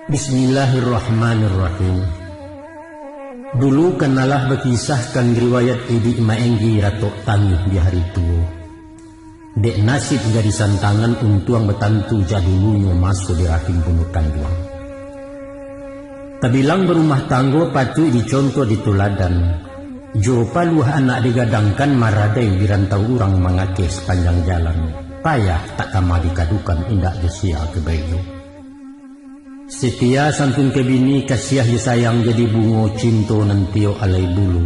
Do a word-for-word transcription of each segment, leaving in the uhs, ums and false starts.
Bismillahirrahmanirrahim. Dulu kan alah bakisahkan riwayat iduik Maenggi ratok tangih di hari tuo. Dek nasib gadih santangan untuang batantu jak dulunyo maso di rahim bunduak kanduang. Tabilang barumah tanggo patuik dicontoh dituladan. Jo paluah anak digadangkan maradai di rantau urang mangakeh sapanjang jalan. Payah tak kama dikadukan indak jo sia ka baiyo. Setia santun ka bini, kasiah jo sayang jadi bungo cinto nan tiok alai bulu.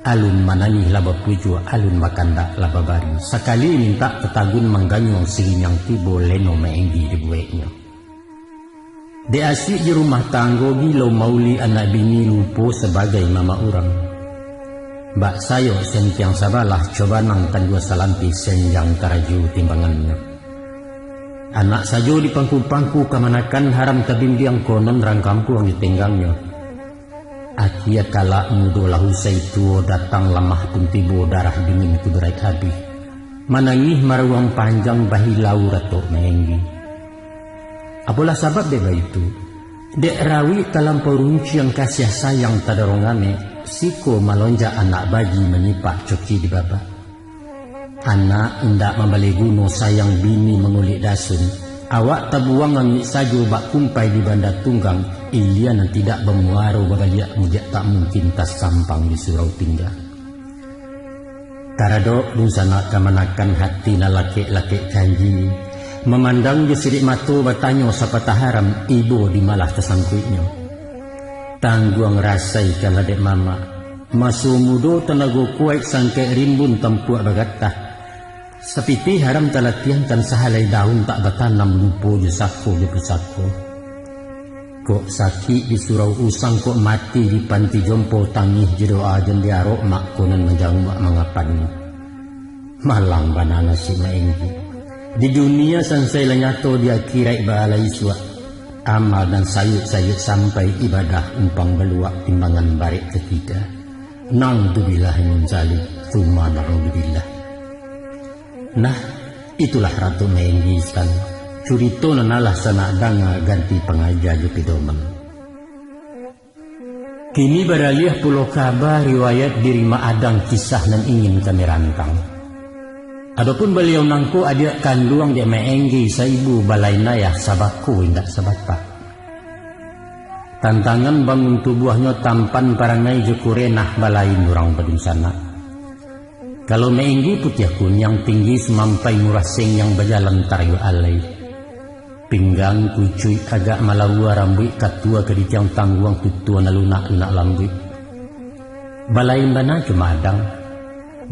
Alun manangih lah bapucuak, alun bakandak lah babari. Sakali mintak tatagun mangganyuang sirinyang tibo leno Maenggi dibueknyo. Dek asik jo rumah tanggo gilo mauli anak bini lupo sabagai mamak urang. Bak sayok sentiang sabalah cobanang kan jua salampih senjang karajo timbangannyo. Anak sajo dipangku-pangku kamanakan haram tabimbiang konon rang kampuang ditenggangnyo. Akia kalak mudo lah usai tuo datang lamah pun tibo darah dingin kuduraik abih. Manangih maruang panjang bahilau ratok Maenggi. Apolah sabab dek baitu, dek rawik talampau runciang kasiah sayang tadorong anek, siko malonjak anak baji manyipak coki di babak. Anak indak mambali guno sayang bini mangulik dasun, awak tabuang angik sajo bak kumpai di banda tunggang, ilia nan tidak bamuaro babaliak mujak tak mungkin tasampang di surau tingga. Taradok dunsanak kamanakan hati nan lakek-lakek janji, mamandang jo sirik mato batanyo sapatah haram ibo di malah tasangkuiknyo. Tangguang rasai kalah dek mamak, Maso mudo tanago kuaik sangkek rimbun tampuak bagatah. Sapitih haram talatiangkan sahalai daun tak batanam lupo jo sako jo pusako. Kok sakik di surau usang, kok mati di panti jompo, tangih jo doa jan diarok mak konon manjanguak mangapan. Malang bana nasib Maenggi. Di dunia sansai lah nyato, di akiraik baalai suak. Amal nan sayuik-sayuik sampai ibadah umpang baluak timbangan barek katiga. Na'udzubillah min zalik, tsumma na'udzubillah. Nah, itulah Ratu Maenggi Istan. Curito nan alah sanak danga ganti pangaja jo pidoman. Kini baraliah pulo kaba riwayat diri Mak Adang kisah nan ingin kami rantang. Adopun baliau nangko adiak kanduang dek Maenggi saibu balain ayah sabako indak sabapak. Tantangan bangun tubuahnyo tampan parangai jo kurenah balain urang badunsanak. Kalau Maenggi putiah kuniang tinggi sumampai murah sengiang bajalan tarayo alai. Pinggang kucuik agak malaua rambuik katua kaditiang tangguang tutua nan lunak-lunak lambuik. Balain bana jo Mak Adang.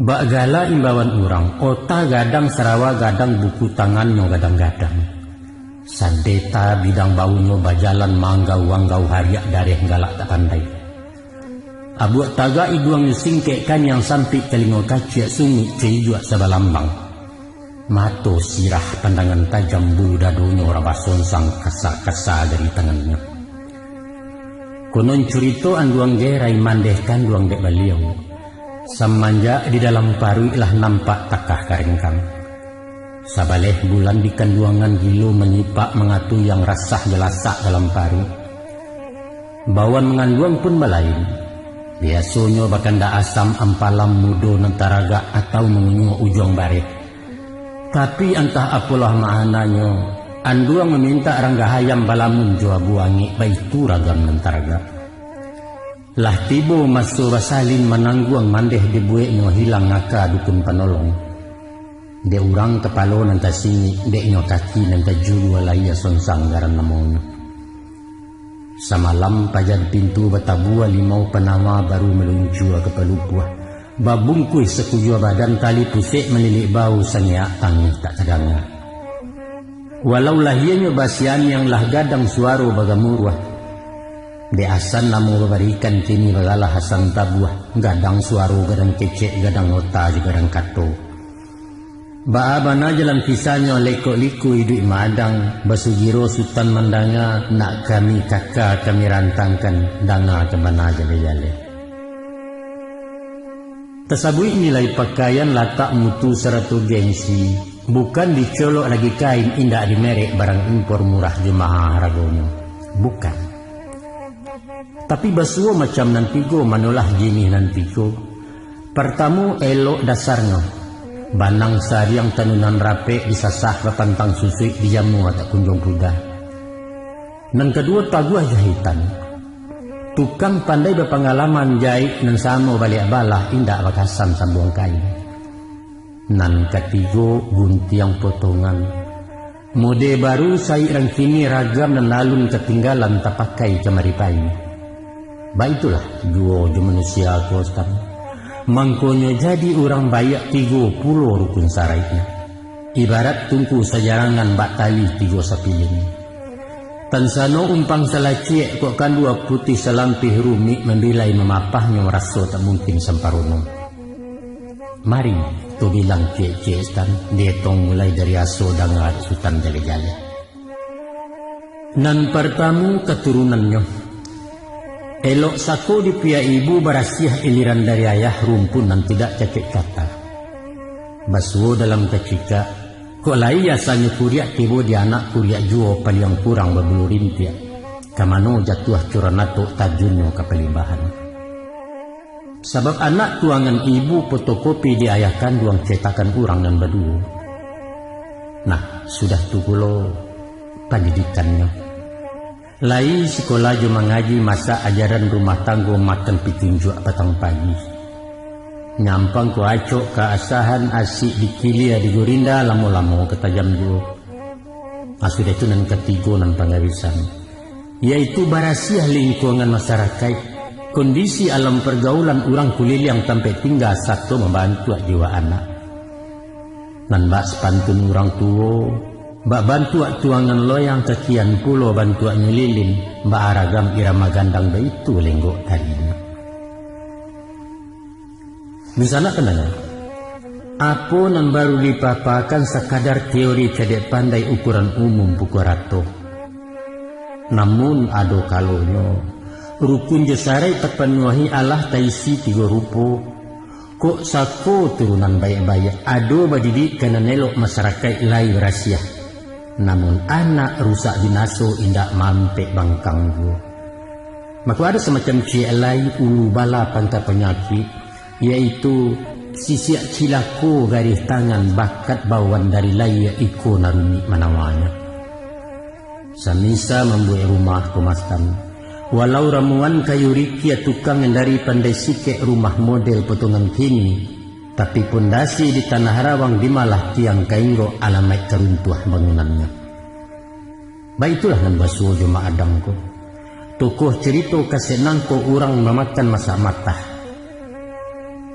Bak gala imbauan urang, ota gadang sarawa gadang buku tangannyo gadang-gadang. Sadeta bidang baunyo bajalan manggau-anggau hariak dareh galak tak pandai. Abuak tagak iduangnyo singkek kaniang sampik talingo kaciak sungik caijuak sabalambang. Mato sirah pandangan tajam bulu dadonyo rabah sonsang kasa-kasa dari tangannyo. Konon curito anduang gerai mandeh kanduang dek baliau. Samanjak di dalam paruik lah nampak takah karengkang. Sabaleh bulan di kanduangan gilo manyipak mangatuyang rasah galasak dalam paruik. Bawan manganduang pun balain. Biasonyo bakandak asam ampalam mudo nan taragak atau mangunyuak ujuang bareh. Tapi antah apolah maananyo, anduang mamintak ranggah ayam balamun jo abu angek baitu ragam nan taragak. Lah tibo maso basalin manangguang mandeh dibueknyo hilang aka dukun panolong. Dek urang kapalo nan tasingik, deknyo kaki nan tajulua lahia sonsang garan namonyo. Samalam paja di pintu batabua limau panawa baru maluncua ka palupuah. Babungkuih sakujua badan tali pusek malilik bau sangeak tangih tak tadanga. Walau lahianyo basianiang lah gadang suaro bagamuruah. Dek asan namo babarikan kini bagalah asan tabuah, gadang suaro gadang kecek gadang ota jo gadang kato. Baa bana jalan kisahnyo lekok-liku iduik maadang, basugiro sutan mandanga, nak kami kaka kami rantangkan, danga ka bana jaleh-jaleh. Tasabuik nilai pakaian latak mutu sarato gengsi, bukan dicolok lagi kain indak dimerek barang impor murah jo maha haragonyo. Bukan. Tapi basuo macam nan tigo manolah jinih nan tigo. Partamo, elok dasarnyo. Banang sariang tanunan rapek disasah bapantang susuik dijamua tak kunjuang pudah. Nan kaduo, taguah jahitan. Tukang pandai bapangalaman jaik nan samo baliak balah indak bakasan sambuang kain. Nan katigo, guntiang potongan. Mode baru saik rang kini ragam nan alun katinggalan tapakai kamari pai. Baitulah juo jo manusia ko, Sutan. Mangkonyo jadi urang baiak tigo pulo rukun saraiknyo. Ibarat tungku sajarangan bak tali tigo sapilin. Tansano umpang salaciek kok kandua putih salampih rumik mambilai mamapahnyo raso tak mungkin samparono. Mari, tu bilang ciek-ciek Sutan, dietong mulai dari aso danga Sutan jaleh-jaleh. Nan partamo, katurunannyo. Elok sako dipiak ibu barasiah iliran dari ayah rumpun nan tidak cacek kata. Basuo dalam kacikak, kok lai asanyo kuriak tibo di anak kuriak juo paliang kurang babulu rintiak, ka mano jatuah curan atok tajunnyo ka palimbahan. Sabab anak tuangan ibu fotokopi di ayah kanduang cetakan urang nan baduo. Nah, sudah tu pulo pandidikannyo. Lai sikola jo mangaji masak ajaran rumah tanggo makan pitunjuak patang pagi. Nyampang ko acok ka asahan asik dikilia digorinda lamo-lamo ka tajam juo. Ah, sudah tu nan katigo nan pangabisan, yaitu barasiah lingkuangan masarakaik, kondisi alam pargaulan urang kuliliang tampek tingga sato mambantuak jiwa anak. Nan bak sapantun urang tuo, bak bantuak tuangan loyang kakian pulo bantuaknyo lilin, bak aragam irama gandang baitu lenggok tarinyo. Dunsanak pandanga, apo nan baru dipapakan sakadar teori cadiak pandai ukuran umum pukua rato. Namun ado kalonyo, rukun jo saraik tapanuahi alah taisi tigo rupo. Kok sako turunan baiak-baiak, ado badidik ka nan elok masarakaik lai barasiah. Namun anak rusak binaso indak mampek bangkang juo. Mako ado samacam ciek lai ulu bala pangka panyakik, yaitu sisiak cilako garih tangan bakat bawan dari layia iko nan rumik manawanyo. Samisa mambuek rumah ko mastan, walau ramuan kayu rikia tukang nan dari pandai sikek rumah model potongan kini, tapi pondasi di tanah rawang dimalah tiang ka inggok alamaik ka runtuah bangunannyo. Baitulah nan basuo jo Mak Adang ko. Tokoh carito kasek nangko urang mamakan masak matah.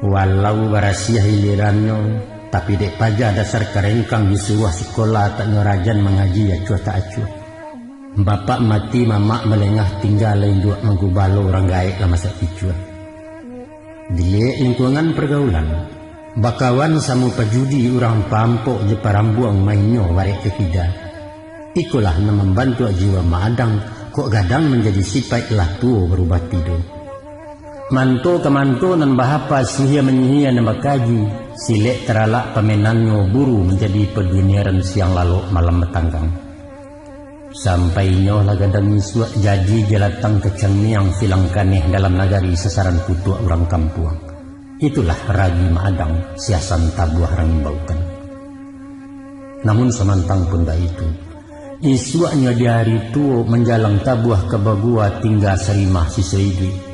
Walau barasiah ilirannyo, tapi dek paja dasar karengkang disuruah sikola tak nyo rajan mangaji acuah tak acuah. Bapak mati mamak malengah tingga lai induak manggubalo urang gaek lah masak picuah. Diliek lingkuangan pargaulan, bakawan samo pajudi urang pampok jo parambuang mainnyo barek ka kida. Ikolah nan mambantuak jiwa Mak Adang, kok gadang manjadi sipaik lah tuo barubah tido. Manto ka manto nan bahapa sihia manyihia nan bakaji, silek taralak pamenannyo buru manjadi paduniaran siang lalok malam batanggang. Sampai inyo lah gadang isuak jadi jalatang kacang miang silang kaneh dalam nagari sasaran kutuak urang kampuang. Itulah ragi Mak Adang siasan tabuah rang imbaukan. Namun samantang pun baitu, isuaknyo di ari tuo manjalang tabuah ka bagua tingga sarimah siso iduik.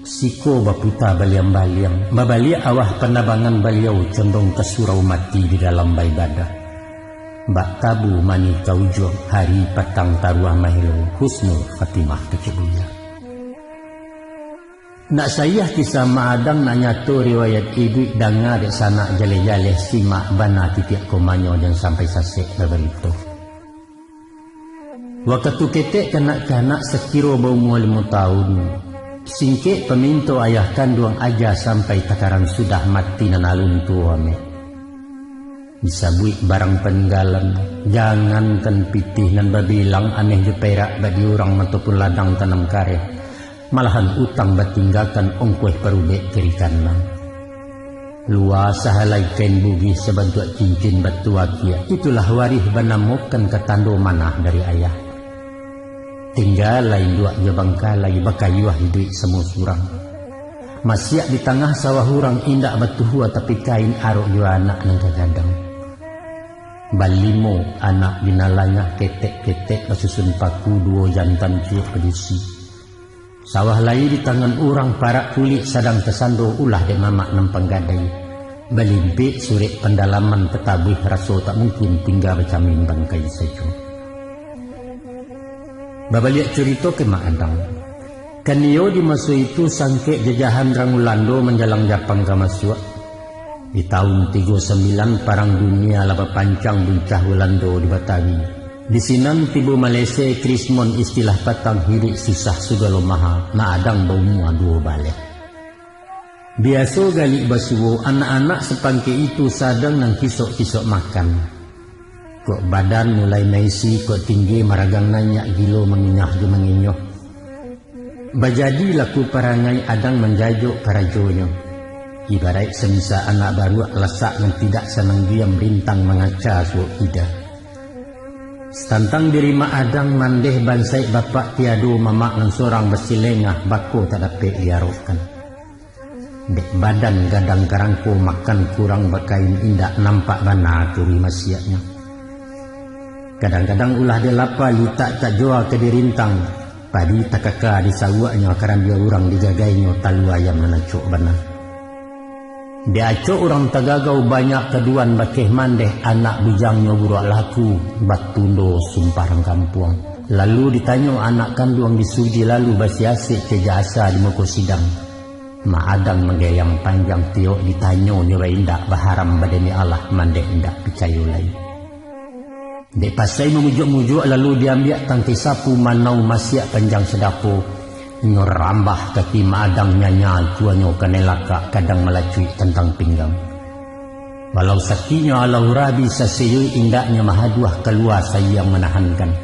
Siko baputa baliang-baliang, babaliak awah panabangan baliau condong ka surau mati di dalam baibadah. Bak tabu mani ka ujuang, hari patang taruah mahelo, husnul khatimah kecek buya. Nak saiah kisah Mak Adang, nak nyato riwayat iduik, danga dek sanak jaleh-jaleh, simak bana titiak komanyo, jan sampai sasek babarito. Wakatu ketek kanak-kanak sakiro baumua limo taun, singkek paminto ayah kanduang aja sampai takarang sudah mati nan alun tuo amek. Disabuik barang paninggalan, jangankan pitih nan babilang ameh jo perak bak di urang ataupun ladang tanam kareh, malahan utang batinggakan ongkoih parubek kiri kanan. Lua sahalai kain bugih sabantuak cincin batu akia, itulah warih banamokan ka tando manah dari ayah. Tingga lai induak jo bangkalai, bakayuah iduik samo surang. Masiak di tangah sawah urang, indak batuhua tapi kain, arok jo anak nan ka gadang. Balimo anak binalangah, ketek-ketek basusun paku, duo jantan ciek padusi. Sawah lai di tangan urang, parak kulik sadang tasando, ulah dek mamak nan panggadai. Balimpik surek pandalaman, tatabuih raso tak mungkin, tingga bacamin bangkai sajo. Babaliak curito ka Mak Adang. Kan iyo di maso itu sangkek jajahan rang Ulando manjalang Japang ka masuak. Di taun tigo sambilan Parang Dunia lah bapancang, buncah Ulando di Batawi. Di sinan tibo Malese, krismon istilah patang, hiduik susah sagalo maha, Mak Adang baumua duo baleh. Biaso galik basuo, anak-anak sapangkek itu sadang nan kisok-kisok makan. Kok badan mulai maisi, kok tinggi maragang naiak, gilo manginyah jo manginyoh. Bajadi laku parangai, Adang manjajok karajonyo. Ibaraik samisa anak baruak lasak, nan tidak sanang diam, rintang mangaca suok kida. Satantang diri Mak Adang, mandeh bansaik bapak tiado, mamak nan sorang basilengah, bako tak dapek diarokkan. Dek badan gadang karangko, makan kurang bakain, indak nampak bana kuruih masiaknyo. Kadang-kadang ulah dek lapa, litak tak jua ka dirintang, padi takaka di sawuaknyo, karambia urang digagainyo, talua ayam nan acok bana. Dek acok urang tagagau, banyak kaduan bakeh mandeh, anak bujangnyo buruak laku, batundo sumpah rang kampuang. Lalu ditanyo anak kanduang, disuji lalu basiasek, ka ijazah di muko sidang. Mak Adang manggayang panjang, tiok ditanyo nyo baindak, baharam bademi Allah, mandeh indak picayo lai. Dek pasai mamujuak-mujuak, lalu diambiak tangkai sapu, manau masiak panjang sadapo, inyo rambah kaki Mak Adang, nyanya cuanyo kanai lakak, kadang malacuik tantang pinggang. Walau sakiknyo alah urabi, sasiyuik indaknyo mahaduah, kalua sayang manahankan.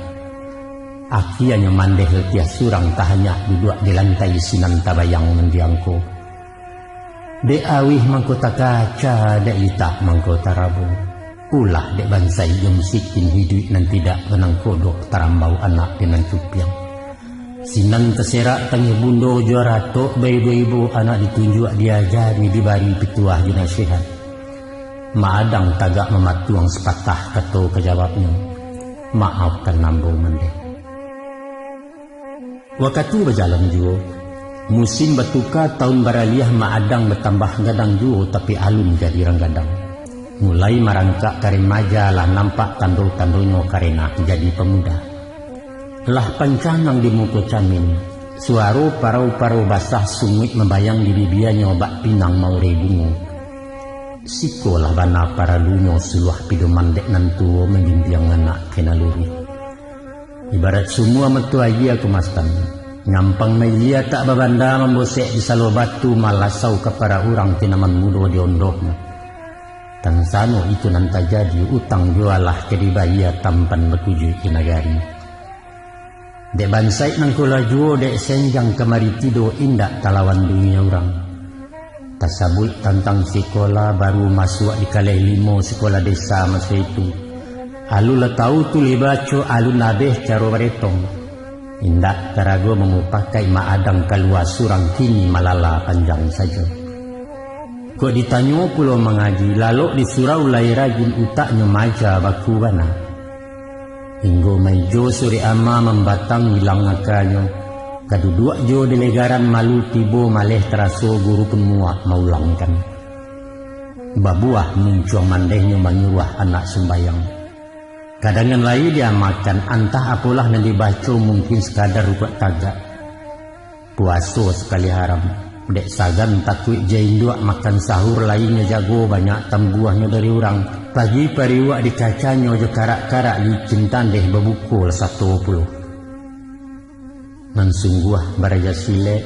Akianyo mandeh latiah surang, tahanyak duduak di lantai, sinan tabayang nan diangko. Dek awih mangko takaca, dek litak mangko tarabo. Ulah dek bansaik jo musikin, hiduik nan tidak manang kodok, tarambau anak di nan cupiang. Sinan taserak tangih bundo, jo ratok baibo-ibo, anak ditunjuak, diajari, dibari pituah jo nasihat. Mak Adang tagak mamatuang, sapatah kato ka jawabnyo, "Maafkan ambo mandeh." Wakatu bajalan juo, musim batuka, taun baraliah, Mak Adang batambah gadang juo, tapi alun jadi rang gadang. Mulai marangkak ka remaja, lah nampak tando-tandonyo karena jadi pamuda. Lah pancangang di muko camin, suaro parau-parau basah, sunguik mambayang di bibianyo, bak pinang maurai bungo. Sikolah bana paralunyo suluah pidoman dek nan tuo, mambimbiang anak ka nan luruih. Ibarat sumua mato aia kamasan, nyampang mailia tak babanda, mambosek di salo batu, malasau kapara urang, tanaman mudo di ondohnyo. Tansano itu nan tajadi, utang juo lah ka dibayia, tampan batujuik di nagari. Dek bansaik nangko lah juo, dek senjang kamari tido, indak talawan dunia urang. Tasabuik tantang sikola, baru masuak di kaleh limo sikola desa maso itu. Alun lah tau tulih baco, alun abih caro baretong. Indak tarago mamupakaik, Mak Adang kalua surang, kini malala panjang sajo. Kok ditanyo pulo mangaji, lalok di surau lai rajin, utaknyo maja baku bana. Inggo maijo surek ama, mambatang ilang akanyo. Ka duduak juo di legaran, malu tibo maleh taraso, guru pun muak maulangkan. Babuah muncuang mandehnyo, manyuruah anak sumbayang. Kadangan lai diamakan, antah apolah nan dibaco, mungkin sakadar rukuak tagak. Puaso sakali haram, dek sagan takuik jo induak, makan sahur lai nyo jago, banyak tambuahnyo dari urang. Pagi pariuak di kacanyo, jo karak-karak licin tandeh, babuko lah sato pulo. Nan sungguah baraja silek,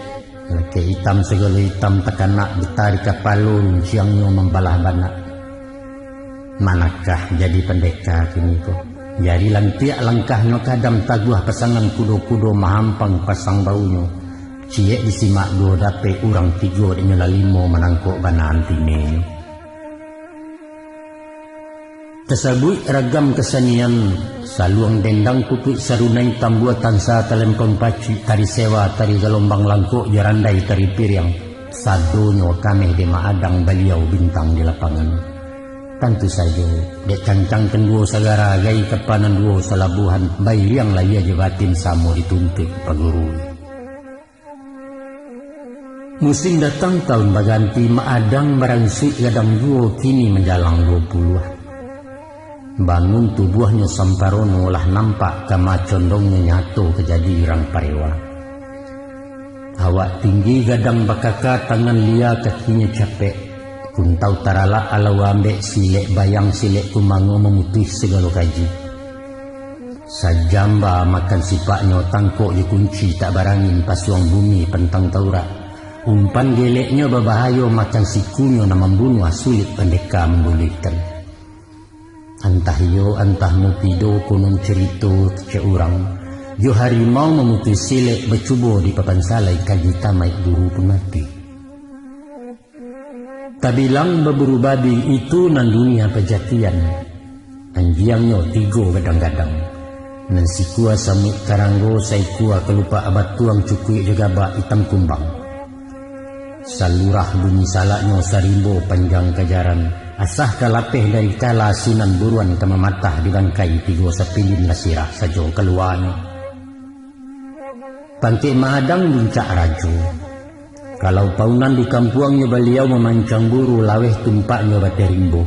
lakek itam sagalo itam, takanak getah di kapalo, runciangnyo mambalah banak. Manakah jadi pandeka kini ko? Jari lantiak langkahnyo, kadam taguah pasangan kudo-kudo, mahampang pasang baunyo. Ciek disimak duo dapek, urang tigo dek nyo lah limo, manangkok bana antinenyo. Tasabuik ragam kasanian, saluang dendang, pupuik sarunai, tambua tansa, talempong pacik, tari sewa, tari galombang langkok, jo randai tari piriang, sadonyo kameh dek Mak Adang, Baliau bintang di lapangan. Tantu sajo, dek cancang kanduwo sagara, gai kapa nan duwo salabuahan, bairiang lahia jo batin samo dituntuik paguru. Musim datang taun baganti, Mak Adang baransuik gadang juo, kini manjalang duo puluah. Bangun tubuahnyo samparono, lah nampak kama condongnyo, nyato ka jadi urang parewa. Awak tinggi gadang bakaka, tangan lia kakinyo capek, kuntau taralak alawa ambek, silek bayang silek kumango, mamutuih sagalo kaji. Sajamba makan sipaknyo, tangkok jo kunci tak barangin, pasuang bumi pantang taurak. Umpan geleknyo babahayo, makan sikunyo nan mambunuah, sulik pandeka mambuluihkan. Antah iyo, antah mupido, konon carito kecek urang, jo harimau mamutuih silek, bacubo di papan salai, kaji tamaik guru pun mati. Tabilang baburu babi, itu nan dunia pajatian. Anjiangnyo tigo gadang-gadang. Nan sikua samuik karanggo, saikua kalupak batuang, cukuik jo gabak itam kumbang. Salurah bunyi salaknyo, sarimbo panjang kajaran. Asah ka lapeh dari kala, sinan buruan ka mamatah, di bangkai tigo sapilin, lah sirah sajo kaluanyo. Pangkek Mak Adang buncak rajo. Kalau paunan di kampuangnyo, Baliau mamancang buru, laweh tumpaknyo bateh rimbo.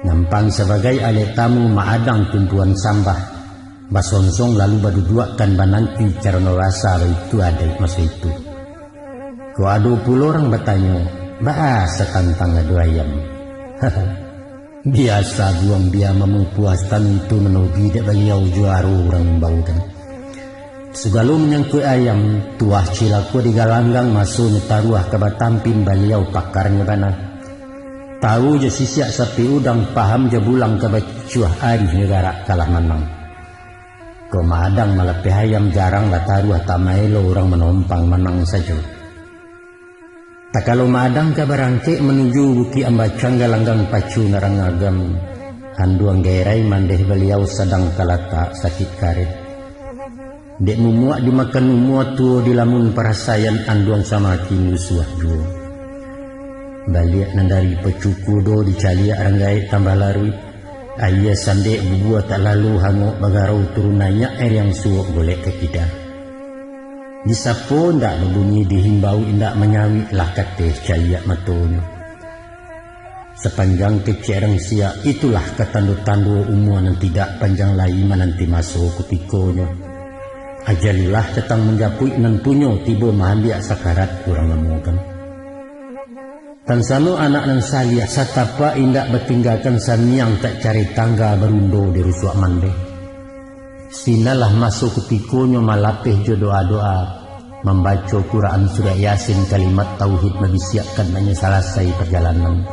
Nyampang sabagai alek tamu, Mak Adang tumpuan sambah, basonsong lalu baduduakkan, bananti carano basa, baitu adaik maso itu. Kok ado pulo urang batanyo, baa satantang ado ayam? Biasa buang bia mamupuas, tantu manobi dek Baliau, juaro urang imbaukan. Sagalo manyangkuik ayam, tuah cilako digalanggang, masonyo taruah ka batampin, Baliau pakarnyo bana. Tawu jo sisiak sapi udang, paham jo bulang ka bacucuah, arihnyo garak kalah manang. Kok Mak Adang malapeh ayam, jarang lah taruah, tak maelo urang manompang, manang sajo. Takalo Mak Adang ka barangkek manuju Bukik Ambacang, galanggang pacu narang agam, anduang gerai mandeh Baliau, sadang talatak sakik kareh. Dek mumuak dimakan umua, tuo dilamun parasaian, anduang samakin usuah juo. Baliak nan dari pacuku do, dicaliak rang gaek tambah laruik. Aia sandek bubua tak lalu, hangok bagarau turun naiak, ariang suok golek ka kida. Disapo indak babunyi, dihimbau indak manyawik, lah kateh caliak matonyo. Sapanjang kecek rang siak, itulah ka tando-tando umua nan tidak panjang lai, mananti maso kutikonyo. Ajalilah datang manjapuik, nan punyo tibo maambiak, sakarat urang namokan. Tansano anak nan saliah, satapak indak batinggakan, saniang tak cari tangga, barundo di rusuak mandeh. Sinanlah maso kutikonyo malapeh jo doa-doa, mambaco Quran surah Yasin, kalimat tauhid, mabisiakkan, hanyo salasai parjalanan.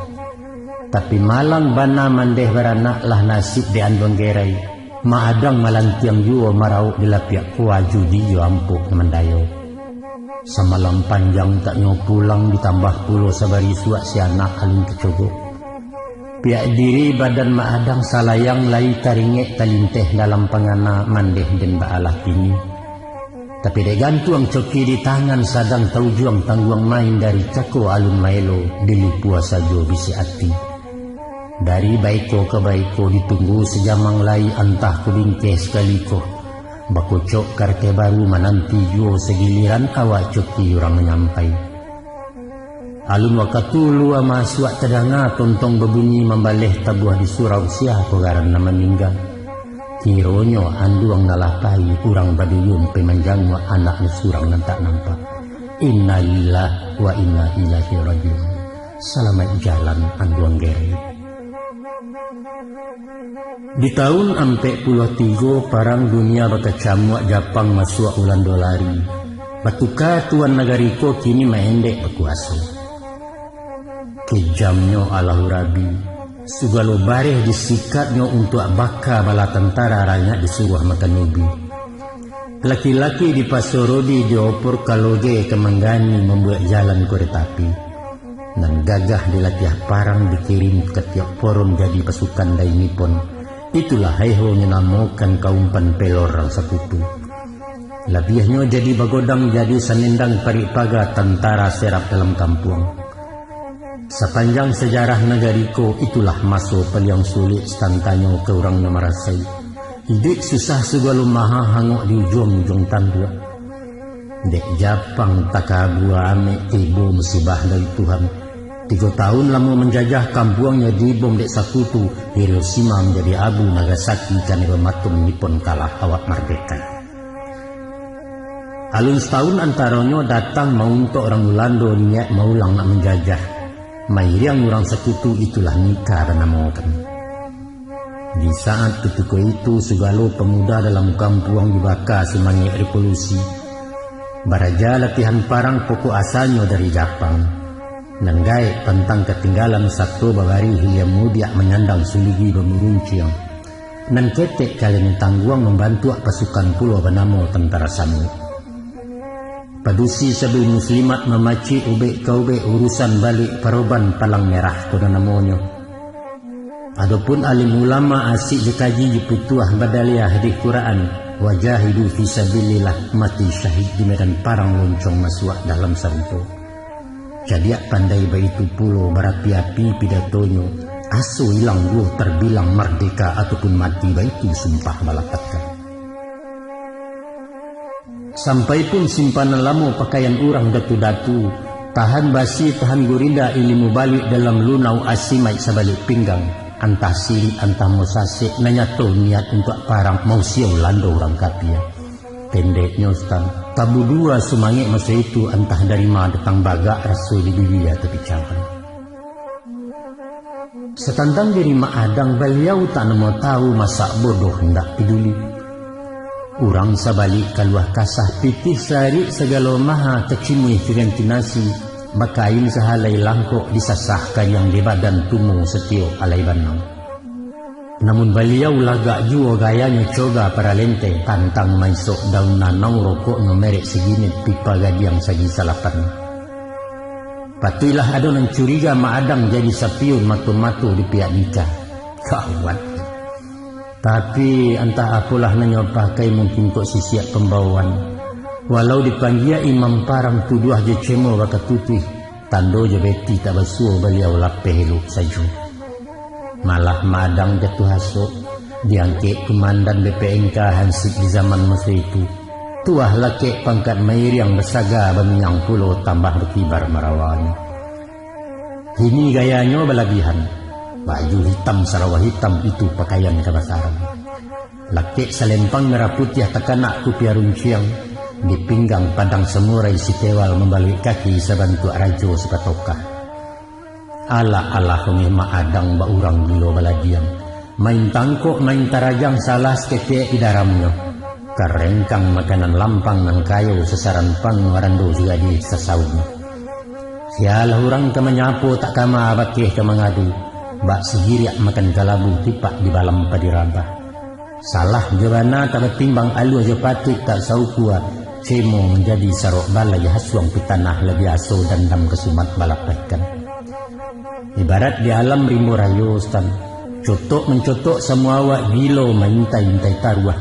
Tapi malang bana mandeh baranak, lah nasib di anduang gerai. Mak Adang malantiang juo, marauk di lapiak kua, judi jo ampok nan mandayo. Samalam panjang tak nyo pulang, ditambah pulo sabarisuak si anak alun tacogok. Piak diri badan Mak Adang salayang, lai taringek talinteh dalam pangana, mandeh den baalah kini. Tapi dek gantuang coki di tangan, sadang taujuang tangguang main, dari cako alun maelo, dilipua sajo bisi ati. Dari baiko ka baiko ditunggu sajamang lai, antah ko bingkeh sakali ko. Bakocok karateh baru mananti juo sagiliran awak coki urang manyampai. Alun wakatu lua masuak tadanga tontong babunyi mambaleh tabuah di surau, sia ko garan nan maningga. Kironyo anduang nan lah pai urang baduyun pai manjanguak anaknyo surang nan tak nampak. Innalillahi wa inna ilaihi rajiun. Salamaik jalan anduang gerai. Di taun ampek puluah tigo, parang dunia bakacamuak, Japang masuak Ulando lari. Batuka tuan nagari ko kini maendek bakuaso. Kejamnyo Allahu Rabi, sagalo bareh disikatnyo untuak baka bala tantara, rakyat disuruah makan ubi. Laki-laki dipasarodi diopor kaloge ka manggani mambuek jalan koreta api. Nan gagah di latiah parang dikirim ka tiok poron jadi pasukan dari Nippon. Itulah haihonyo namokan kaumpan pelor rang sakutu. Labiahnyo jadi bagodang jadi sanendang parik paga tantara serap dalam kampuang. Sapanjang sajarah nagari ko, itulah maso paliang sulik satantanyo ka urang nan marasai. Iduik susah sagalo maha hangok di ujuang-ujuang tanduak. Dek Japang takabua amek tibo musibah dari Tuhan. Tigo taun lamo manjajah kampuangnyo dibom dek sakutu, Hiroshima manjadi abu, Nagasaki kanai bamatung, Nippon kalah awak mardeka. Alun satahun antaronyo datang mauntok urang Ulando niaik maulang nak manjajah. Mairiang urang sakutu itulah Nika banamokan. Di saat kutiko itu, sagalo pamuda dalam kampuang dibaka sumangek revolusi. Baraja latihan parang pokok asanyo dari Japang. Nan gaek pantang katinggalan sato babari hilia mudiak manyandang suligi bamurunciang. Nan ketek kaleng tangguang mambantuak pasukan pulo banamo Tantara Samuik. Padusi sabil muslimat mamacik ubek ka ubek urusan balik paroban palang merah ko nan namonyo. Adopun alim ulama asik jo kaji jo pituah badaliah di Quran, wajahidu fi sabilillah, mati syahid di medan parang loncong masuak dalam sarugo. Cadiak pandai baitu pulo barapi-api pidatonyo, aso ilang duo tarbilang mardeka ataupun mati baitu sumpah balapatkan. Sampai pun simpanan lamo pakaian urang datu-datu, tahan basi, tahan gurinda, ilimu baluik dalam lunau asimaik sabalik pinggang, antah silik, antah musasek, nan nyato niat untuak parang mausia Ulando urang kapia. Pendeknyo, Sutan, tabudua sumangek maso itu, antah dari ma datang bagak raso di bibia tapi cawan. Satantang diri Mak Adang, baliau tak namo tahu, masak bodoh indak peduli. Urang sabalik kaluah kasah, pitih sarik sagalo maha, tacimuih kaganti nasi, bakain sahalai langkok, disasah kariang di badan, tumo satio alai banang. Namun baliau lagak juo gayanyo, coga paralente, tantang maisok daun nanau, rokoknyo merek Siginit, pipa gadiang sagi salapan. Patuiklah ado nan curiga, Mak Adang jadi sapiun mato-mato di pihak Nika. Gawat. Tapi antah apolah nan nyo pakai, mungkin kok sisiak pambawaan. Walau dipanggia imam parang, tuduah jo cemo bakatutuih, tando jo beti tak basuo, baliau lapeh elok sajo. Malah Mak Adang jatuah asok, diangkek kumandan B P N K hansip di zaman maso itu. Tuah lakek pangkat mairiang, basaga baminyang pulo, tambah bakibar marawanyo. Kini gayanyo balabihan, baju hitam, sarawa hitam, itu pakaian kabasaran. Lakek salempang merah putiah, takanak kupiah runciang, di pinggang padang samurai, sitewal mambaluik kaki, sabantuak rajo sipatokah. Alah-alah ongeh Mak Adang, bak urang gilo baladiang. Main tangkok, main tarajang, salah saketek di daramnyo. Karengkang makanan lampang, nan kayo sasaran pang, marando sugadih sasaunyo. Sialah urang ka manyapo, tak kama bakeh ka mangadu. Bak sigiriak makan kalabu, tipak di balam padi rabah. Salah jo bana tak batimbang, alua jo patuik tak saukua, cemo manjadi sarok balai, hasuang pitanah labiah aso, dandam kasumat balapehkan. Ibarat di alam rimbo rayo, Sutan, cotok mancotok samo awak, gilo maintai-intai taruah,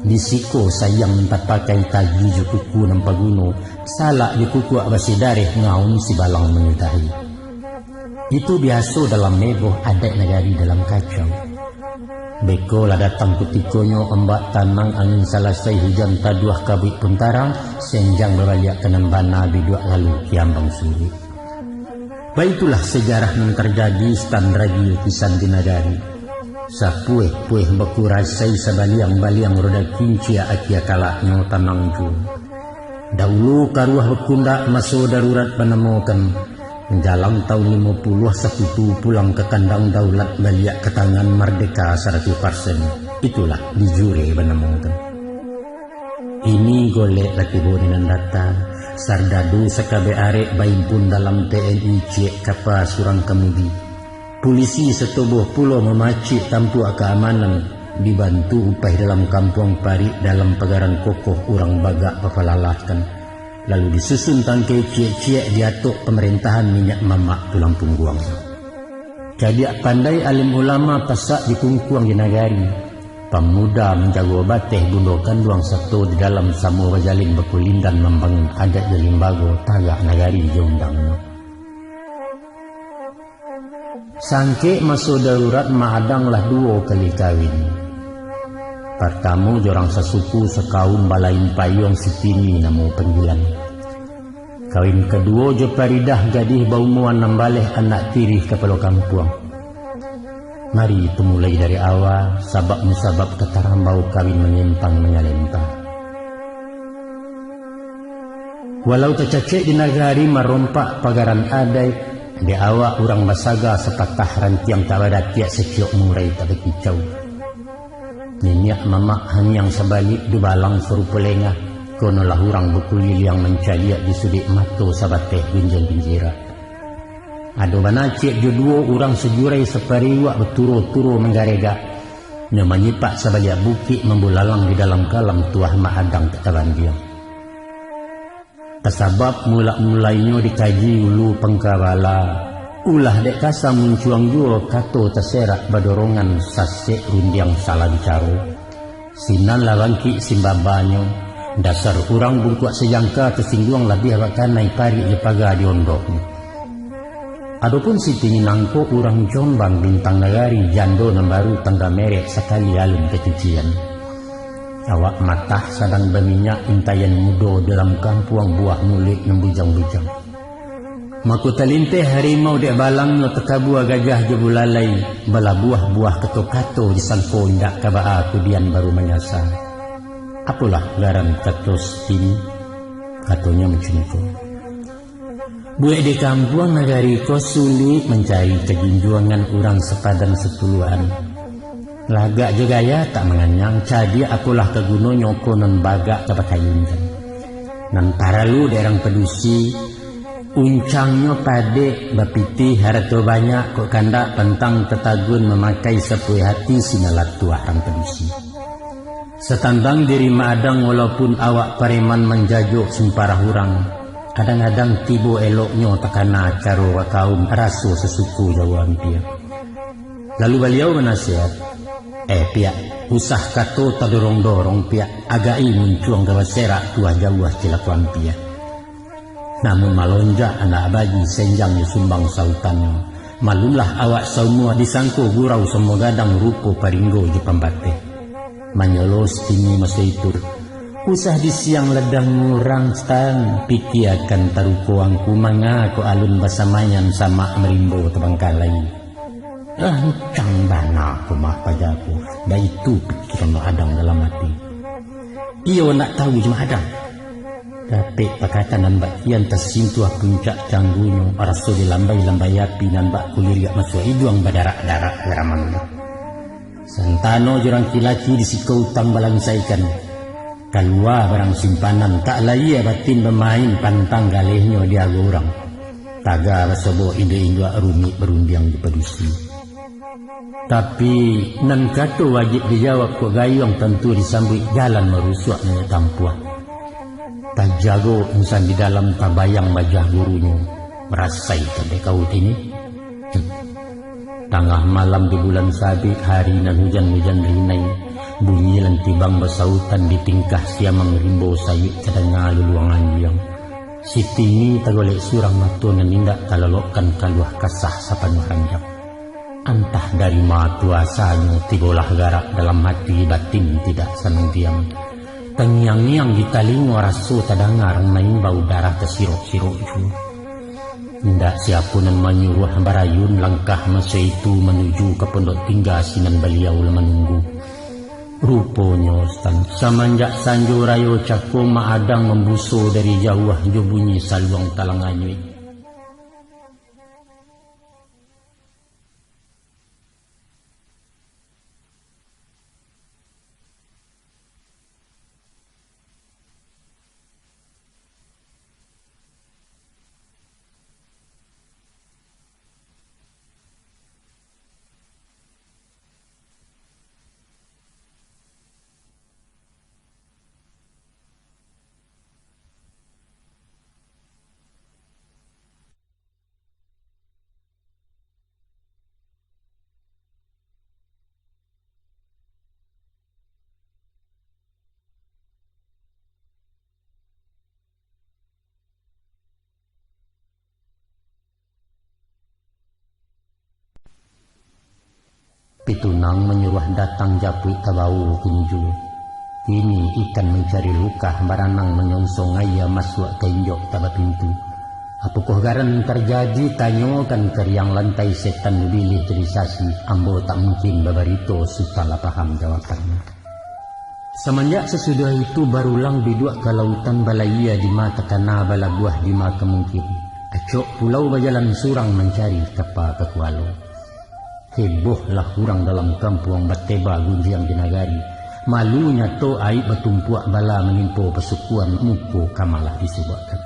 di siko sayang nan tapakai, tagi jo kuku nan paguno, salak jo kukuak basidareh, ngaun sibalang manyudahi. Itu biaso dalam heboh, adaik nagari dalam kacau. Beko lah datang kutikonyo, ombak tanang, angin salasai, hujan taduah, kabuik pun tarang, senjang babaliak ka nan bana, biduak lalu kiambang suruik. Baitulah sajarah nan tarjadi, Sutan, ragi lukisan di nagari. Sapueh-pueh bakurasai, sabaliang-baliang roda kincia, akia kalaknyo tanang juo. Daulu karuah bakundak, maso darurat banamokan. Manjalang taun limo puluah, sakutu pulang ka kandang daulat, baliak ka tangan mardeka saratuih parsen. Itulah di jureh banamokan. Ini golek lah tibo di nan data. Sardadu sakabek arek baimpun dalam T N I, ciek kapa surang kamudi. Pulisi satubuah pulo mamacik tampuak kaamanan, dibantu upaih dalam kampuang parik, dalam pagaran kokoh urang bagak bapalalahkan. Lalu disusun tangkai ciek-ciek di atok pamarintahan niniak mamak tulang pungguangnyo. Cadiak pandai alim ulama pasak dikungkuang di nagari. Pamuda manjago bateh bundo kanduang sato di dalam samo bajalin bakulindan mambangun adat jo limbago tagak nagari jo undangnyo. Sangkek maso darurat Mak Adang lah duo kali kawin. Partamo jo urang sasuku sakaum balain payuang Sitini namo panggilan. Kawin kaduo jo Paridah gadih baumua anam baleh anak tirih kapalo kampuang. Mari tumulai dari awa, sabab musabab katarambau kawin manyimpang manyalempa. Walau tacacek di nagari marompak pagaran adaik, dek awak urang basaga sapatah rantiang tak badatiak saciok murai tak bakicau. Niniak mamak hanyiang sabalik dubalang sarupo lengah, konolah urang bakuliliang mancaliak di suduik mato sabateh gunjiang ginjirak. Ado bana ciek jo duo urang sajurai sapariuak baturo-turo manggaregak, nyo manyipak sabaliak bukik mambulalang di dalam kalam tuah Mak Adang tak tabandiang. Tasabab mulak-mulainyo dikaji ulu pangkabala, ulah dek kasa muncuang juo kato taserak badorongan sasek rundiang salah bicaro. Sinan lah bangkik simbabanyo, dasar urang bungkuak sajangka tasingguang labiah bakanai parik jo paga di ondoknyo. Adopun Sitini nangko urang Jombang bintang nagari jando nan baru tangga merek sakali alun kacucian. Awak matah sadang baminyak intaian mudo dalam kampuang buah muluik nan bujang-bujang. Mako talinteh harimau dek balangnyo takabua gajah jo bulalai balabuah-buah kato-kato disangko indak ka baa kudian baru manyasa. Apolah garan kato Sitini? Katonyo macam ko. Buek di kampuang nagari ko sulik mancari kajunjuangan urang sapadan satuluakan. Lagak jo gaya tak manganyang, cadiak apolah kagunonyo ko nan bagak ka bakayunkan. Nan paralu dek urang padusi, uncangnyo padek, bapitih harato banyak, kok kandak pantang tatagun mamakai sapuai hati sinan lah tuah urang padusi. Satantang diri Mak Adang, walaupun awak pareman manjajok sumpah urang, kadang-kadang tibo eloknyo takana caro bakaum raso sasuku jauah ampia. Lalu baliau manasihat, "Eh, Piak, usah kato tadorong-dorong, Piak, agak-i muncuang ka baserak tuah jauah cilako ampia." Namun malonjak anak baji senjang jo sumbang sautannyo. Malumlah awak saumua disangko gurau samo gadang rupo paringgo jo pambateh. Manyolo Sitini maso itu, "Usah disiang ladang urang, Stang, pikiakan taruko angku manga ko alun basamaian samak marimbo tabangkalai." Lancang bana ko mah paja ko, baitu pikiran Mak Adang dalam ati. Iyo ndak tahu jo Mak Adang. Dapek pakatan nan bak kian tasintuah puncak canggunyo, raso dilambai-lambai api nan bak kuliriak masuak iduang badarak-darak ramanyo. Santano jo rangki-laki di siko utang balansaikan. Kalua barang simpanan, tak layie batin bamain pantang galehnyo di ago urang. Taga basobok induak-induak rumik barundiang di padusi. Tapi, nan kato wajib dijawab kok gayuang tantu disambuik jalan marusuak nan tampuah. Tajago insan di dalam tabayang bajah gurunyo, rasai tabek kaul ini. Tangah malam di bulan sabik, hari nan hujan-hujan rinai, bunyi lantibang basautan di tingkah siamang rimbo sayuik tadanga luluang anjiang. Sitini tagolek surang mato nan indak talolokkan kaluah kasah sapanuah ranjang. Antah dari ma tu asanyo tibolah garak dalam hati batin tidak sanang diam. Tangiang-ngiang di talingo raso tadanga nan maimbau darah tasirok-sirok juo. Indak siapo nan manyuruah barayun langkah maso itu manuju ka pondok tingga sinan baliau lah manunggu. Ruponyo, Stan, samanjak sanjo rayo cako Mak Adang mambuso dari jauah jo bunyi saluang talang anyuik. Pitunang manyuruah datang japuik tabawo kini juo. Kini ikan mancari lukah, baranang manyonsong aia masuak ka injok tak bapintu. Apokoh garan nan tarjadi, tanyokan ka riang lantai setan bilih jadi sasi, ambo tak mungkin babarito, Sutan lah paham jawabannyo. Samanjak sasudah itu, barulang biduak ka lautan, balayia dima takana, balabuah dima ka mungkin. Acok pulau bajalan surang, mancari kapa ka kualo. Hebohlah urang dalam kampuang, bateba gunjiang di nagari. Malu nyato aib batumpuak, bala manimpo pasukuan, muko ka malah disubuakkan.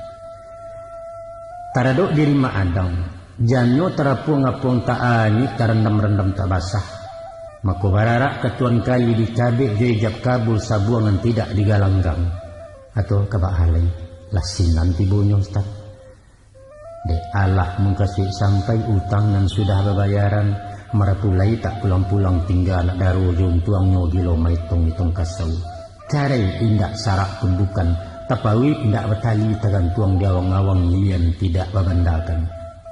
Taradok diri Mak Adang, jannyo tarapuang-apuang, tak anyuik tarandam-randam tak basah. Mako bararak ka Tuan Kali, dikabek jo ijab kabul, sabuang nan tidak digalanggang. Atau ka baa lai, lah sinan tibonyo, Ustaz. Dek alah mukasuik sampai, utang nan sudah babayaran, marapulai tak pulang-pulang, tingga anak daro jo untuangnyo, gilo maitong-itong kasau. Carai indak sarak pun bukan, tapauik indak batali, tagantuang di awang-awang, lian tidak babandakan.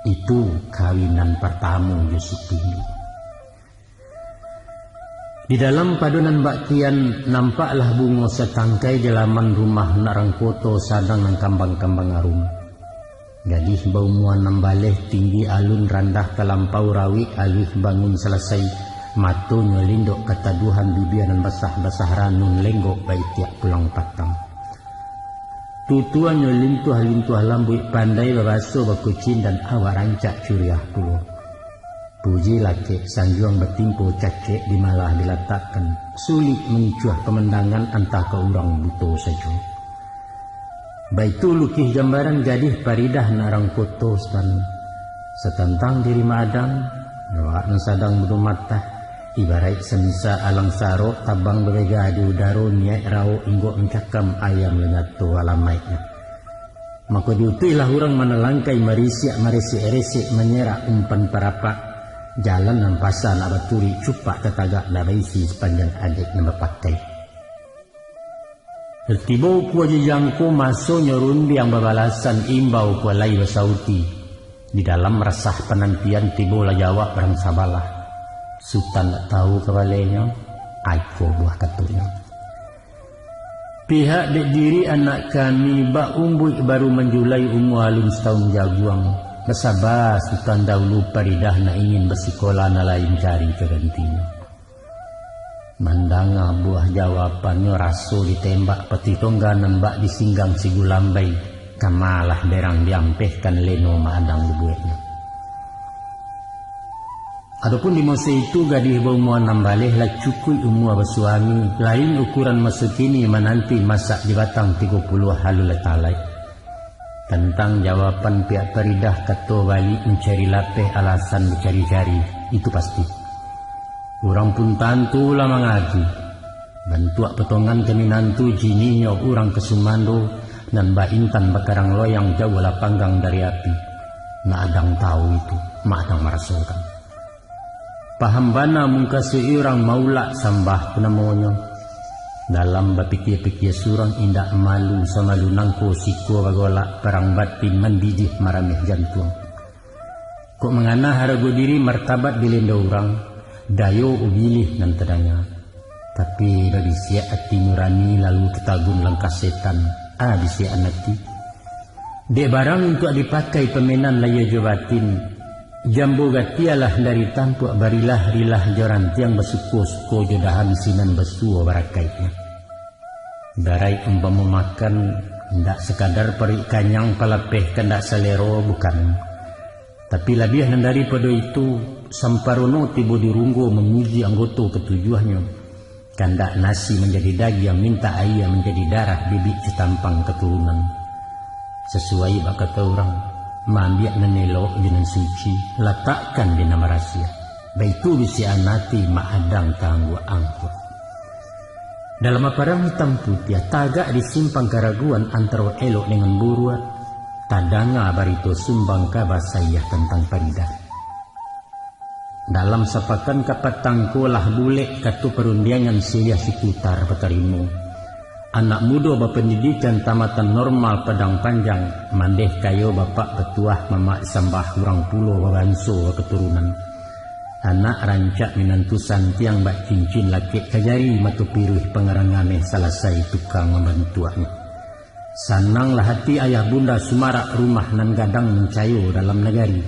Itu kawinan partamo jo Siti. Di dalam pado nan bak kian, nampaklah bungo satangkai, di laman rumah nak rang koto, sadang nan kambang-kambang arum. Gadih baumua anam baleh, tinggi alun randah, talampau rawik aluih bangun salasai, matonyo lindok kataduahan, bibia nan basah-basah ranun, lenggok baitiak pulang patang. Tutuannyo lintuah-lintuah lambuik, pandai babaso bakucindan, awak rancak curiah pulo. Puji lakek sanjuang batimpo, cacek di malah dilatakkan, sulik mangicuah pamandangan, antah ka urang buto sajo. Baitu lukih gambaran gadih Paridah nak rang koto Sutan. Satantang diri Mak Adang, awak nan sadang bunuh matah, ibaraik samisa alang sarok, tabang babega di udaro, niaik rawok inggok mancakam, ayam lanyato alamaiknyo. Mako diutuihlah urang manalangkai, marisiak maresek-resek, manyerak umpan parapak, jalan nan pasa nak baturuik, cupak tatagak nak baisi, sapanjang adaik nan bapakai. Tibo ukua jo jangko, masonyo rundiang babalasan, imbau pun lai basauti. Di dalam rasah panantian, tibolah jawab rang sabalah. Sutan ndak tahu kabalenyo, aiko buah katonyo. Pihak dek diri anak kami, bak umbuik baru manjulai, umua alun satahun jaguang. Basaba Sutan dahulu, Paridah nak ingin basikola, nan lain cari ka gantinyo. Mandanga buah jawabannyo, raso ditembak pati tongga, nan bak disinggang si Gulambai, ka malah berang diampehkan leno Mak Adang lubuaknyo. Adopun di maso itu, gadih baumua anam baleh, lah cukuik umua basuami, lain ukuran maso kini, mananti masak di batang tigo puluah alun lah talaik. Tantang jawaban pihak Paridah, kato baliak mancari lapeh, alasan bacari-cari, itu pasti. Urang pun tantu lah mangaji. Bantuak potongan ka minantu, jininyo urang ka sumando, nan bak intan bakarang loyang, jauahlah panggang dari api. Mak Adang tahu itu, Mak Adang marasokan. Paham bana mungkasuik urang, maulak sambah tu namonyo. Dalam bapikia-pikia surang, indak malu samalu nangko, siko bagolak parang batin, mandidih marameh jantuang. Kok mangana harago diri, martabat dilendo urang, dayo ubilih nan tadanga. Tapi babisiak ati nurani, lalu tatagun langkah setan, ah, bisiakan ati. Dek barang untuak dipakai, pamenan lahia jo batin, jambo gatialah dari tampuak, barilah-rilah jo rantiang, basuko-suko jo dahan, sinan basuo barakaiknyo. Darai umpamo makan, indak sakadar paruik kanyang, palapeh kandak salero, bukan. Tapi labiah nan daripado itu, samparono tibo di runggo, mamuji anggoto katujuahnyo. Kandak nasi manjadi dagiang, mintak aia manjadi darah, bibik jo tampang katurunan. Sasuai bak kato urang, maambiak nan elok jo nan suci, latakkan di nan marasiah. Baitu bisiakan ati Mak Adang taangguak-angguak. Dalam aparan hitam putiah, tagak di simpang karaguan antaro elok dengan buruak, tadanga barito sumbang kaba saiah tantang Paridah. Dalam sapakan ka patang ko, lah bulek kato parundiangan, siliah sikutar batarimo. Anak mudo bapandidikan, tamatan normal Padang Panjang, mandeh kayo bapak batuah, mamak sambah urang pulo, babanso bakaturunan. Anak rancak minantu santiang bak cincin lakek ka jari, mato piruih pangarang ameh salasai tukang mambantuaknyo. Sananglah hati ayah bunda sumarak rumah nan gadang mancayo dalam nagari.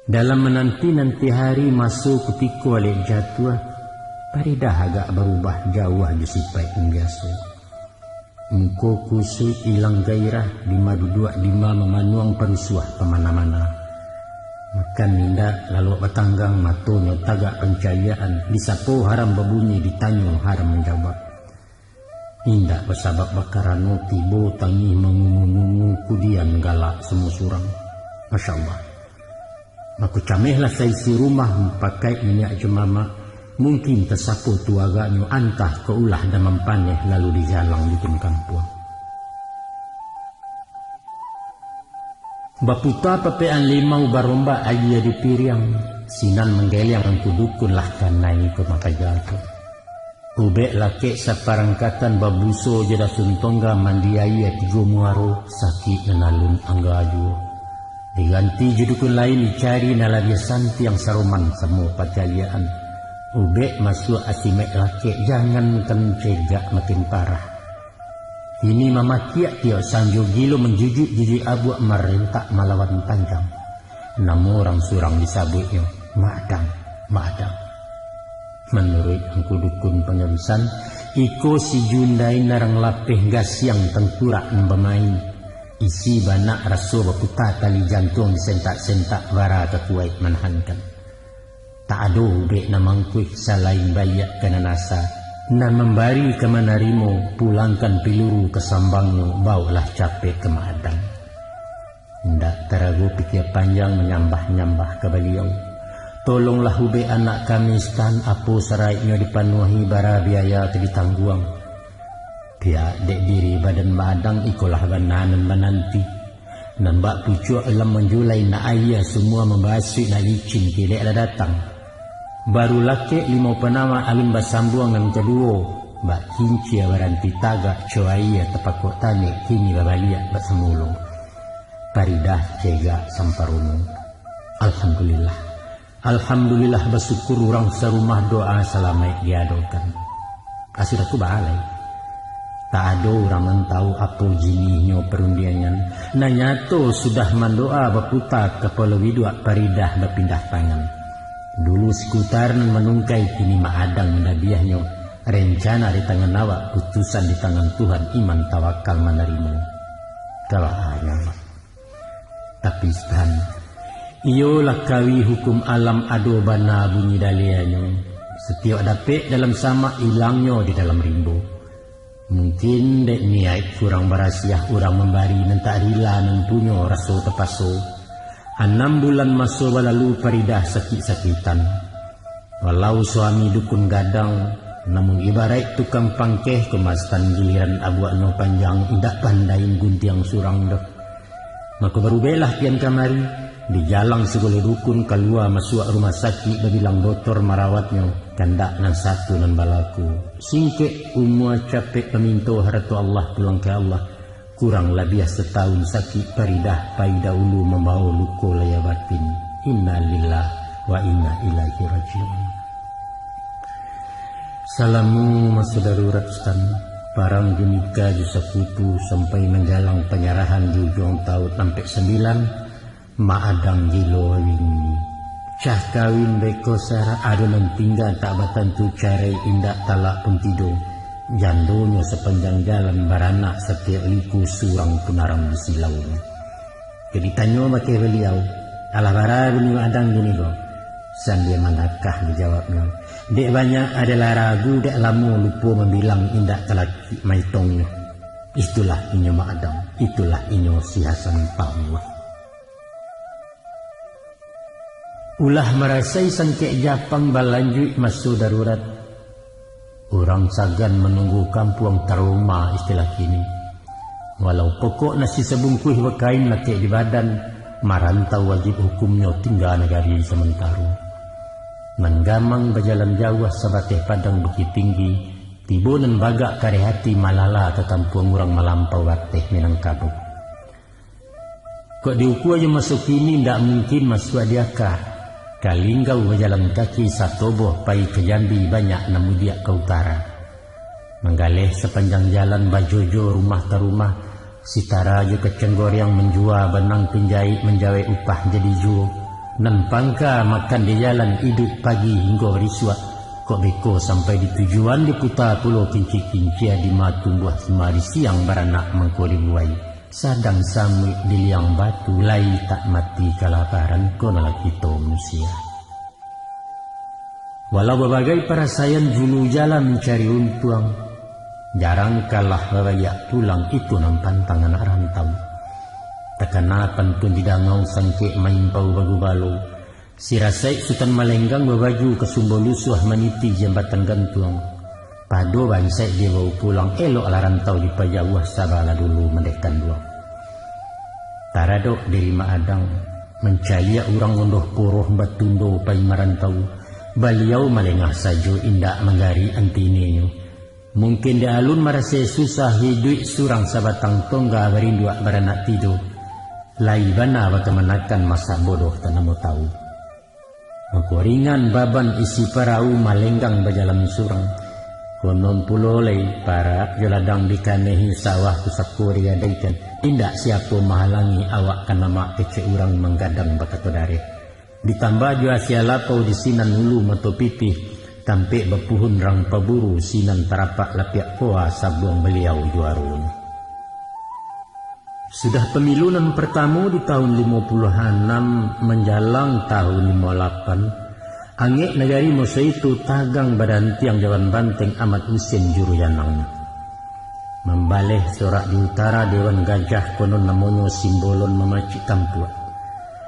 Dalam mananti-nanti hari maso kutiko alek jatuah, Paridah agak barubah jauah jo sipaik nan biaso. Muko kusuik ilang gairah, dima duduak dima mamanuang parusuah pamana-mana. Makan indak, laluak batanggang, matonyo tagak pancaliakan, disapo haram babunyi, ditanyo haram manjawab. Indak basabab bakarano tibo tangih mangungu-ngungu kudian galak samo surang. Masya Allah. Mako camehlah saisi rumah mupakaik niniak jo mamak, mungkin tasapo tu agaknyo antah ka ulah damam paneh lalu dijalang di kampuang. Baputa papean limau barombak aia di piriang, sinan manggeliang angku dukun lah kanai ko makaja tu. Ubek lakek saparangkatan babuso jo dasun tongga mandi aia tigo muaro, sakik nan alun angga juo. Diganti jo dukun lain dicari nan labiah santiang saroman samo pacaliakan. Ubek masuak asimek lakek jangankan cegak makin parah. Kini mamakiak tiok sanjo gilo manjujuik-jujuik abuak marentak malawan panjang. Namo urang surang disabuiknyo, Mak Adang, Mak Adang. Manuruik angku dukun panyabusan, iko si Jundai narang lapeh gasiang tangkurak nan bamain. Isi banak raso baputa tali jantuang disentak-sentak bara ka kuwaik manahankan. Tak ado ubek nan mangkuih salain baliak ka nan asa, nan mambari ka manarimo, pulangkan piluru ka sambangnyo, bawoklah capek ka Mak Adang. Indak tarago pikia panjang manyambah-nyambah ka Baliau. Tolonglah ubek anak kami, stan apo saraiknyo dipanuahi, bara biaya ka ditangguang. Pihak dek diri badan Mak Adang ikolah bana nan mananti. Nan bak pucuak alam manjulai nak aia, sumua mambasuik nak licin kilek lah datang. Baru lakek limau panama alun basambuang nan kaduo, bak kincia baranti tagak, co aia tapakok tanek, kini babaliak bak samulo. Paridah cegak samparono. Alhamdulillah. Alhamdulillah, basyukur urang sarumah, doa salamaik diadokan. Lah sudah tu baa lai. Tak ado urang nan tahu apo jinihnyo parundiangan. Nan nyato sudah mandoa baputa kapalo biduak, Paridah bapindah tangan. Dulu Sikutar nan manungkai, kini Mak Adang mandabiahnyo. Rencana di tangan awak, putusan di tangan Tuhan, iman tawakal manarimo. Kalah nyawa. Tapi stan, iyolah kawi hukum alam, ado bana bunyi daliahnyo. Satiok dapek dalam samak, ilangnyo di dalam rimbo. Mungkin dek niaik kurang barasiah urang mambari, nan tak rila nan punyo raso tapaso. Anam bulan maso balalu, Paridah sakik-sakitan. Walau suami dukun gadang, namun ibaraik tukang pangkeh, kemasan giliran abuaknyo panjang, indak pandai guntiang surang doh. Mako barubeklah kian kamari, dijalang sagalo dukun, kalua masuak rumah sakik, babilang dotor marawatnyo, kandak nan satu nan balaku. Singkek umua, capek paminto harato, Allah pulang ka Allah. Kurang labiah satahun sakik Paridah, pai dahulu mambawo luko lahia batin. Innalillah wa inna ilaihi raji'un. Salamo maso darurat stan, parang jo nikah jo sakutu, sampai manjalang panyarahan di ujuang taun ampek sambilan, Mak Adang gilo wini. Cah kawin beko sara, ado nan tingga tak batantu, carai indak talak pun tido. Jandonyo sapanjang jalan, baranak satiok liku, surang pun arang di silaunyo. Kok ditanyo bakeh Baliau, "Alah bara bunyi Mak Adang kini ko?" Sambia manakah dijawabnyo, "Dek banyak adalah ragu, dek lamo lupo mambilang, indak talakik maitongnyo." Itulah inyo Mak Adang, itulah inyo si Hasan Pamuah. Ulah marasai sangkek Japang balanjuik maso darurat. Urang sagan manunggu kampuang taroma istilah kini. Walau pokok nasi sabungkuih bakain lakek di badan, marantau wajib hukumnyo tingga nagari samantaro. Nan gamang bajalan jauah sabateh padang Bukittinggi, tibo nan bagak kareh ati malala ka kampuang urang malampau bateh Minangkabau. Kok diukua jo maso kini, ndak mungkin masuak di aka. Kalinggau bajalan kaki satoboh pai ka Jambi, banyak nan mudiak ka utara. Manggaleh sapanjang jalan bajojo rumah ka rumah, sitara jo kacang goreang manjua, banang pinjaik manjawek upah jadi juo. Nan pangka makan di jalan iduik pagi hinggo barisuak, kok beko sampai di tujuan diputa pulo kincia-kincia, dima tumbuah sima di siang baranak mangko dibuai. Sadang samuik di liang batu, lai tak mati kalaparan, kono lah kito manusia. Walau babagai parasaian, julu jalan mancari untuang, jarang kalah babaliak pulang, itu nan pantang anak rantau. Takana pantun di dangau, sangkek maimpau bagubalo, Sirasaik Sutan Malenggang babaju ka sumbo lusuah, maniti jambatan gantuang. Pado bansaik dibao pulang, eloklah rantau dipajauah, sabalah dulu mandeh kanduang. Taradok diri Mak Adang, mancaliak urang ondoh poroh batundo pai marantau. Baliau malengah sajo, indak manggarik antininyo. Mungkin dek alun marasai susah, iduik surang sabatang tongga, barinduak baranak tido. Lai bana bakamanakan, masak bodoh tanamo tau. Mangko ringan baban isi parau, Malenggang bajalan surang. Konon pulo lai parak jo ladang dikanehi, sawah pusako digadaikan. Indak siapo mahalangi awak ka namak, kecek urang manggadang bakato dareh. Ditambah jo asia lapau di sinan ulu mato pitih, tampek bapuhun rang paburu, sinan tarapak lapiak koa sabuang baliau juaronyo. Sudah pamilu nan partamo di tahun limo puluah anam manjalang tahun limo lapan, angek nagari maso itu tagang badantiang jawan banteng Amat Husin Juruyanang. Mambaleh sorak di utara Dewan Gajah, konon namonyo Simbolon Mamacik Tampuak.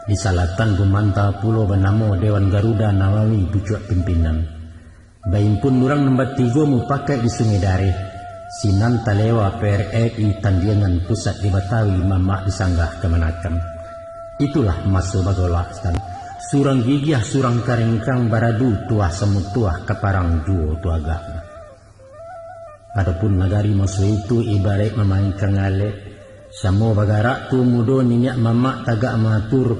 Di salatan gumanta pulo banamo Dewan Garuda Nawawi pucuak pimpinan. Baimpun urang nan batigo mupakaik di Sungai Dareh, sinan talewa P R R I Tandiangan Pusat di Batawi, mamak di sanggah kamanakan. Itulah maso bagolak, san. Surang gigiah, surang karengkang, baradu tuah samutuah, ka parang juo tu agaknyo. Adopun nagari maso itu ibaraik mamainkan alek, samo bagarak tuo mudo niniak mamak tagak maatur,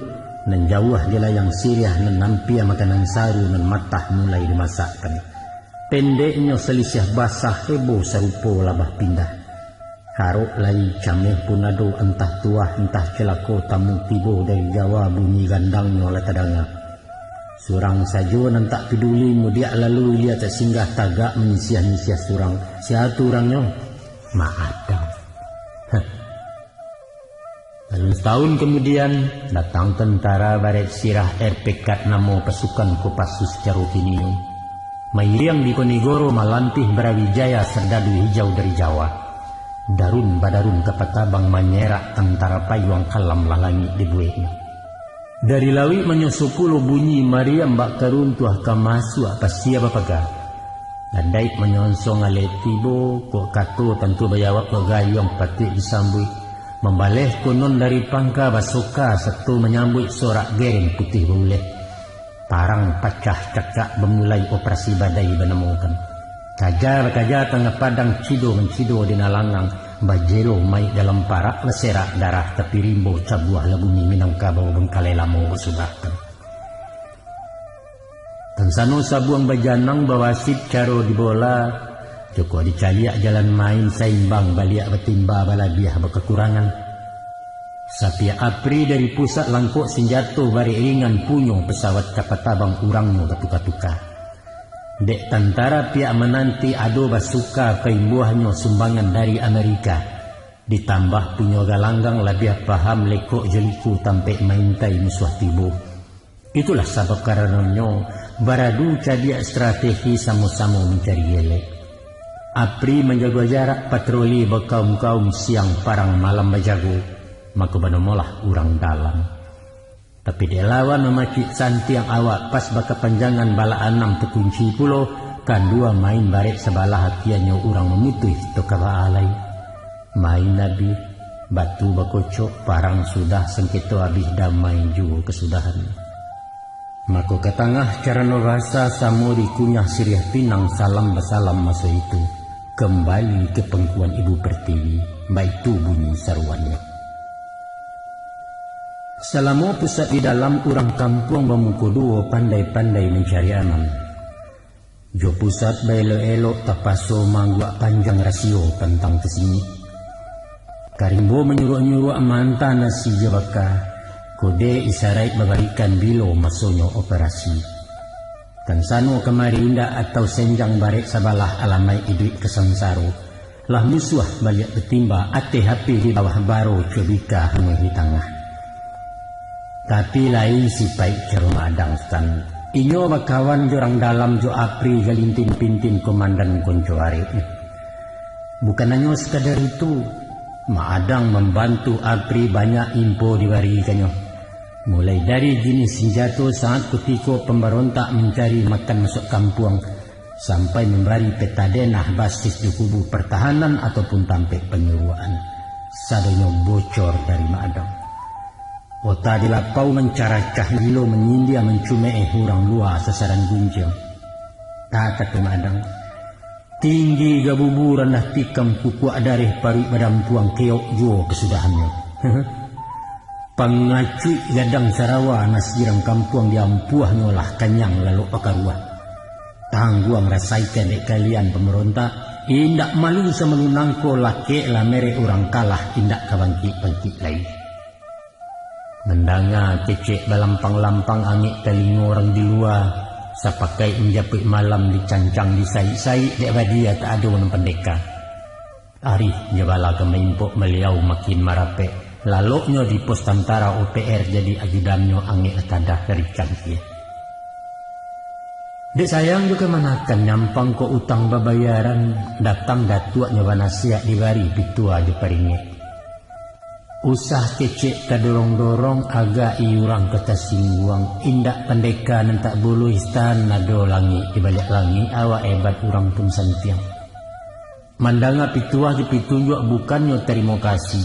nan jauah di layang siriah, nan ampia makanan saru, nan matah mulai dimasakkan. Pendeknyo, salisiah basah, hebo sarupo labah pindah. Harok lai cameh pun ado, antah tuah, antah cilako, tamu tibo dari Jawa, bunyi gandangnyo lah tadanga. Surang sajo nan tak paduli, mudiak lalu ilia tak singgah, tagak manyisiah-nyisiah surang. Sia tu urangnyo? Mak Adang. Heh. Lalu satahun kamudian, datang tentara barek sirah, R P Kat namo pasukan Kopassus caro kini. Mairiang Diponegoro, malampih Brawijaya, sardadu hijau dari Jawa. Darun badarun kapatabang, manyerak tantara payuang, kalam lah langik dibueknyo. Dari lauik manyoso pulo bunyi mariam, bak karuntuah ka masuak pasia bapaga. Adaik manyonsong alek tibo, kok kato tantu bajawab, kok gayuang patuik disambuik. Mambaleh konon dari pangka basoka, sato manyambuik sorak gereng putih bauleh. Parang pacah cakak, bamulai operasi badai banamokan. Kaja bakaja tangah padang, cido mancido di nan langang, bajelo mayik dalam parak, baserak darah tapi rimbo, cabuah lah bumi Minangkabau, bangkalai lamo basudahkan. Tansano sabuang bajanang, bawasit caro dibola, jokok dicaliak jalan main, saimbang baliak batimba, balabiah bakakurangan. Sapiak apri dari pusat, langkok sinjato barek ringan, punyo pesawat kapatabang, urangnyo batuka-tuka. Dek tantara piak mananti, ado basuka paimbuahnyo sumbangan dari Amerika. Ditambah punyo galanggang, labiah paham lekok jo liku, tampek maintai musuah tibo. Itulah sabab karanonyo, baradu cadiak strategi, samo-samo mancari elek. Apri manjago jarak, patroli bakaum-kaum, siang parang malam bajago, mako banamolah urang dalam. Tapi dek lawan mamacik santiang, awak pas bakapanjangan, balak anam takunci pulo, kandua main barek sabalah, akianyo urang mamutuih, tokabaa lai. Main abih, batu bakocok, parang sudah, sangketo abih, damai juo kasudahan. Mako ka tangah carano basa, samo dikunyah siriah pinang, salam basalam maso itu, kambali ka pangkuan Ibu Pertiwi, baitu bunyi saruannyo. Salamo pusat di dalam, urang kampuang bamuko duo pandai-pandai mancari aman. Jo pusat baelok-elok tapaso maangguak panjang rasio pantang tasingik. Karimbo manyuruak-nyuruak maanta nasi jo baka, kode isaraik babarikan bilo masonyo operasi. Tansano kamari indak atau senjang barek sabalah alamaik iduik ka sansaro. Lah musuah baliak batimba, ateh api di bawah baro cobika hanguih di tangah. Tapi lain sipaik caro Maadang Sutan. Inyo bakawan jo urang dalam jo Apri galintin-pintin komandan konco areknyo. Bukan hanyo sakadar itu, Maadang mambantu Apri banyak info dibarikannyo. Mulai dari jinih sinjato saat kutiko pambarontak mancari makan masuak kampuang, sampai mambari peta denah basis di kubu partahanan ataupun tampek panyuruakan. Sadonyo bocor dari Maadang. Ota di lapau mancaracah, gilo manyindia mancumeeh urang lua sasaran gunjiang. Takah tu Maadang. Tinggi gabubu randah tikam, kukuak dareh paruik badampuang, keok juo kasudahannyo. Pangacuik gadang sarawa nasi urang kampuang diampuahnyo lah kanyang lalok bakaruah. Tangguang rasaikan dek kalian pambarontak, indak malu samalu nangko lakek lah merek urang kalah indak ka bangkik-bangkik lai. Mandanga kecek balampang-lampang angek talingo urang di lua, sapakaik manjapuik malam dicancang disaik-saik dek badia tak ado nan pandeka. Arih jo bala ka maimpok baliau makin marapek, laloknyo di pos tantara O P R jadi ajudannyo angek lah tadah dari cangkia. Dek sayang jo kamanakan nyampang kok utang babayaran, datang datuaknyo banasiak dibari pitua jo paringek. Usah kecek tadorong-dorong, agak i urang ka tasingguang, indak pandeka nan tak buluih, stan ado langik di baliak langik, awak ebat urang pun santiang. Mandanga pituah jo pitunjuak bukannyo tarimo kasih,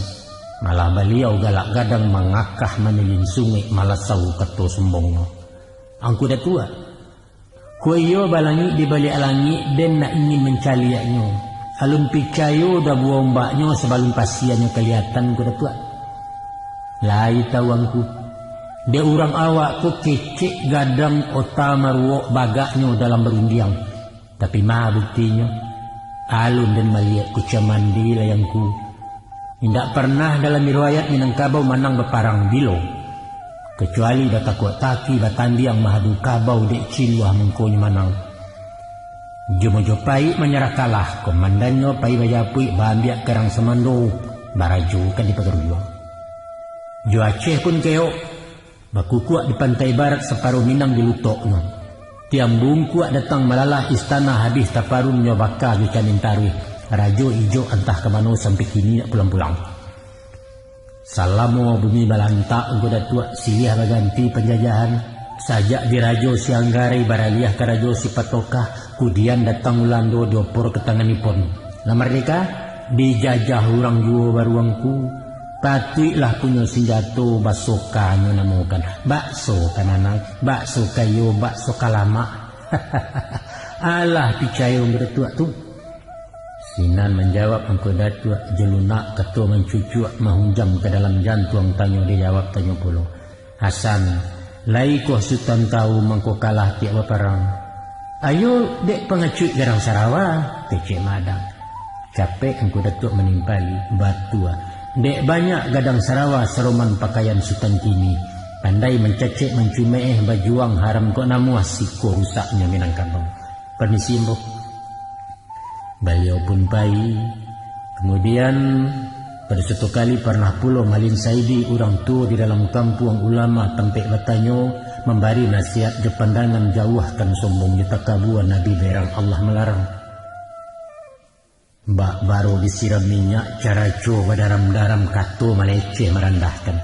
malah baliau galak gadang mangakah manilin sunguik malasau kato sombongnyo. Angku Datuak, kok iyo balangik di baliak langik, den nak ingin mancaliaknyo. Alun picayo dabuah ombaknyo sabalun pasianyo kaliatan, Angku Datuak. Lai tahu Angku, dek urang awak ko kecek gadang ota maruok bagaknyo dalam barundiang. Tapi ma buktinyo? Alun den maliek kucia mandi lai Angku. Indak parnah dalam riwayat Minangkabau manang baparang bilo. Kacuali batakuak taki batandiang mahadu kabau dek ciluah mangkonyo manang. Jo Mojopaik manyarah kalah, komandannyo pai bajapuik baambiak karang samando, barajo ka di Pagaruyuang. Jo Aceh pun keok, bakukuak di pantai barat, saparo Minang dilutoknyo. Tiam bungkuak datang malalah istana, habih taparunnyo baka jo canin taruih, rajo ijok antah ka mano sampai kini ndak pulang-pulang. Salamo bumi balantak, Angku Datuak, silih baganti panjajahan, sajak di Rajo Sianggarai baraliah ka Rajo Sipatokah, kudian datang Ulando diopor ka tangan Nippon. Lah mardeka, dijajah urang juo baru Angku, patuiklah punyo sinjato, baso ka nyo namokan, bakso ka nanang, bakso ka iyo, bakso ka lamak. Alah picayo Angku Datuak tu. Sinan manjawab Angku Datuak, jo lunak kato mancucuak, mahunjam ka dalam jantuang, tanyo dijawab tanyo pulo. Hasan, lai koh Sutan tahu mangko kalah tiok baparang? Ayo dek pangacuik gadang sarawa, kecek Maadang. Capek Angku Datuak manimpali, batua. Dek banyak gadang sarawa saroman pakaian Sutan kini. Pandai mancacek mancumeeh, bajuang haram kok namuah, siko rusaknyo Minangkabau. Permisi, Ambo. Baliau pun pai. Kamudian, pado suatu kali parnah pulo Malin Saidi, urang tuo di dalam kampuang, ulama tampek batanyo, mambari nasihat jo pandangan jauahkan sombong jo takabua, Nabi berang Allah malarang. Bak baro disiram minyak, caraco badaram-daram, kato maleceh marandahkan.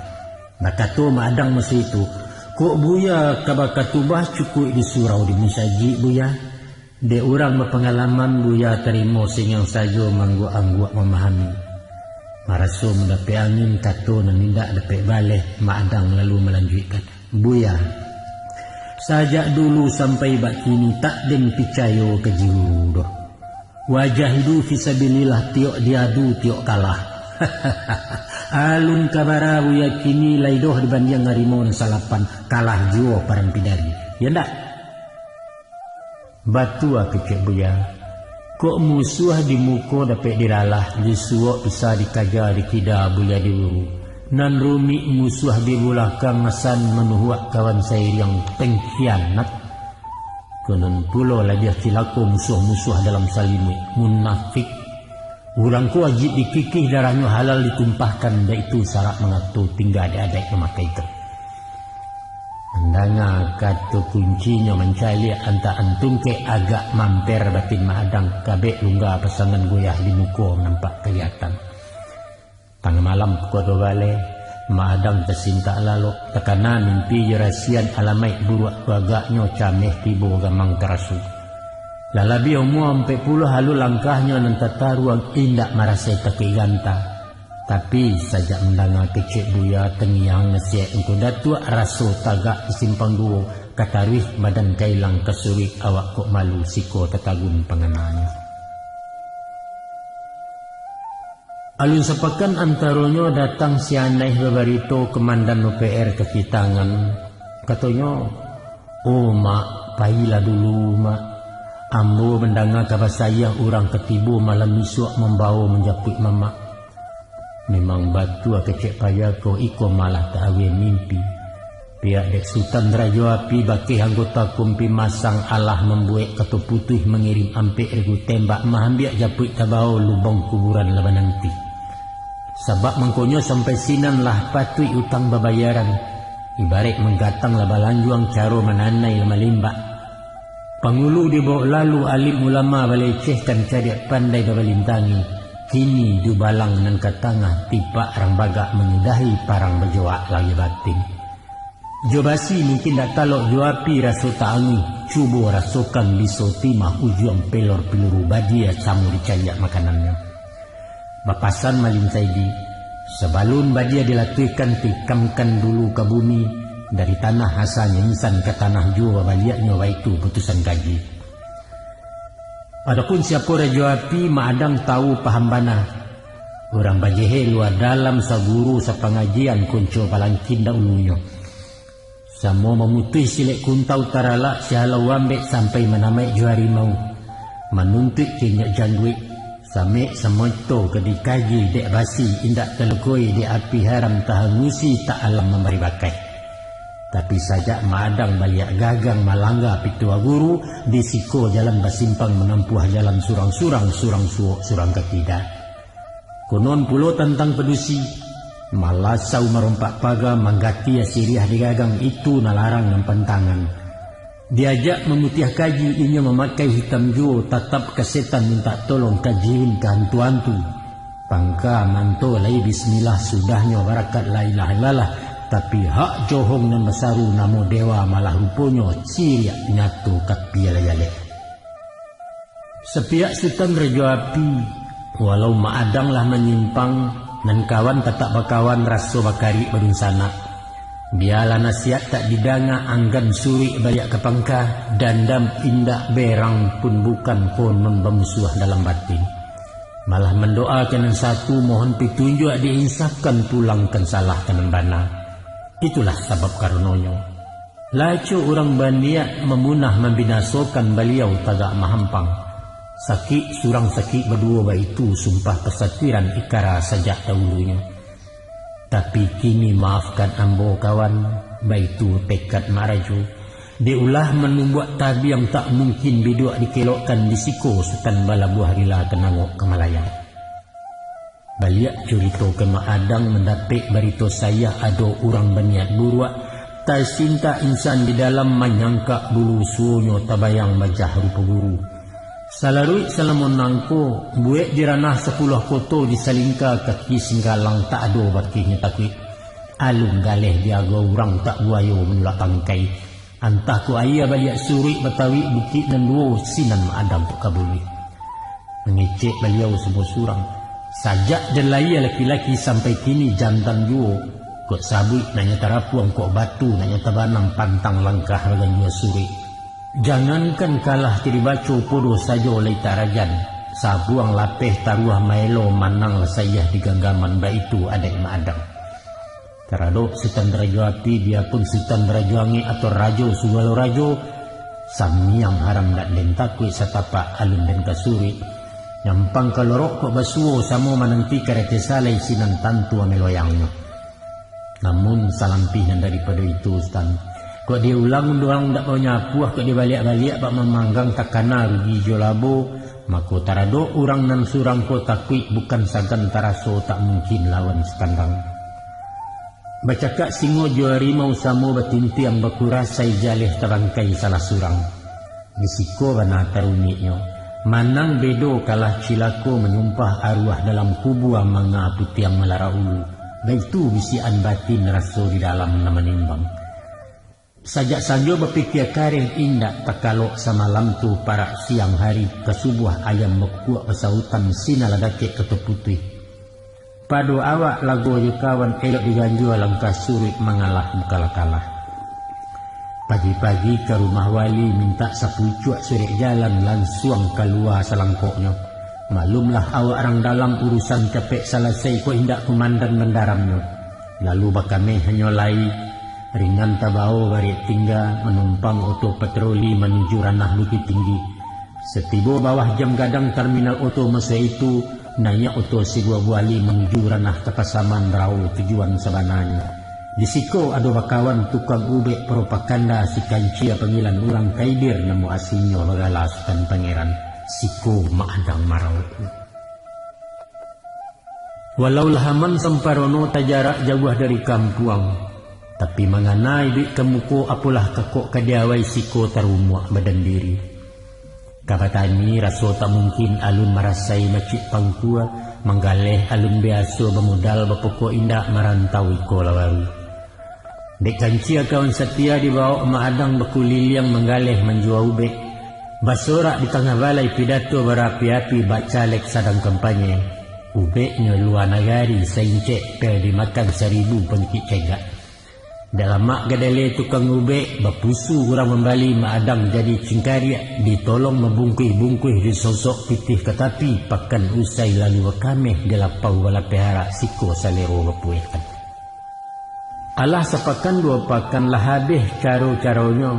Bakato Maadang maso itu, "Kok Buya ka bakatubah, cukuik di surau di musajik, Buya. Dek urang bapangalaman, Buya tarimo sangiang sajo, maangguak-angguak mamahami." Maraso mandapek angin, kato nan indak dapek baleh, Maadang lalu malanjuikkan, "Buya, sajak dulu sampai bak kini, tak den picayo ka jiru doh. Wajahidu fisabilillah, tiok diadu, tiok kalah. Alun ka bara Buya kini lai doh dibandiang harimau nan salapan, kalah juo parang pidari. Yo ndak? Batua kecek Buya. Kok musuah di muko dapek dilalah, di suok bisa dikaja, dikida buliah diuru. Nan rumik musuah di bulakang asan manuhuak kawan sairiang pengkhianat. Konon pulo labiah cilako musuah-musuah dalam salimuik, munafik. Urang ko wajib dikikih darahnyo halal ditumpahkan, baitu sarak mangato tingga di adaik mamakai tu. Mandanga kato kuncinyo mancaliak antaan tungkek agak mamper batin Mak Adang kabek lungga pasangan goyah di muko nampak kaliatan. Tangah malam pukua duo baleh, Mak Adang tasintak lalok, takana mimpi jo rasian alamaik buruak tu agaknyo cameh tibo gamang karaso. Lah labiah umua ampek puluah alun langkahnyo nan tataruang indak marasai takuik ganta. Tapi, sajak mandanga kecek Buya tangiang nasihat Ngku Datuak raso tagak di simpang duo, ka taruih badan kailang ka suruik awak kok malu siko tatagun pangananyo. Alun sapakan antaronyo datang si Anaih babarito komandan O P R ka Kitangan. Katonyo, "Oh, Mak, payilah dulu, Mak. Ambo mandanga kaba sayah urang ka tibo malam isuak mambawo manjapuik Mamak." Memang batua kecek paya ko, iko malah tak aweh mimpi. Pihak dek Sutan Rajo Api bakeh anggota Kumpi Masang alah mambuek kato putuih mangirim ampek regu tembak mahambiak japuik tabao lubang kuburan lah bananti. Sabab mangkonyo sampai sinan lah patuik utang babayaran, ibaraik manggatang lah balanjuang caro mananai lah malimbak. Pangulu dibawok lalu alim ulama balecehkan cadiak pandai babalintangi, kini dubalang nan ka tangah tipak rang bagak manyudahi parang bajawak lahia batin. Jo basi mungkin dak talok jo api raso taanguih, cubo rasokan biso timah ujuang pelor piluru badia samo dicaliak makanannyo. Bapasan Malin Saidi, sabalun badia dilatuihkan tikamkan dulu ka bumi, dari tanah asalnyo insan ka tanah juo babaliaknyo baitu putusan kaji. Adapun siapo Rajo Api, Mak Adang tawu paham bana. Urang bajehe lua dalam saguru sapangajian kunco palangkin daulunyo. Samo mamutuih silek kuntau taralak sihalau wambek sampai manamaik jo harimau. Manuntuik kinyak jangguik, samek samoto ka dikaji dek basi indak talukoi dek api haram tahangusi tak alam mambari bakai. Tapi sajak Mak Adang baliak gagang malangga pituah guru, di siko jalan basimpang manampuah jalan surang-surang, surang suok, surang ka kida. Konon pulo tantang padusi, malasau marompak paga manggati asiriah di gagang itu nalarang nan pantangan. Diajak mamutiah kaji inyo mamakai hitam juo, tatap ka setan mintak tolong ka jin ka hantu-hantu. Pangka manto lai bismillah sudahnyo barakat la ilaha illallah, tapi hak johong nan basaru namo dewa malah ruponyo ciriak nyato ka pialah jaleh. Sapiak Sutan Rajo Api, walau Mak Adang lah manyimpang, nan kawan tatap bakawan raso bakarik badunsanak. Bialah nasihat tak didanga anggan suruik baliak ka pangka, dandam indak berang pun bukan konon bamusuah dalam batin. Malah mandoa ka nan satu mohon pitunjuak diinsafkan pulangkan salah ka nan bana. Itulah sabab karononyo. Lah acok urang baniat mamunah mambinasokan baliau tagak mahampang. Sakik surang sakik baduo baitu sumpah pasatiran ikara sajak daulunyo. Tapi kini maafkan ambo kawan, baitu tekad Mak Rajo. Dek ulah manumbuak tabiang tak mungkin biduak dikelokkan di siko Sutan balabuah rila ka nangok ka malayang. Baliak curito ka Mak Adang mandapek barito sayah ado urang baniat buruak, tasintak insan di dalam manyangkak bulu suonyo tabayang bajah rupo guru. Salaruik salamo nangko, buek di ranah sapuluah koto di salingka kaki singgalang tak ado bakihnyo takuik. Alun galeh diago urang tak buayo manulak tangkai. Antah ko aia baliak suruik batawik bukik nan duo sinan Mak Adang kok ka buluih. Mangecek baliau samo surang. Sajak den lahia laki-laki sampai kini jantan juo. Kok sabuik nak nyo tarapuang, kok batu nak nyo tabanam pantang langkah baganjua suruik. Jangankan kalah ka dibaco podo sajo lai tak rajan. Sabuang lapeh taruah maelo, manang lah saiah di ganggaman, baitu adaik Mak Adang. Taradok Sutan Rajo Api, biyapun Sutan Rajo Angek atau rajo sagalo rajo, samiang haram dak den takuik, satapak alun den kasuruik. Nyampang ka lorok kok basuo, samo mananti karate salai, sinan tantu ameh loyangnyo. Namun, salampih nan daripado itu, Sutan, kok diulang-ulang dak punyo apuah, kok dibaliak-baliak bak mamanggang, takana rugi jo labo, mako taradok urang nan surang ko takuik bukan sagan, taraso tak mungkin lawan sakandang. Bacakak singo jo arimau, samo batintiang bakurasai, jaleh tabangkai salah surang. Di siko bana tarumiknyo, manang bedo kalah cilako, manyumpah aruah dalam kubua, manga putiang malarak ulu. Baitu bisiakan batin, raso di dalam nan manimbang. Sajak sanjo bapikia kareh, indak takalok samalam tu, parak siang hari ka subuah, ayam bakukuak basautan, sinan lah dakek kato putuih. Pado awak lago jo kawan, elok diganjua langkah suruik, mangalah bukanlah kalah. Pagi-pagi ka rumah wali, mintak sapucuak surek jalan, lansuang kalua salangkoknyo. Maklumlah awak rang dalam, urusan capek salasai, kok indak kumandan mandaramnyo. Lalu bakameh hanyo lai, ringan tabao barek tingga, manumpang oto patroli manuju ranah Bukittinggi. Satibo bawah Jam Gadang terminal oto masa itu, naiak oto sibuah buali manuju ranah ka Pasaman Rao tujuan sabananyo. Di siko ado bakawan tukang ubek propaganda si Kancia, panggilan urang Kaidir, namo aslinyo bagala Sutan Pangeran, siko Mak Adang marauk. Walau lah aman samparono tajarak jauah dari kampuang, tapi mangana ibik ka muko, apolah kakok ka diawai, siko tarumuak badan diri. Ka batani raso tak mungkin, alun marasai macik pangkua, manggaleh alun biaso, bamodal bapokok indak, marantau iko lah baru. Dek Kancia kawan satia, dibawok Mak Adang bakuliliang, manggaleh manjua ubek. Basorak di tangah balai, pidato barapi-api, bak caleg sadang kampanye. Ubeknyo lua nagari, saincek pel dimakan, saribu pangkik cegak. Dek lamak gadele tukang ubek, bapusu urang mambali, Mak Adang jadi cingkariak, ditolong mambungkuih-bungkuih, disosok pitih ka tapi, pakan usai lalu bakameh, di lapau balapeh arak, siko salero bapuehkan. Alah sapakan duo pakan lah abih caro-caronyo,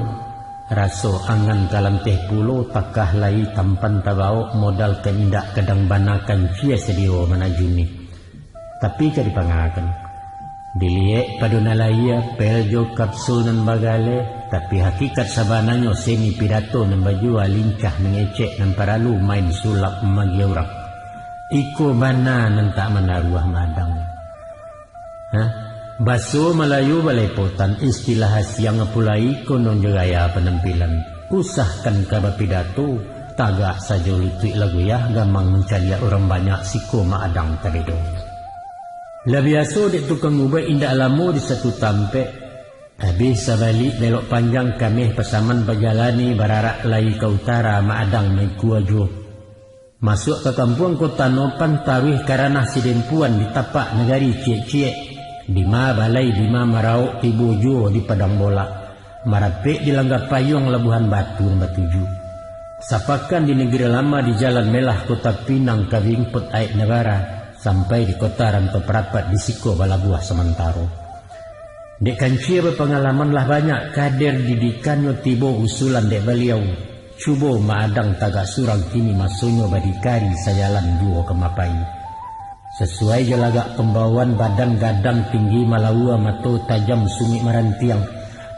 raso angan ka lanteh pulo, takah lai tampan tabawok, modal ka indak gadang bana, Kancia sadio manajuni. Tapi ka dipangakan. Diliek pado nan lahia, pel jo kapsul nan bagaleh, tapi hakikat sabananyo seni pidato nan bajua, lincah mangecek nan paralu, main sulap magiah urang. Iko bana nan tak manaruah Mak Adang. Hah? Baso Malayu balepotan, istilah asiang apo lai, konon jo gaya panampilan. Usahkan ka bapidato, tagak sajo lutuik lah goyah, gamang mancaliak urang banyak, siko Mak Adang tabedo. Lah biaso dek tukang ubek indak lamo di satu tampek, abih sabalik belok panjang, kameh Pasaman bajalani, bararak lai ka utara, Mak Adang maikua juo. Masuak ka kampuang Kota Nopan, taruih ka ranah Sidempuan, di tapak nagari ciek-ciek, dima balai, dima marauk, tibo juo di Padang Bolak, marapek di Langga Payuang, Labuhan Batu nan batuju. Sapakan di Negeri Lama, di Jalan Melah Kota Pinang, ka Vingpot Aek Nabara, sampai di Kota Rantau Parapat, di siko balabuah samantaro. Dek Kancia bapangalaman lah banyak, kader didikannyo tibo, usulan dek baliau, cubo Mak Adang tagak surang, kini masonyo badikari, sajalan juo ka mapai. Sasuai jo lagak pambawaan, badan gadang tinggi malaua, mato tajam sungik marantiang,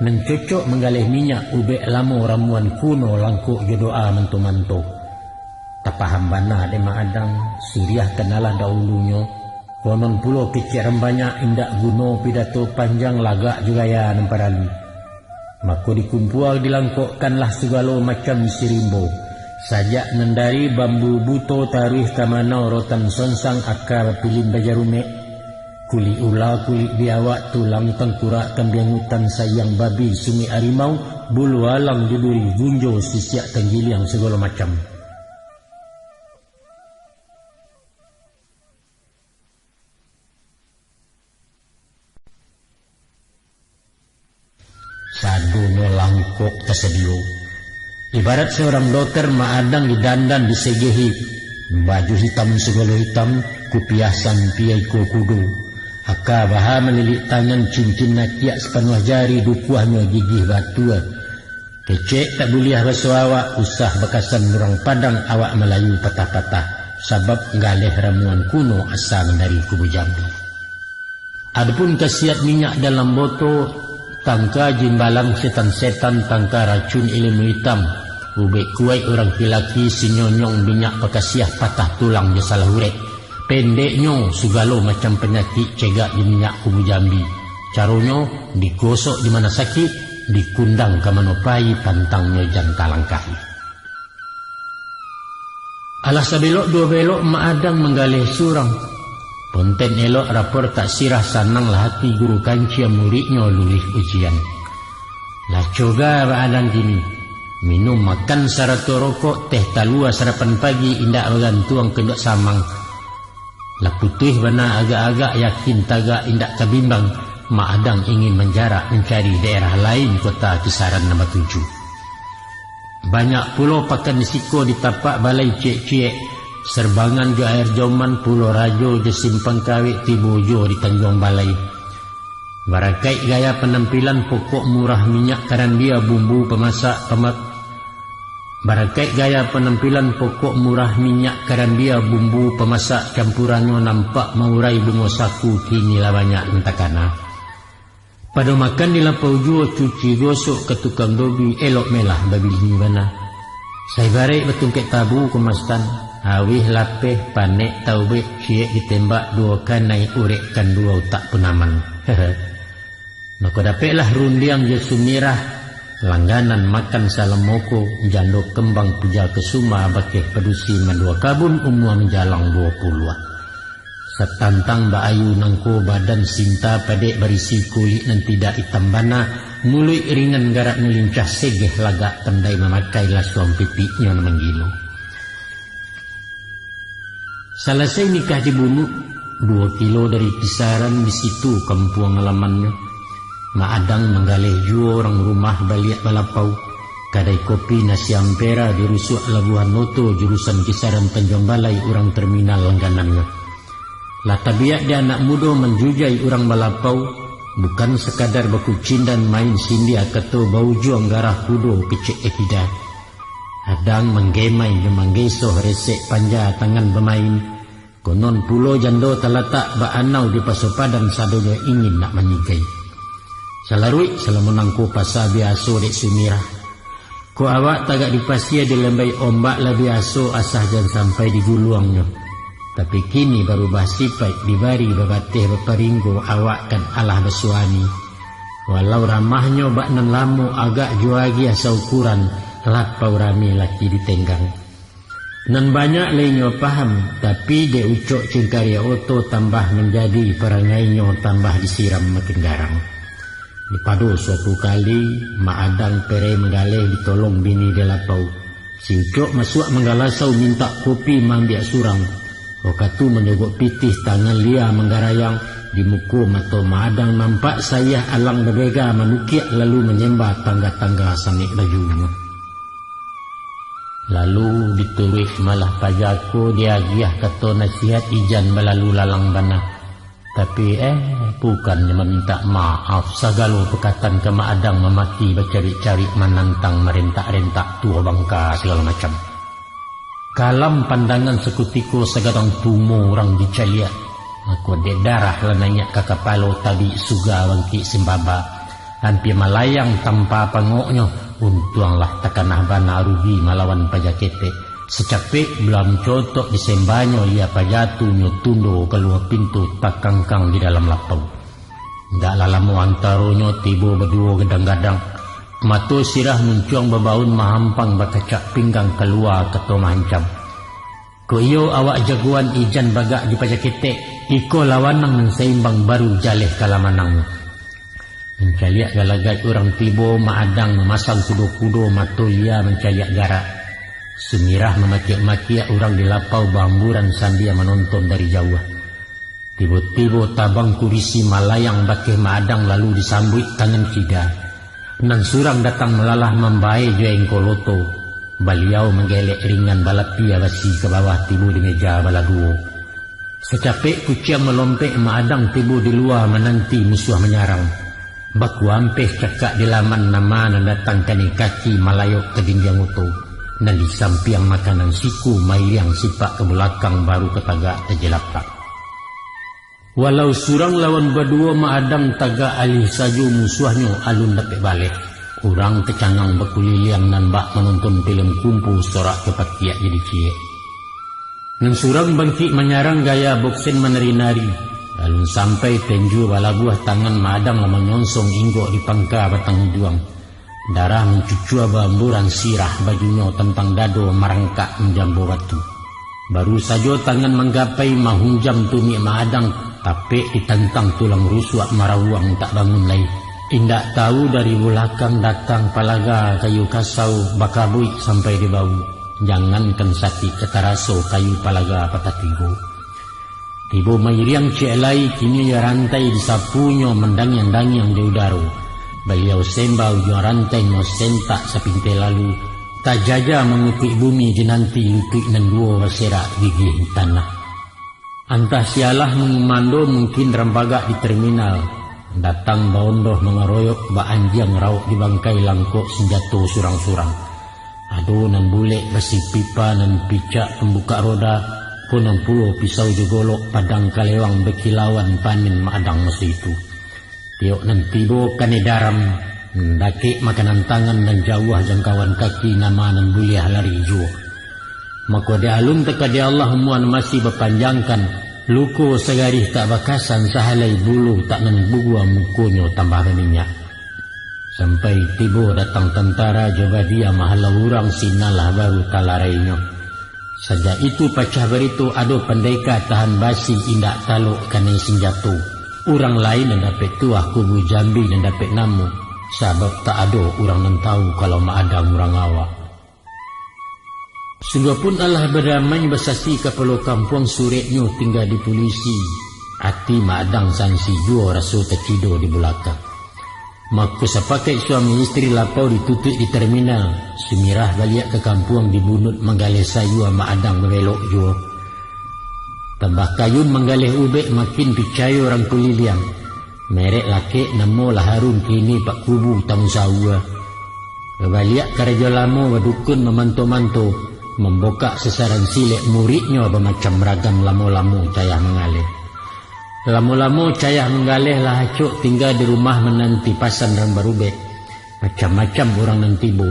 nan cocok manggaleh minyak, ubek lamo ramuan kuno, langkok jo doa manto-manto. Tapaham bana dek Mak Adang, suriah kanalah dahulunyo, konon pulo kecek rang banyak, indak guno pidato panjang, lagak jo gaya nan paralu. Mako dikumpua dilangkokkanlah sagalo macam isi rimbo, sajak nan dari bambu buto taruih ka manau rotan sonsang, aka bapilin bajarumek, kulik ula, kulik biawak, tulang tangkurak, kambiang utan, sayang babi, sungik arimau, bulu alang duduri, gunjo, sisiak, tanggiliang, sagalo macam. Sadonyo langkok tasadio. Ibarat saurang dokter, Mak Adang didandan, disegehi. Baju hitam sagalo hitam, kupiah sampia iko kudo. Aka baha malilik tangan, cincin natiak sapanuah jari, dukuahnyo gigih batua. Kecek tak buliah baso awak, usah bakasan urang Padang, awak Malayu patah-patah, sabab galeh ramuan kuno asa mandari kubu jambi. Adopun kasiat minyak dalam boto, tangka jimbalan setan-setan, tangka racun ilmu itam, ubek kuaik urang kilaki, sinyonyong minyak pakasiah, patah tulang jo salah urek. Pendeknyo, sagalo macam panyakik cegak di minyak kubu jambi. Caronyo, digosok di mano sakik, dikundang ka mano pai, pantangnyo jan talangkahi. Alah sabelok duo belok, Mak Adang manggaleh surang. Ponten elok rapor tak sirah, sananglah hati guru kancia, muridnyo lulih ujian. Lah coga Mak Adang kini, minum makan sarato rokok, teh talua sarapan pagi, indak bagantuang ka induak samang. Lah putuih bana agak-agak, yakin tagak indak ka bimbang, Mak Adang ingin manjarak mancari daerah lain, kota kisaran nan batuju. Banyak pulo pakan di siko, di tapak balai ciek-ciek, Serbangan jo Air Joman, Pulo Rajo jo Simpang Kawek, tibo juo di Tanjuang Balai. Barakaik gaya panampilan, pokok murah minyak karambia, bumbu pamasak pama-, barakaik gaya panampilan, pokok murah minyak karambia, bumbu pamasak campuranyo, nampak maurai bungo saku, kini lah banyak nan takana. Pado makan di lapau juo, cuci gosok ka tukang dobi, elok melah babini bana. Saibaraik batungkek tabu, Komastan, awih lapeh, panek taubek, ciek ditembak duo kanai, urek kan duo utak pun aman. Mako dapeklah Rundiang jo Sumirah, langganan makan salamoko, jando kembang puja kesuma, bakeh padusi mandua kabun, umua manjalang duo puluah. Satantang baayu nangko badan, sinta padek barisi, kulik nan tidak itam bana, muluik ringan garaknyo lincah, segeh lagak pandai mamakai, lasuang pipiknyo nan manggilo. Salasai nikah di Bunut, duo kilo dari Kisaran, di situ kampuang alamannyo. Mak Adang manggaleh juo urang rumah baliak balapau. Kadai kopi Nasi Ampera di rusuak Labuhan Oto, jurusan Kisaran Tanjuang Balai, urang terminal langganannyo. Lah tabiak di anak mudo manjujai urang balapau, bukan sakadar bakucindan main sindia, kato baujuang garah kudo kecek Ehida. Adang manggemai jo manggesoh, resek panja tangan bamain. Konon pulo jando talatak baanau di Paso Padan, sadonyo ingin nak manyigai. Salaruik salamo nangko pasa biaso dek Sumirah. Kok awak tagak di pasia, dilambai ombak lah biaso, asah jan sampai diguluangnyo. Tapi kini barubah sipaik, dibari babateh baparinggo, awak kan alah basuami. Walau ramahnyo bak nan lamo, agak juo agiah saukuran, lapau rami laki ditenggang. Nan banyak lai inyo paham, tapi dek ucok cingkariak oto tambah manjadi, parangainyo tambah disiram makin garang. Di pado suatu kali, Mak Adang pereh manggaleh ditolong bini di lapau. Si ucok masuak manggalasau, mintak kopi maambiak surang. Wakatu manyogok pitih, tangan lia manggarayang, di muko mato Mak Adang nampak sayah alang babega manukiak, lalu manyemba tangga-tangga sanek bajunyo. Lalu dituruik malah pajako, diagiah kato nasihat, ijan balalu lalang bana. Tapi, eh, bukannyo mamintak maaf, sagalo pakatan ka Mak Adang mamaki, bacarik-carik, manantang, marentak-rentak, tuo bangka sagalo macam. Kalam pandangan sakutiko, sagadang tumo urang dicaliak. Mako dek darah lah naiak ka kapalo, tabik suga bangkik simbaba. Ampia malayang tampa pangoknyo, untuanglah takanah bana, rugi malawan paja ketek. Sacapek bala mancotok disembanyo, lia paja tu nyo tundo kalua pintu, takangkang di dalam lapau. Indak lah lamo antaronyo, tibo baduo gadang-gadang. Mato sirah muncuang babaun, mahampang bakacak pinggang, kalua kato mahancam. Kok iyo awak jagoan, ijan bagak di paja ketek, iko lawanang nan saimbang, baru jaleh kalah manangnyo. Mancaliak galagai urang tibo, Mak Adang mamasang kudo-kudo, mato lia mancaliak garak. Sumirah mamakiak-makiak, urang di lapau baamburan sambia manonton dari jauah. Tibo-tibo tabang kurisi, malayang bakeh Mak Adang, lalu disambuik tangan kida. Nan surang datang malalah, mambae jo engkol oto. Baliau manggelek ringan balapia basi ka bawah, tibo di meja balah duo. Sacapek kuciang malompek, Mak Adang tibo di lua mananti musuah manyarang. Baku ampeh cakak di laman, nama nan datang kanai kaki malayok ka dindiang oto, nan di sampiang makanan siku mairiang sipak ka bulakang baru ka tagak tajelapak. Walau surang lawan baduo, Mak Adang tagak alih sajo musuahnyo alun dapek baleh. Urang tacangang bakuliliang nan bak manonton pilem kumpu, sorak ka pakiak jadi ciek. Nan surang bangkik manyarang gaya boksen manari-nari. Alun sampai tenjua balabuah, tangan Mak Adang lah manyonsong inggok di pangka batang iduang. Darah mancucua baamburan sirah, bajunyo tampang dado marangkak manjambo batu. Baru sajo tangan manggapai mahunjam tumik Mak Adang, tapek ditantang tulang rusuak marawuang tak bangun lai. Indak tahu dari bulakang datang palaga kayu kasau bakabuik sampai di bahu. Jangankan sakik ka taraso kayu palaga patah tigo. Tibo mairiang ciek lai, kini jo rantai disapunyo mandangiang-dangiang di udaro. Baliau sembah ujuang rantainyo sentak sapintai lalu, tajaja mangukuik bumi dinanti lutuik nan duo baserak gigih tanah. Antah sialah mangumando, mungkin rambagak di terminal. Datang baondoh mangaroyok, bak anjiang rauk di bangkai, langkok sinjato surang-surang. Ado nan bulek basi pipa, nan picak pambukak roda, ko nan pulo pisau jo golok, padang kalewang bakilauan panin Mak Adang maso itu. Tiok nan tibo kanai daram, dakek makanan tangan, nan jauah jangkauan kaki, nama nan buliah lari juo. Mako di alun takadai Allah, umua nan masih bapanjangkan, luko sagarih tak bakasan, sahalai bulu tak nan bugua, mukonyo tambah baminyak. Sampai tibo datang tantara jo badia mahalau urang, sinan lah baru talarainyo. Sajak itu pacah barito, ado pandeka tahan basi, indak talok kanai sinjato. Urang lain nan dapek tuah, kubu jambi nan dapek namo, sabab tak ado urang nan tahu kalau Mak Adang urang awak. Sungguahpun alah badamai basasi kapalo kampuang, sureknyo tingga di pulisi. Ati Mak Adang sansi juo, raso tacido di bulakang. Mako sapakaik suami istri lapau ditutuik di terminal, Sumirah baliak ka kampuang, dibunuik manggaleh sayua, Mak Adang babelok juo. Tambah kayun manggaleh ubek, makin picayo urang kuliliang. Merek lakek namo lah harum, kini pak kubu taun saua. Babaliak karajo lamo, badukun mamanto-manto, mambokak sasaran silek, muridnyo bamacam ragam, lamo-lamo cayah manggaleh. Lamo-lamo cayah manggaleh lah acok, tingga di rumah mananti pasan rang barubek. Macam-macam urang nan tibo,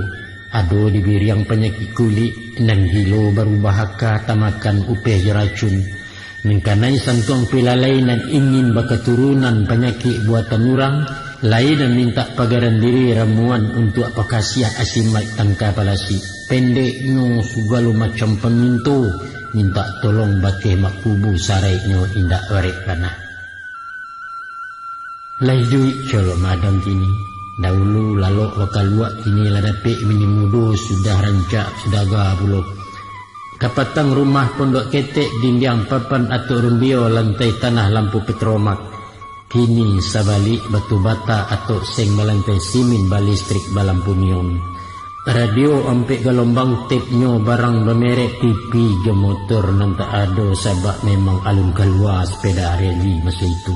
ado dibiriang panyakik kulik, nan gilo barubah aka, tamakan upeh jo racun. Nan kanai santuang pilalai, nan ingin bakaturunan panyakik buatan urang, lai nan mintak pagaran diri ramuan untuak pakasiah, asimaik tangka palasi. Pendeknyo, sagalo macam paminto mintak tolong bakeh mak kubu, saraiknyo indak barek panah. Lah iduik colok Mak Adang kini. Daulu lalok bakaluak, kini lah dapek bini mudo, sudah rancak sudaga pulo. Kapatang rumah pondok ketek, dindiang papan atok rumbio, lantai tanah lampu petromak. Kini sabalik batu bata atok seng, balantai simin, balistrik, balampu neon. Radio ampek galombang, tapnyo barang bamerek, T V jo motor nan tak ado, sabab memang alun kalua sepeda reli maso itu.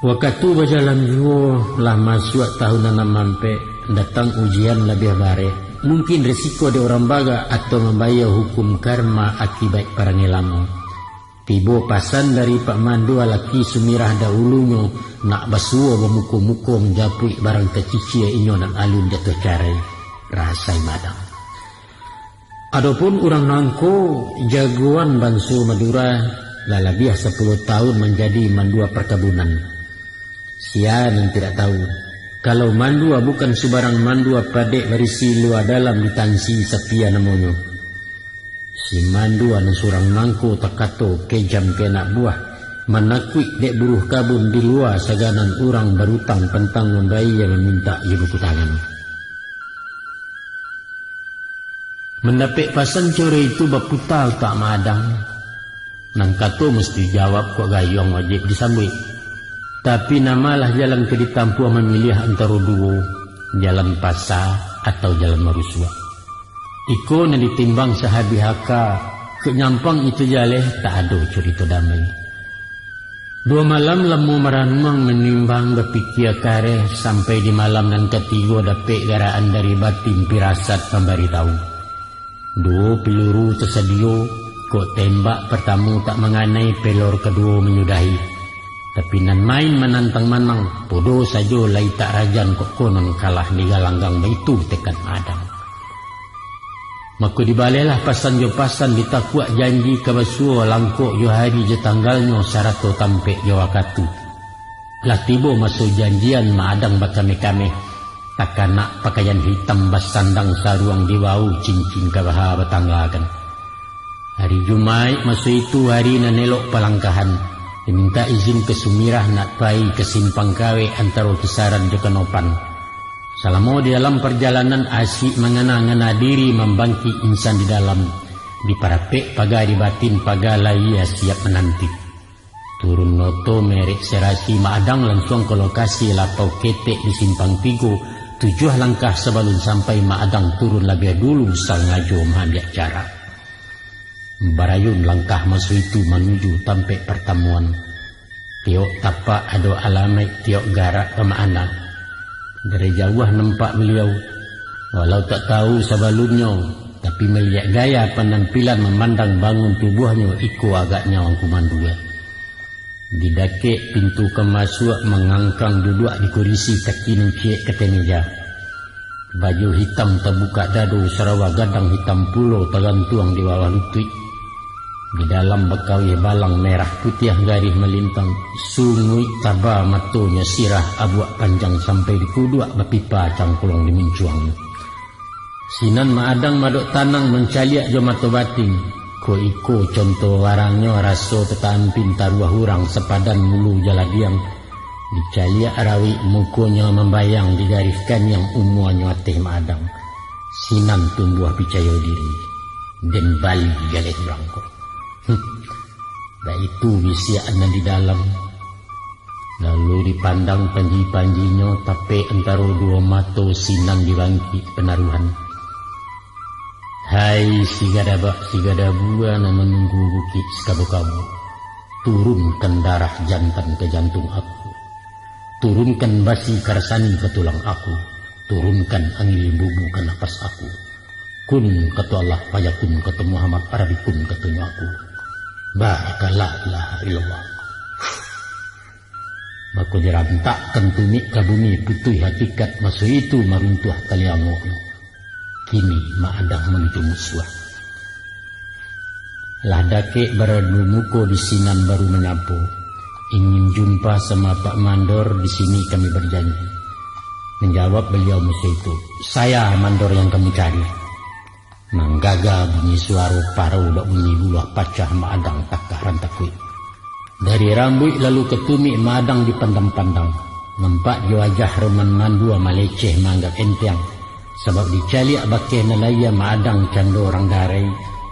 Wakatu bajalan juo, lah masuak tahun anam ampek, datang ujian labiah barek. Mungkin resiko dek urang bagak, atau mambayia hukum karma akibat parangai lamo. Tibo pasan dari Pak Mandua, laki Sumirah daulunyo, nak basuo bamuko-muko, manjapuik barang tacicia inyo nan alun jatuah carai. Rahasai Mak Adang. Adopun urang nangko, jagoan banso Madura, lah labiah sapuluah tahun manjadi mandua parkabunan. Sia nan tidak tahu, kalau mandua bukan subarang mandua, padek barisi lua dalam, ditansi sapia namonyo. Si mandua nan surang nangko takato kejam ka anak buah, manakuik dek buruh kabun, di lua saganan urang barutang pantang mambayia, mamintak jo buku tangan. Mandapek pasan caro itu, baputa utak Mak Adang. Nan kato musti jawab, kok gayuang wajib disambuik. Tapi, namalah jalan ka ditampuah, mamiliah antaro duo, jalan pasa atau jalan marusuak. Iko nan ditimbang sahabih aka, kok nyampang itu jaleh, tak ado curito damai. Duo malam lamo maranuang, manimbang, bapikia kareh, sampai di malam nan katigo dapek garaan dari batin pirasat pambari tahu. Duo piluru tasadio, kok tembak partamo tak manganai, pelor kaduo manyudahi. Tapi nan main manantang manang, podo sajo lai tak rajan, kok konon kalah digalanggang, baitu tekad Maadang. Mako dibalehlah pasan jo pasan, ditakuak janji ka basuo, langkok jo hari jo tanggalnyo, sarato tampek jo wakatu. Lah tibo maso janjian, Maadang bakameh-kameh, takanak pakaian hitam, basandang saruang, dibao cincin kabaha batanggakan. Hari Jumaik maso itu hari nan elok palangkahan, dimintak izin ka Sumirah nak pai ka Simpang Kawek antaro Kisaran jo Kanopan. Salamo di dalam parjalanan, asik mangana-ngana diri, mambangkik insan di dalam, diparapek paga di batin, paga lahia siap mananti. Turun oto merek serasi, Maadang lansuang ka lokasi, lapau ketek di Simpang Tigo, tujuah langkah sabalun sampai, Maadang turun labiah dulu, sangajo maambiak jarak. Barayun langkah maso itu manuju tampek partamuan. Tiok tapak ado alamaik, tiok garak bamakna. Dari jauah nampak baliau, walau tak tahu sabalunnyo, tapi maliek gaya panampilan, mamandang bangun tubuahnyo, iko agaknyo Angku Mandua. Di dakek pintu ka masuak, mangangkang duduak di kurisi, kaki nan ciek ka ateh meja. Baju hitam tabukak dado, sarawa gadang hitam pulo tagantuang di bawah lutuik. Di dalam bakawih balang merah putiah garih malintang, sunguik taba matonyo, sirah abuak panjang sampai di kuduak, bapipa cangklong di muncuangnyo. Sinan Maadang madok tanang, mancaliak jo mato batin. Ko iko conto barangnyo, raso tataampin taruah urang, sapadan mulu jaladiang. Dicaliak rawik mukonyo mambayang, di garih kaniang umuanyo ateh Maadang. Sinan tumbuah picayo diri, den bali jaleh urang ko. Huh. Baitu bisiak nan di dalam. Lalu dipandang panji-panjinyo, tapek antaro duo mato, sinan dibangkik panaruhan. Hai si gadabak, si gadabua nan manunggu bukik sakabo-kabo, turunkan darah jantan ka jantung aku. Turunkan basi ka rasani ka tulang aku. Turunkan angin limbubu ka napas aku. Kun kato Allah, fayakun kato Muhammad, rabikun katonyo aku. Barakat la ilaha illallah. Mako dirantakkan tumik ka bumi, putuih hakikat maso itu, maruntuah tali angoknyo. Kini Maadang manuju musuah. Lah dakek baradu muko, di sinan baru manyapo, ingin jumpa sama Pak Mandor, di sini kami berjanji. Manjawab baliau maso itu, "Saya Mandor yang kamu cari." Manggaga bunyi suaro parau, bak bunyi buluah pacah, Maadang takah rantakuik. Dari rambuik lalu ka tumik, Maadang dipandang-pandang. Nampak jo wajah Roman Mandua maleceh maanggap enteng, sabab dicaliak bakeh nan lahia, Maadang cando urang darai,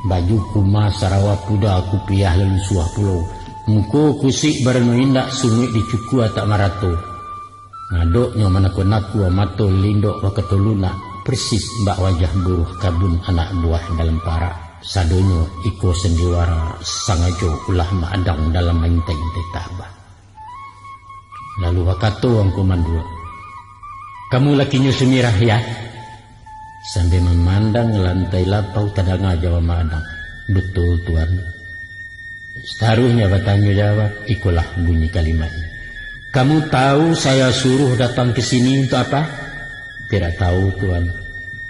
baju kuma, sarawa puda, kupiah lalu suah pulo, muko kusik barano indak, sunguik dicukua tak marato. Ngadoknyo manakua-nakua, mato lindok bakato lunak, persis bak wajah buruh kabun anak buah dalam parak. Sadonyo iko sandiwara sangajo ulah Maadang dalam maintai-intai tabah. Lalu bakato Angku Mandua, "Kamu lakinyo Sumirah, ya?" Sambil mamandang lantai lapau, tadanga jawab Maadang, "Betul, Tuan." Sataruihnyo batanyo jawab, ikolah bunyi kalimatnyo, "Kamu tahu saya suruh datang ke sini untuk apa?" "Tidak tahu, Tuan."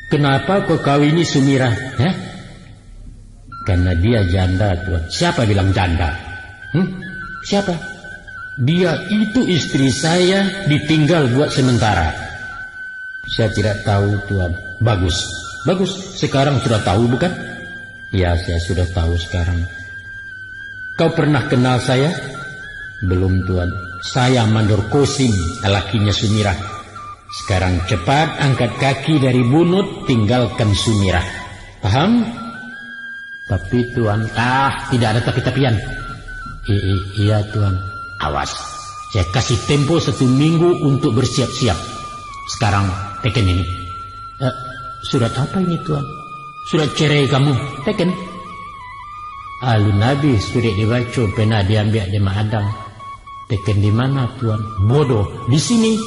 "Kenapa kau kawini Sumirah?" "Hah?" "Karena dia janda, Tuan." "Siapa bilang janda?" "Hmm? Siapa?" "Dia itu istri saya, ditinggal buat sementara." "Saya tidak tahu, Tuan." "Bagus. Bagus. Sekarang sudah tahu, bukan?" "Ya, saya sudah tahu sekarang." "Kau pernah kenal saya?" "Belum, Tuan." "Saya Mandor Kosim, lakinya Sumirah. Sekarang cepat angkat kaki dari bunut, tinggalkan Sumirah. Paham?" "Tapi, Tuan." "Ah, tidak ada tapi-tapian." "I-, i-, iya, Tuan." "Awas, saya kasih tempo satu minggu untuk bersiap-siap. Sekarang, pegang ini." "Eh, surat apa ini, Tuan?" Surat cerai kamu, teken. Alun abih surek dibaco, pena diambiak dek Mak Adang. Teken di mana, Tuan? Bodoh, di sini.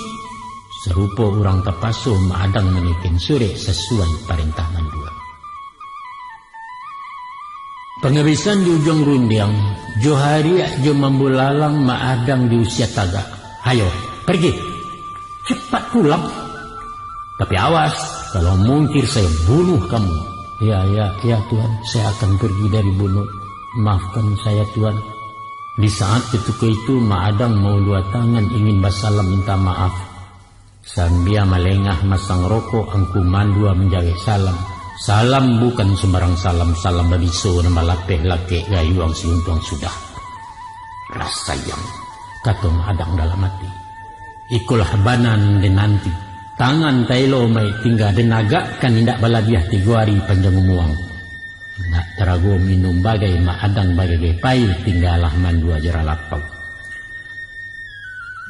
Sarupo urang tapaso, Mak Adang maneken surek sasuai parentah mandua. Pangabisan di ujuang rundiang, jo hariak jo mambulalang Mak Adang di usia tagak. Ayo, pergi. Cepat pulang. Tapi awas, kalau mungkir saya bunuh kamu. Ya, ya, ya Tuan, saya akan pergi dari Bunut. Maafkan saya Tuan. Di saat ketika itu, Mak Adang maulua tangan ingin basalam minta maaf. Sambia malengah masang rokok, Angku Mandua manjarek salam. Salam bukan sumbarang salam, salam babiso nan balapeh lakek gayuang siluntuang sudah. Rasayang, kato Mak Adang dalam ati. Ikolah bana nan den nanti. Tangan taelo mai tingga den agakkan indak balabiah tigo ari panjang umuang. Indak tarago minum bagai Mak Adang bagagai pai tinggalah Mandua jarah lapau.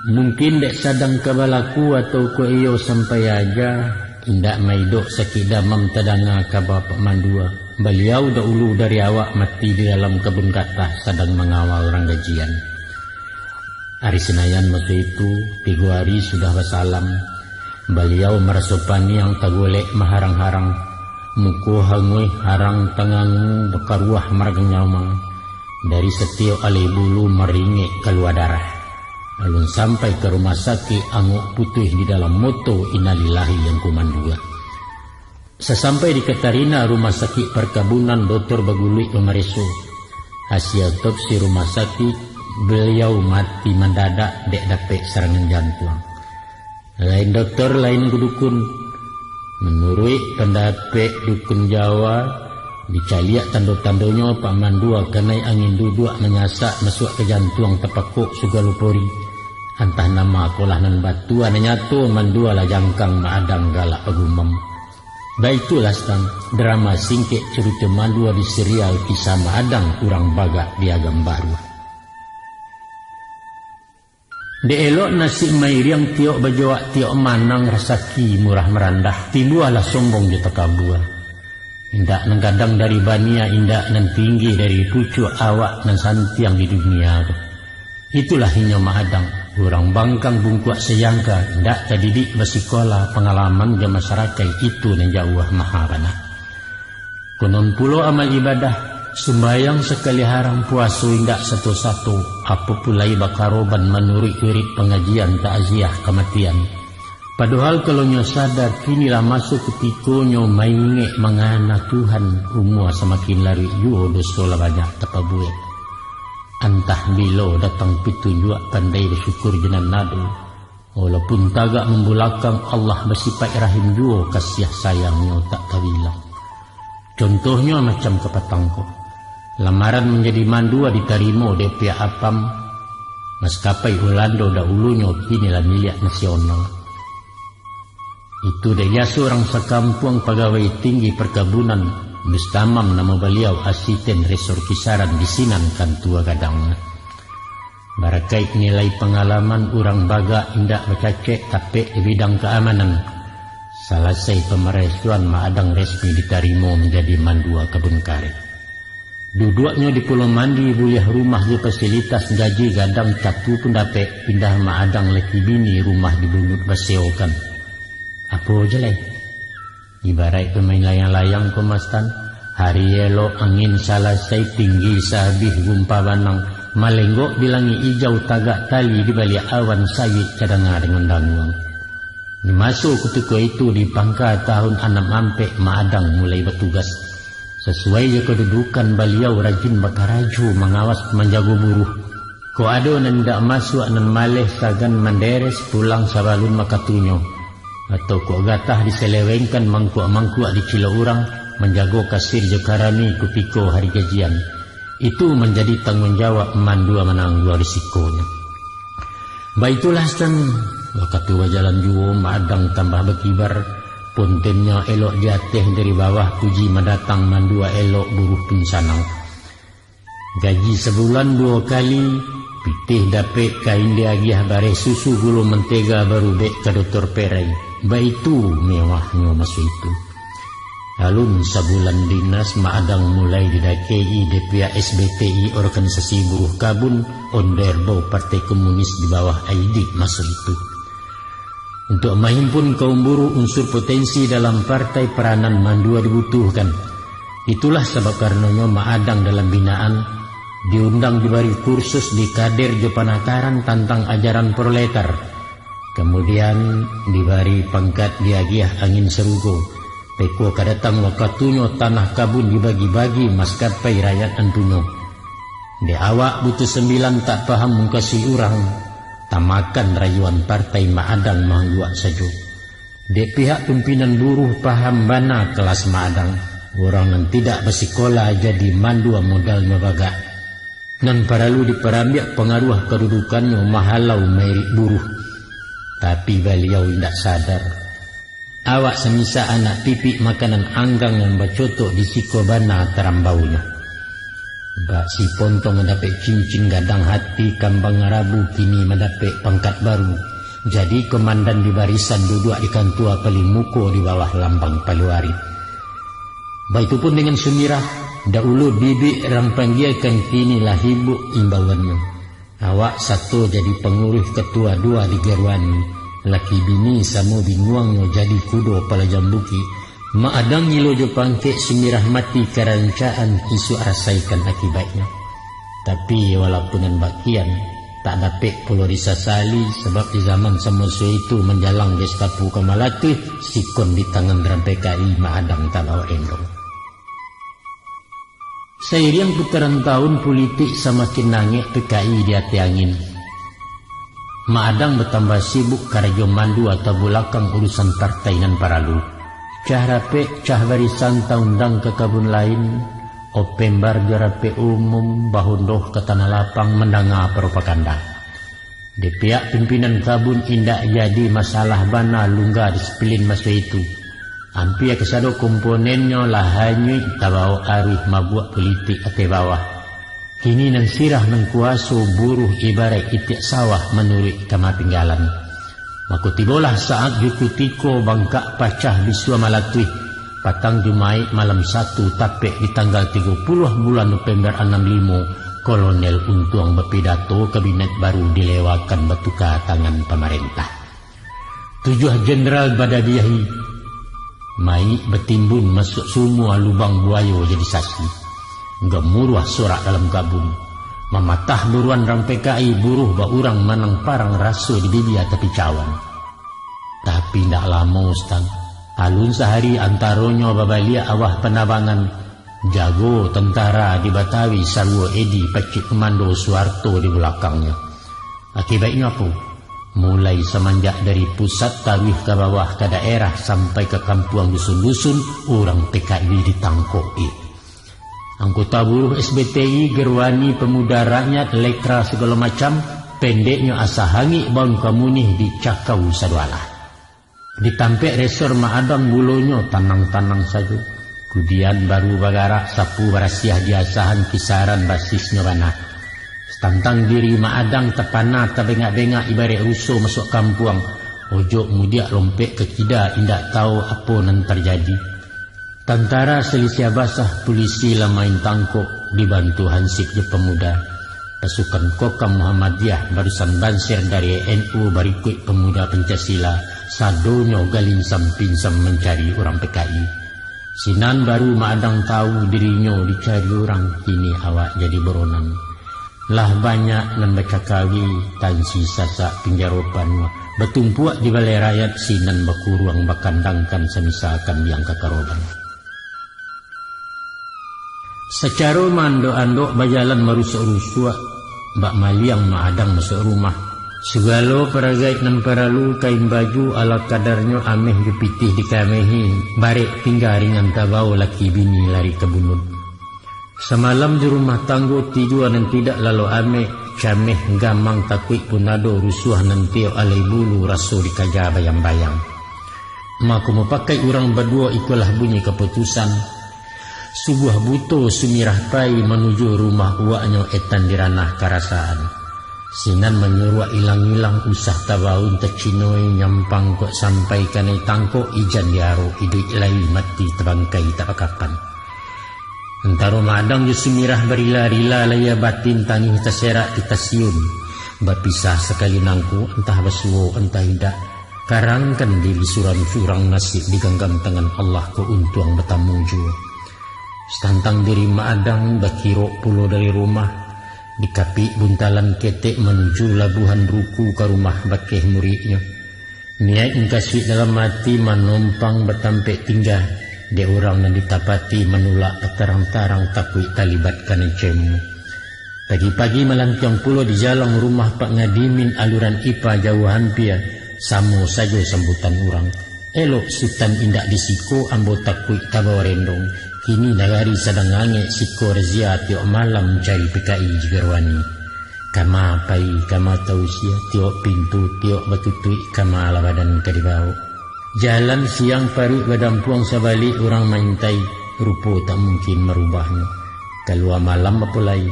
Mungkin dek sadang ka balaku atau kok iyo sampai aja, indak maidok sakik damam tadanga kaba Pak Mandua. Baliau dahulu dari awak mati di dalam kabun gatah sadang mangawal urang gajian. Ari Sinayan maso itu, tigo ari sudah basalam, baliau maraso paniang tagolek maharang-harang, muko hanguih harang tangangu bakaruah maragang nyawa, dari satiok alai bulu maringek kalua darah. Alun sampai ka rumah sakik, angok putuih di dalam moto, innalillahi Angku Mandua. Sasampai di Katarina Rumah Sakik Parkabunan, dotor baguluik mamareso. Hasia otopsi rumah sakik, baliau mati mandadak dek dapek sarangan jantuang. Lain dotor, lain dukun. Manuruik pandapek dukun Jawa, dicaliak tando-tandonyo Pak Mandua kanai angin duduak manyasak masuak ka jantuang, tapakok sagalo pori. Antah nan mako lah nan batua, nan nyato Mandua lah jangkang, Mak Adang galak bagumam. Baitulah, Stan, drama singkek carito Mandua di serial Kisah Mak Adang Urang Bagak di Agam Baru. Dek elok nasib mairiang, tiok bajoak tiok manang, rasaki murah marandah, timbualah sombong jo takabua. Indak nan gadang dari bania, indak nan tinggi dari pucuak, awak nan santiang di dunia ko. Itulah inyo Mak Adang, urang bangkang bungkuak sayangka, indak tadidik basikola, pangalaman jo masarakaik itu nan jauah maha bana. Konon pulo amal ibadah, sumbayang sakali haram, puaso indak sato-sato, apo pulai bakaroban manuruik wirid pangajian takziah kamatian. Padohal kalau nyo sadar, kini lah maso kutikonyo maingek mangana Tuhan, umua samakin laruik juo, doso lah banyak tapabuek. Antah bilo datang pitunjuak, pandai basyukur jo nan ado. Walaupun tagak mambulakang, Allah basipaik rahim juo, kasiah sayang-Nyo tak tabilang. Contohnyo macam kapatang ko. Lamaran manjadi mandua ditarimo dek pihak Apam, maskapai Ulando dahulunyo kini lah miliak nasional. Itu dek jaso urang sakampuang pagawai tinggi parkabunan, Mustamam namo baliau, asisten resor kisaran di sinan kantua gadang. Barakaik nilai pangalaman, urang bagak indak bacacek tapek di bidang kaamanan. Salasai pamaresoan, Mak Adang resmi ditarimo manjadi mandua kabun kareh. Duduaknyo di Pulau Mandi, buliah rumah jo fasilitas, gaji gadang, catu pun dapek, pindah Mak Adang laki bini, rumah di Bunut basewokan. Apo je lai? Ibaraik pamain layang-layang ko, Mastan. Hari elok angin salasai, tinggi saabih gumpa banang, malenggok di langik ijau, tagak tali di baliak awan, sayik tadanga danguang-danguang. Di maso kutiko itu, di pangka tahun anam ampek, Mak Adang mulai batugas. Sasuai jo kadudukan baliau, rajin bakarajo, mangawas, manjago buruh. Kok ado nan indak masuak, nan maleh, sagan manderes, pulang sabalun wakatunyo. Atau kok gatah diselewengkan, mangkuak-mangkuak dicilok urang, manjago kasir jo karami kutiko hari gajian. Itu manjadi tangguang jawab, mandua manangguang risikonyo. Baitulah, Stan, wakatu bajalan juo, Mak Adang tambah bakibar, pontennyo elok di ateh, dari bawah puji mandatang, mandua elok buruh pun sanang. Gaji sabulan duo kali, pitih dapek, kain diagiah, bareh susu, gulo, mantega, barubek ka dotor perai. Baitu mewahnyo maso itu. Alun sabulan dinas Mak Adang mulai didakei dek pihak S B T I, organisasi buruh kabun, ondeh erbau Partai Komunis di bawah Aidit maso itu. Untuk mahimpun kaum buruh unsur potensi dalam partai peranan mandua dibutuhkan. Itulah sabab karanonyo Mak Adang dalam binaan diundang dibari kursus di kader jo panataran tantang ajaran proletar. Kamudian, dibari pangkat diagiah angin sarugo. Teko ka datang wakatunyo tanah kabun dibagi-bagi maskapai rakyat antunyo. Dek awak butuh sambilan tak paham mukasuik urang, tamakan rayuan partai Mak Adang maangguak sajo. Dek pihak pimpinan buruh paham bana kalas Mak Adang, urang nan tidak basikola jadi mandua modalnyo bagak. Nan paralu diparambiak pangaruah kadudukannyo mahalau mairik buruh. Tapi baliau indak sadar. Awak samisa anak pipik makanan anggang nan bacotok di siko bana tarambaunyo. Bak si pontong mandapek cincin gadang hati kambang ngarabu kini mandapek pangkat baru. Jadi komandan di barisan duduak di kantua paling muko di bawah lambang paluari. Baitu pun dengan Sumirah, dahulu bibik rang panggiakan kini lah hibuk imbauannyo. Awak sato jadi panguruih katua dua di Garuani, laki bini samo binguangnyo jadi kudo palajam bukik. Mak Adang gilo jo pangkek Sumirah mati karancaan isuak rasaikan akibaiknyo. Tapi walaupun nan bakian, tak dapek pulo disasali, sabab di zaman samaso itu manjalang Gestapo ka malatuih, sikon di tangan dram P K I Mak Adang tabao endong. Sairiang putaran tahun, pulitik samakin nangek P K I di ateh angin. Mak Adang batambah sibuk karajo mandu atau bulakang urusan partai nan paralu. Cah rapek, cah barisan taundang ka kabun lain, opembar jo rapek umum, bahundoh ka tanah lapang mandanga propaganda. Di pihak pimpinan kabun indak jadi masalah bana lungga disiplin maso itu. Ampia kasado komponennyo lah hanyuik tabao aruih mabuak pulitik ateh bawah. Kini nan sirah nan kuwaso buruh ibaraik itiak sawah manuruik kama pinggalan. Mako tibolah saat jo kutiko bangkak pacah bisua malatuih, patang Jumaik malam satu tapek di tanggal tigo puluah bulan Nopember anam limo, Kolonel Untuang bapidato kabinet baru dilewakan batuka tangan pamarentah. Tujuah jenderal badadiahi, mayik batimbun masuak sumua lubang buayo jadi sasi. Gamuruah sorak dalam kabun. Mamatah buruan rang P K I buruh baurang manang parang raso di bibia tapi cawan. Tapi ndak lamo, Ustaz. Alun sahari antaronyo babaliak awah panabangan, jago tantara di Batawi saruo Edi pacik komando Suharto di bulakangnyo. Akibaiknyo apo? Mulai samanjak dari pusat taruih ka bawah ka daerah sampai ka kampuang dusun-dusun, urang P K I ditangkok-i. Anggota buruh S B T I, Gerwani, Pemuda Rakyat, Lekra, sagalo macam, pendeknyo asa hangik baun kamunih dicakau sadoalah. Di tampek resor Mak Adang bulonyo tanang-tanang sajo. Kudian baru bagarak sapu barasiah di asahan kisaran basisnyo bana. Tantang diri Mak Adang tapana tabengak-bengak ibaraik ruso masuak kampuang. Ojok mudiak lompek ka kida indak tau apo nan tarjadi. Tantara Silisiah Basah, pulisi lah main tangkok, dibantu hansip jo pamuda. Pasukan Kokam Muhammadiyah barusan bansir dari N U barikuik pamuda Pancasila, sadonyo galinsam-pinsam mancari urang P K I. Sinan baru Mak Adang tau dirinyo dicari urang, kini awak jadi buronan. Lah banyak nan bacakawi, tansi sasak pinjaro panuah, batumpuak di balai rayat, sinan bakuruang bakandangkan samisa kambiang ka karoban. Sacaro maandok-andok bajalan marusuak-rusuak, bak maliang Mak Adang masuak rumah. Sagalo paragaik nan paralu, kain baju ala kadarnyo, ameh jo pitih dikamehi, barek pingga ringan tabao, laki bini lari ka bunuh. Samalam di rumah tanggo tidua nan tidak lalok amek, cameh gamang takuik pun ado, rusuah nan tiok alai bulu raso dikaja bayang-bayang. Mako mupakai urang baduo ikolah bunyi kaputusan. Subuah buto Sumirah pai manuju rumah uwaknyo etan di ranah karasaan. Sinan manyuruak ilang-ilang, usah tabaun tacinoi, nyampang kok sampai kanai tangkok, ijan diarok iduik lai, mati tabangkai tak bakapan. Antaro Madang jo Sumirah barila-rila, lahia batin tangih taserak di tasiun. Bapisah sakali nangko, antah basuo, antah indak. Karangkan diri surang-surang, nasib diganggam tangan Allah, ko untuang batamu juo. Satantang diri Madang bakirok pulo dari rumah, dikapik buntalan ketek manuju labuhan ruku ka rumah bakeh muridnyo. Niaik mukasuik dalam ati manompang batampek tingga, dek urang nan ditapati manulak batarang-tarang takuik talibat kanai cemu. Pagi-pagi malantiang pulo di jalang rumah Pak Ngadimin aluran ipa jauah ampia, samo sajo sambutan urang. Elok Sutan indak di siko, ambo takuik tabawa rendong. Kini nagari sadang angek, siko razia tiok malam cari P K I jigarowani. Kama pai, kama tausia, tiok pintu, tiok batutuik, kama lah badan ka dibaok. Jalan siang paruik badampuang, sabalik urang maintai, rupo tak mungkin marubahnyo. Kalua malam apo lai,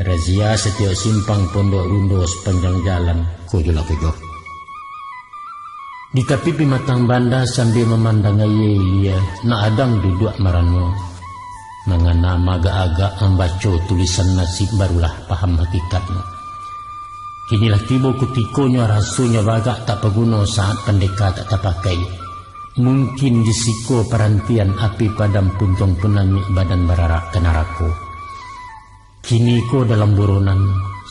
razia satiok simpang, pondok rundo sapanjang jalan, ko jo lah ko jo. Di tapi Pimatang Banda sambia mamandang aia ilia, Madang duduak marano. Mangana maagak-agak mambaco tulisan nasib, barulah paham hakikatnyo. Kini lah tibo kutikonyo, rasonyo bagak tak paguno, saat pandeka tak tapakai. Mungkin di siko parantian, api padam puntuang punangik, badan bararak ka narako. Kini ko dalam buronan,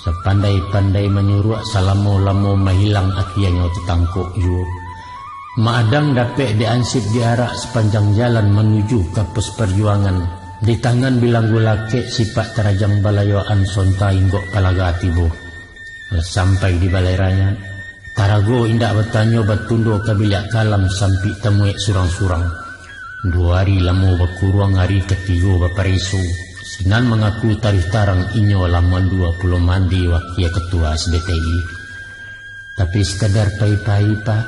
sapandai-pandai manyuruak, salamo-lamo mahilang, akianyo tatangkok juo. Madang dapek diansip diarak sapanjang jalan manuju ka pos parjuangan. Di tangan bilanggu lakek, sipak tarajang balayoan, sonta inggok palaga tibo. Lah sampai di balai rayat, tarago indak batanyo, batundo ka biliak kalam, sampik tamuek surang-surang. Duo ari lamo bakuruang, ari katigo bapareso. Sinan mangaku taruih tarang, inyo lah mandua pulo mandi wakia ketua S B T I. Tapi sakadar pai-pai, Pak,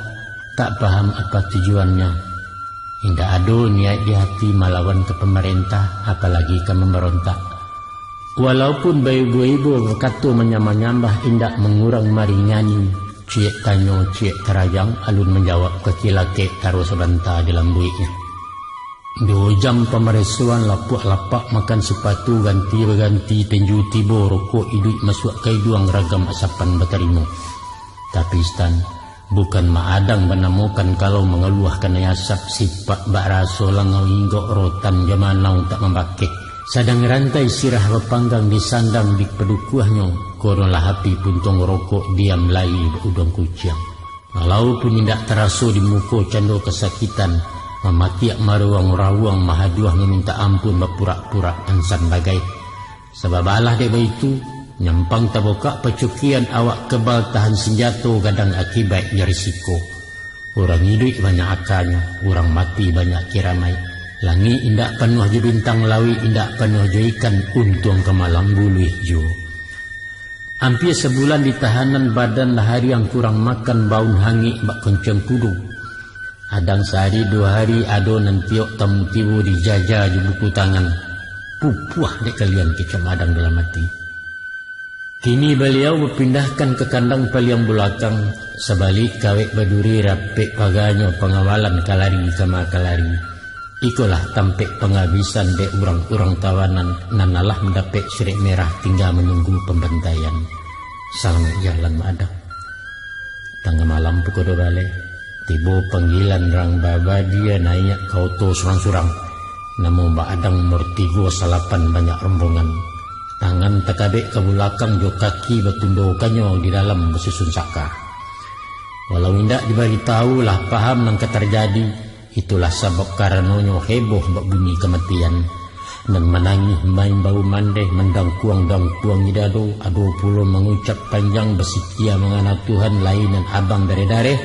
tak paham apa tujuannyo. Indak ado niaik di hati malawan ka pamarentah, apalagi ka mambarontak. Walaupun baibo-ibo bakato manyambah-nyambah, indak mangurang maringani, ciek tanyo, ciek tarajang, alun manjawab, kaki lakek taruih sabanta dilambuiknyo. Duo jam pamaresoan, lapuak lapak makan sipatu, ganti baganti tinju tibo, rokok iduik masuak ka iduang, ragam asapan batarimo. Tapi Stan, bukan Madang banamokan kalau mangaluah kanai asap, sipak bak raso langau inggok, rotan jo manau tak mambakeh. Sadang rantai sirah bapanggang, disandang dipadukuahnyo, kono lah api puntuang rokok, diam lai bak uduang kuciang. Walaupun indak taraso di muko cando kasakitan, mamakiak maruang-rawuang, mahaduah mamintak ampun, bapurak-purak pansan bagai. Sabab alah dek baitu, nyampang tabukak pacukian, awak kebal tahan sinjato, gadang akibaik jo risiko. Urang iduik banyak akanyo, urang mati banyak kiramaik. Langik indak panuah jo bintang, lauik indak panuah jo ikan, untuang ka malam buluih juo. Ampia sabulan ditahanan, badan lah hariang kurang makan, baun hangik bak koncong kudo. Kadang sahari duo hari ado nan tiok tamu tibo, dijaja jo buku tangan. Pupuah dek kalian, kecek Madang dalam ati. Kini baliau bapindahkan ka kandang paliang bulakang, sabalik kawek baduri, rapek paganyo pangawalan, ka lari kama ka lari. Ikolah tampek pangabisan dek urang-urang tawanan nan alah mandapek surek merah, tingga manunggu pambantaian. Salamaik jalan, Madang. Tangah malam pukua duo baleh, tibo panggilan rang babadia, naiak ka oto surang-surang. Namo Madang nomor tigo salapan, banyak rombongan. Tangan takabek ka bulakang, jo kaki batundokannyo di dalam basusun saka. Walau indak dibaritahu, lah paham nan ka tarjadi. Itulah sabab karanonyo heboh bak bunyi kamatian. Nan manangih maimbau mandeh, mandangkuang-dangkuangi dado, ado pulo mangucap panjang basikia mangana Tuhan, lai nan abang dareh-dareh,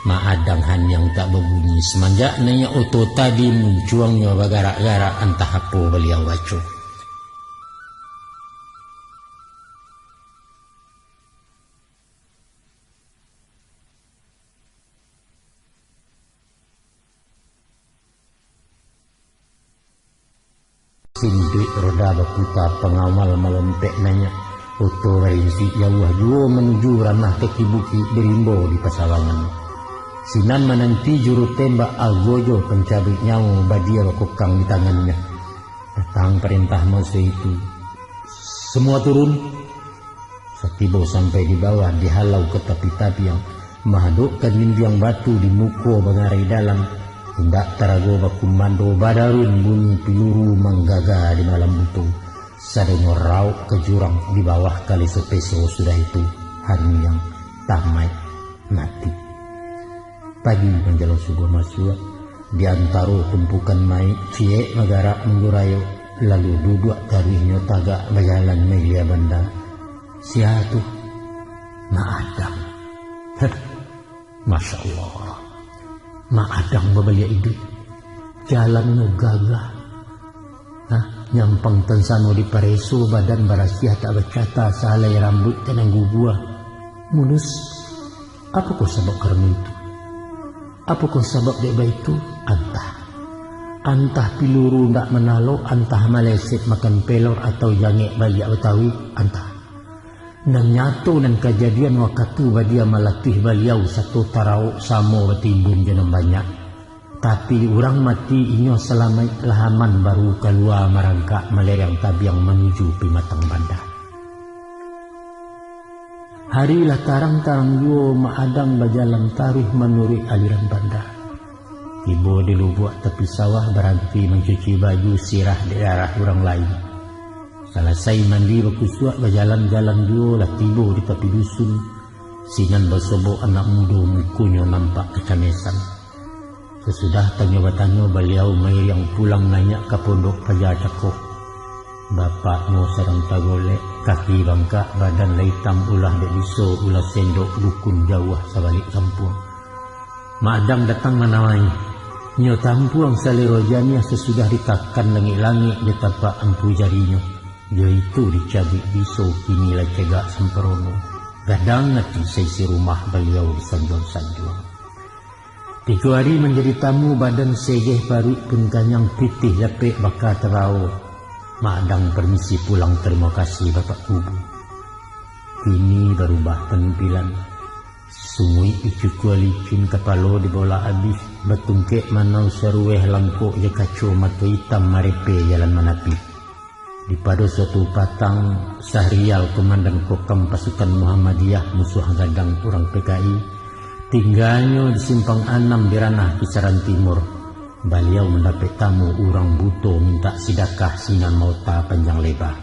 Madang haniang tak babunyi. Samanjak naiak oto tadi, muncuangnyo bagarak-garak, antah apo baliau baco. Sinduik roda baputa, pangawal malompek naiak. Oto barinsik jauah juo manuju ranah kaki bukik di rimbo di pasawangan. Sinan mananti juru tembak agojo pancabuik nyawo badia bakokang di tangannyo. Datang parentah maso itu, "Samua turun!" Satibo sampai di bawah, dihalau ka tapi tabiang, mahadok ka dindiang batu di muko bangarai dalam, indak tarago bakumando, badarun bunyi piluru manggaga di malam buto. Sadonyo rauk ka jurang di bawah kali sapeso sudah itu, hanyiang, tamaik, mati. Pagi manjalang subuah masuak, di antaro tumpukan maik, ciek bagarak manggurayok, lalu duduak taruihnyo tagak bajalan mailia banda. Sia tu? Mak Adang. Heh, Masya Allah. Mak Adang babaliak iduik. Jalannyo gagah. Nah, nyampang tansano dipareso, badan barasiah tak bacata, sahalai rambuik tanang guguah. Mulus. Apokoh sabab karano itu? Apokoh sabab dek baitu? Antah. Antah piluru ndak manalo, antah maleset makan pelor atau jangek baliak Batawi, antah. Nan nyato nan kajadian wakatu badia malatuih baliau sato tarawok samo batimbun jo nan banyak. Tapi urang mati inyo salamaik lah aman baru kalua marangkak malereang tabiang manuju pimatang banda. Hari lah tarang-tarang juo, Mak Adang bajalan taruih manuruik aliran banda. Tibo di lubuak tapi sawah, baranti mancuci baju sirah di daerah urang lain. Salasai mandi bakusuak, bajalan-jalan juo lah tibo di tapi dusun. Sinan basobok anak mudo, mukonyo nampak kacamesan. Sasudah tanyo batanyo, baliau mairiang pulang naiak ka pondok paja cako. Bapaknyo sadang tagolek, kaki bangkak, badan lah itam, ulah dek biso, ulah sendok, dukun jauah sabalik kampuang. Mak Adang datang manawai. Nyo tampuang salero janiah sasudah ditakan langik-langik di tapak ampu jarinyo. Jo itu dicabuik biso, kini lah cegak samparono. Gadang ati saisi rumah baliau disanjuang-sanjuang. Tigo ari manjadi tamu, badan segeh, paruik pun kanyang, pitih dapek baka tabawo. Mak Adang permisi pulang, tarimo kasih Bapak Kubu. Kini barubah panampilan. Sunguik dicukua licin, kapalo dibolak abih, batungkek manau saruweh, langkok jo kaco mato itam, marepe jalan manapih. Di pado suatu patang, Sahrial, komandan kokam pasukan Muhammadiyah, musuah gadang urang P K I, tingganyo di Simpang Anam di Ranah Kisaran Timur. Baliau mandapek tamu urang buto mintak sidakah, sinan maota panjang leba.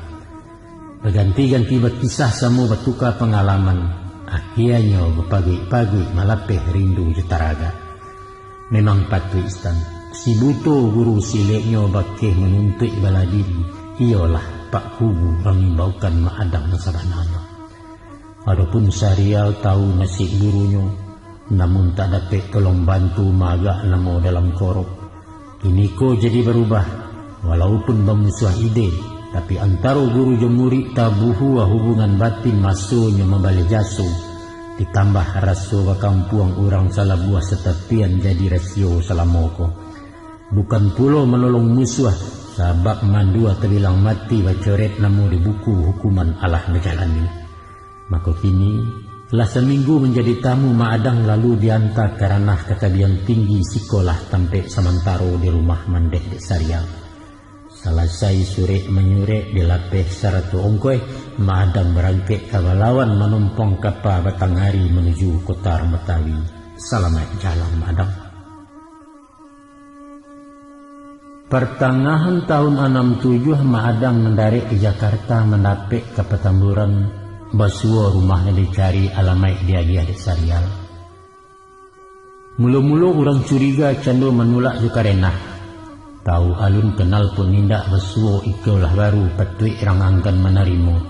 Baganti-ganti bakisah, samo batuka pangalaman, akianyo bapaguik-paguik, malapeh rindu jo taragak. Memang patuik Istan. Si buto guru sileknyo bakeh manuntuik bala diri, iyolah Pak Kubu mangimbaukan Mak Adang nan sabananyo. Adopun Sahrial tahu nasib gurunyo, namun tak dapek tolong bantu, maagak namo dalam korok. Kiniko jadi barubah, walaupun bamusuah ide, tapi antaro guru jo murik tabuhua hubungan batin, masonyo mambaleh jaso, ditambah raso bakampuang urang salabuah satapian jadi rasio salamo ko. Bukan pulo manolong musuah, sabab mandua tabilang mati, bacoret namo di buku hukuman alah bajalani. Mako kini, lah saminggu manjadi tamu Mak Adang, lalu dianta ka ranah ka tabiang tinggi sikolah tampek samantaro di rumah mandeh dek Sahrial. Salasai surek manyurek, dilapeh sarato ongkoih, Mak Adang barangkek ka balawan, manumpang kapa batang ari manuju kota Batawi. Salamaik jalan, Mak Adang. Partangahan tahun anam tujuah, Mak Adang mandarek di Jakarta, mandapek ka Patamburan, basuo rumah nan dicari, alamaik diagiah dek Sahrial. Mulo-mulo urang curiga, cando manulak jo karenah. Tahu alun, kanal pun indak, basuo iko lah baru patuik rang anggan manarimo.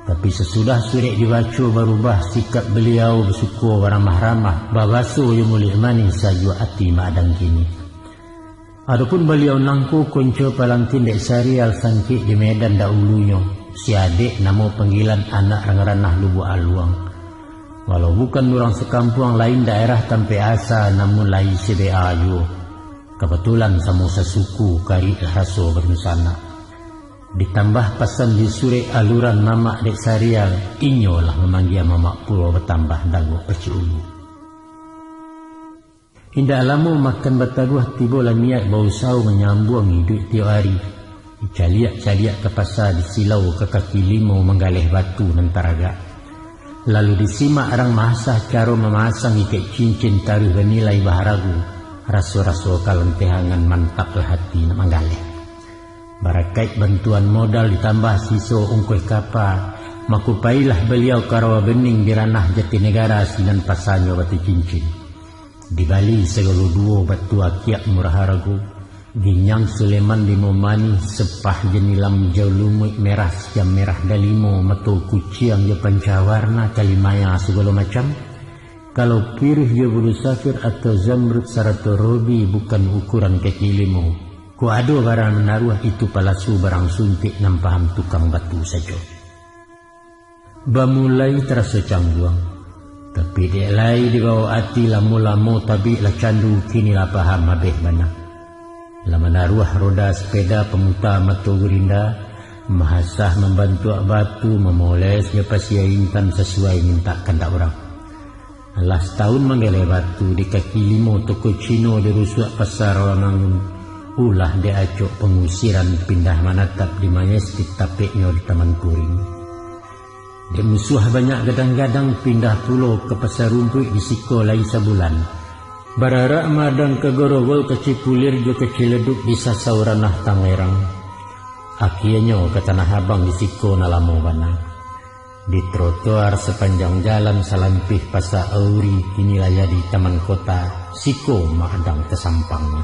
Tapi sasudah surek dibaco, barubah sikap baliau, basuko baramah-ramah, babaso jo muluik manih, sajuak ati Mak Adang kini. Adopun baliau nangko, konco palantin dek Sahrial sangkek di Medan dahulunyo, si Adek namo panggilan, anak rang ranah Lubuak Aluang. Walau bukan urang sakampuang, lain daerah tampek asa, namun lai si B A juo. Kabatulan samo sasuku, karik lah raso badunsanak. Ditambah pasan di surek aluran mamak dek Sarial, inyo lah mamanggia mamak pulo batambah dangok pacik ulu. Indak lamo makan bataguah, tibolah niaik bausaho manyambuang iduik tiok ari. Dicaliak-caliak ka pasa, disilau ka kaki limo manggaleh batu nan taragak. Lalu disimak rang maasah caro mamasang ikek cincin taruih banilai baharago, raso-raso kalantehangan mantaplah hati nak manggaleh. Barakaik bantuan modal ditambah siso ungkuih kapa, mako pailah baliau ka Rawa Bening di ranah Jatinegara sinan pasanyo batu cincin. Dibali sagalo duo batu akiak murah harago, ginyang Suleman limo manih, sepah janilam ijau lumuik merah siam merah dalimo, mato kuciang jo panca warna kalimaya sagalo macam. Kalau piruih jo bulu safir atau zamrud sarato robi bukan ukuran kaki limo, kok ado barang manaruah itu palasu barang suntik nan paham tukang batu sajo. Bamulai taraso cangguang, tapi dek lai dibawo ati lamo-lamo tabik lah candu, kini lah paham abih bana. Lah manaruah roda sepeda pamuta mato gurinda, mahasah mambantuak batu, mamoles jo pasia intan sasuai mintak kandak urang. Alah satahun manggaleh batu di kaki limo toko Cino di rusuak Pasa Rawamangun, ulah dek acok pangusiran pindah manatap di mayestik tapeknyo di Taman Kuring. Dek musuah banyak gadang-gadang pindah pulo ka Pasa Rumpuik di siko lai sabulan. Bararak madang ka Gorowol ka Cipulir jo ka Ciledug di sasau ranah Tangerang. Akienyo ka Tanah Abang di siko nan lamo bana. Di trotoar sapanjang jalan salampih Pasa Auri, kini lah jadi Taman Kota, siko Mak Adang tasampangnyo.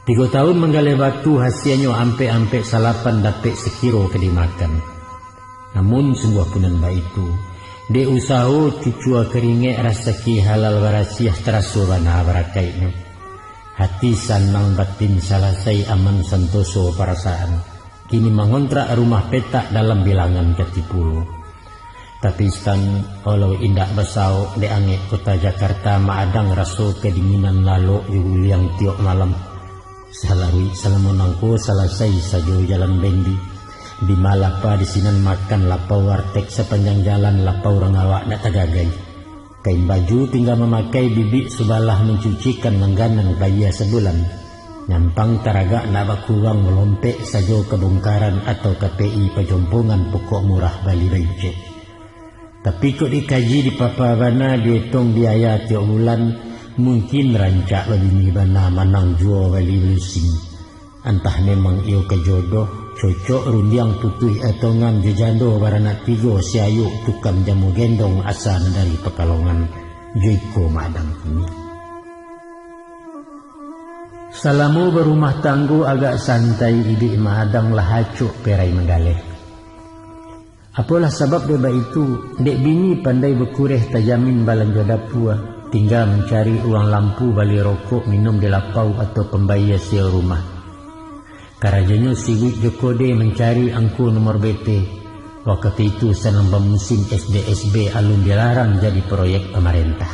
Tigo tahun manggaleh batu, hasianyo ampek-ampek salapan dapek sakiro ka dimakan. Namun sungguah pun nan baitu, dek usaho cucua karingek, rasaki halal barasiah taraso bana barakaiknyo. Hati sanang, batin salasai, aman santoso parasaan. Kini mangontrak rumah petak dalam bilangan Katipulo. Tapi Stan, walau indak basaok dek angek kota Jakarta, Mak Adang raso kadinginan lalok jo guliang tiok malam. Salaruik salamo nangko salasai sajo jalan bendi. Di ma lapa di sinan makan, lapau warteg sapanjang jalan, lapau urang awak ndak tagagai. Kain baju tingga mamakai, bibik subalah mancucikan, langganan bayia sabulan. Nyampang taragak ndak bakurang, malompek sajo ka Bongkaran atau ka P I Pajompongan, pokok murah bali baicek. Tapi kok dikaji dipapa bana, dietong biaya tiok bulan, mungkin rancak babini bana, manang juo bali balusing. Antah memang iyo ka jodoh, cocok rundiang putuih etongan jo jando baranak tigo, si Ayuk tukang jamu gendong asa nan dari Pakalongan, jo iko Mak Adang kini. Salamo barumah tanggo agak santai iduik Mak Adang, lah acok perai manggaleh. Apolah sabab dek baitu, dek bini pandai bakureh, tajamin balanjo dapua, tingga mancari uang lampu, bali rokok, minum di lapau, atau pambayia sewa rumah. Karajonyo siwik jo kode, mancari angko nomor B T. Wakatu itu sadang bamusim S D S B, alun dilarang jadi proyek pamarentah.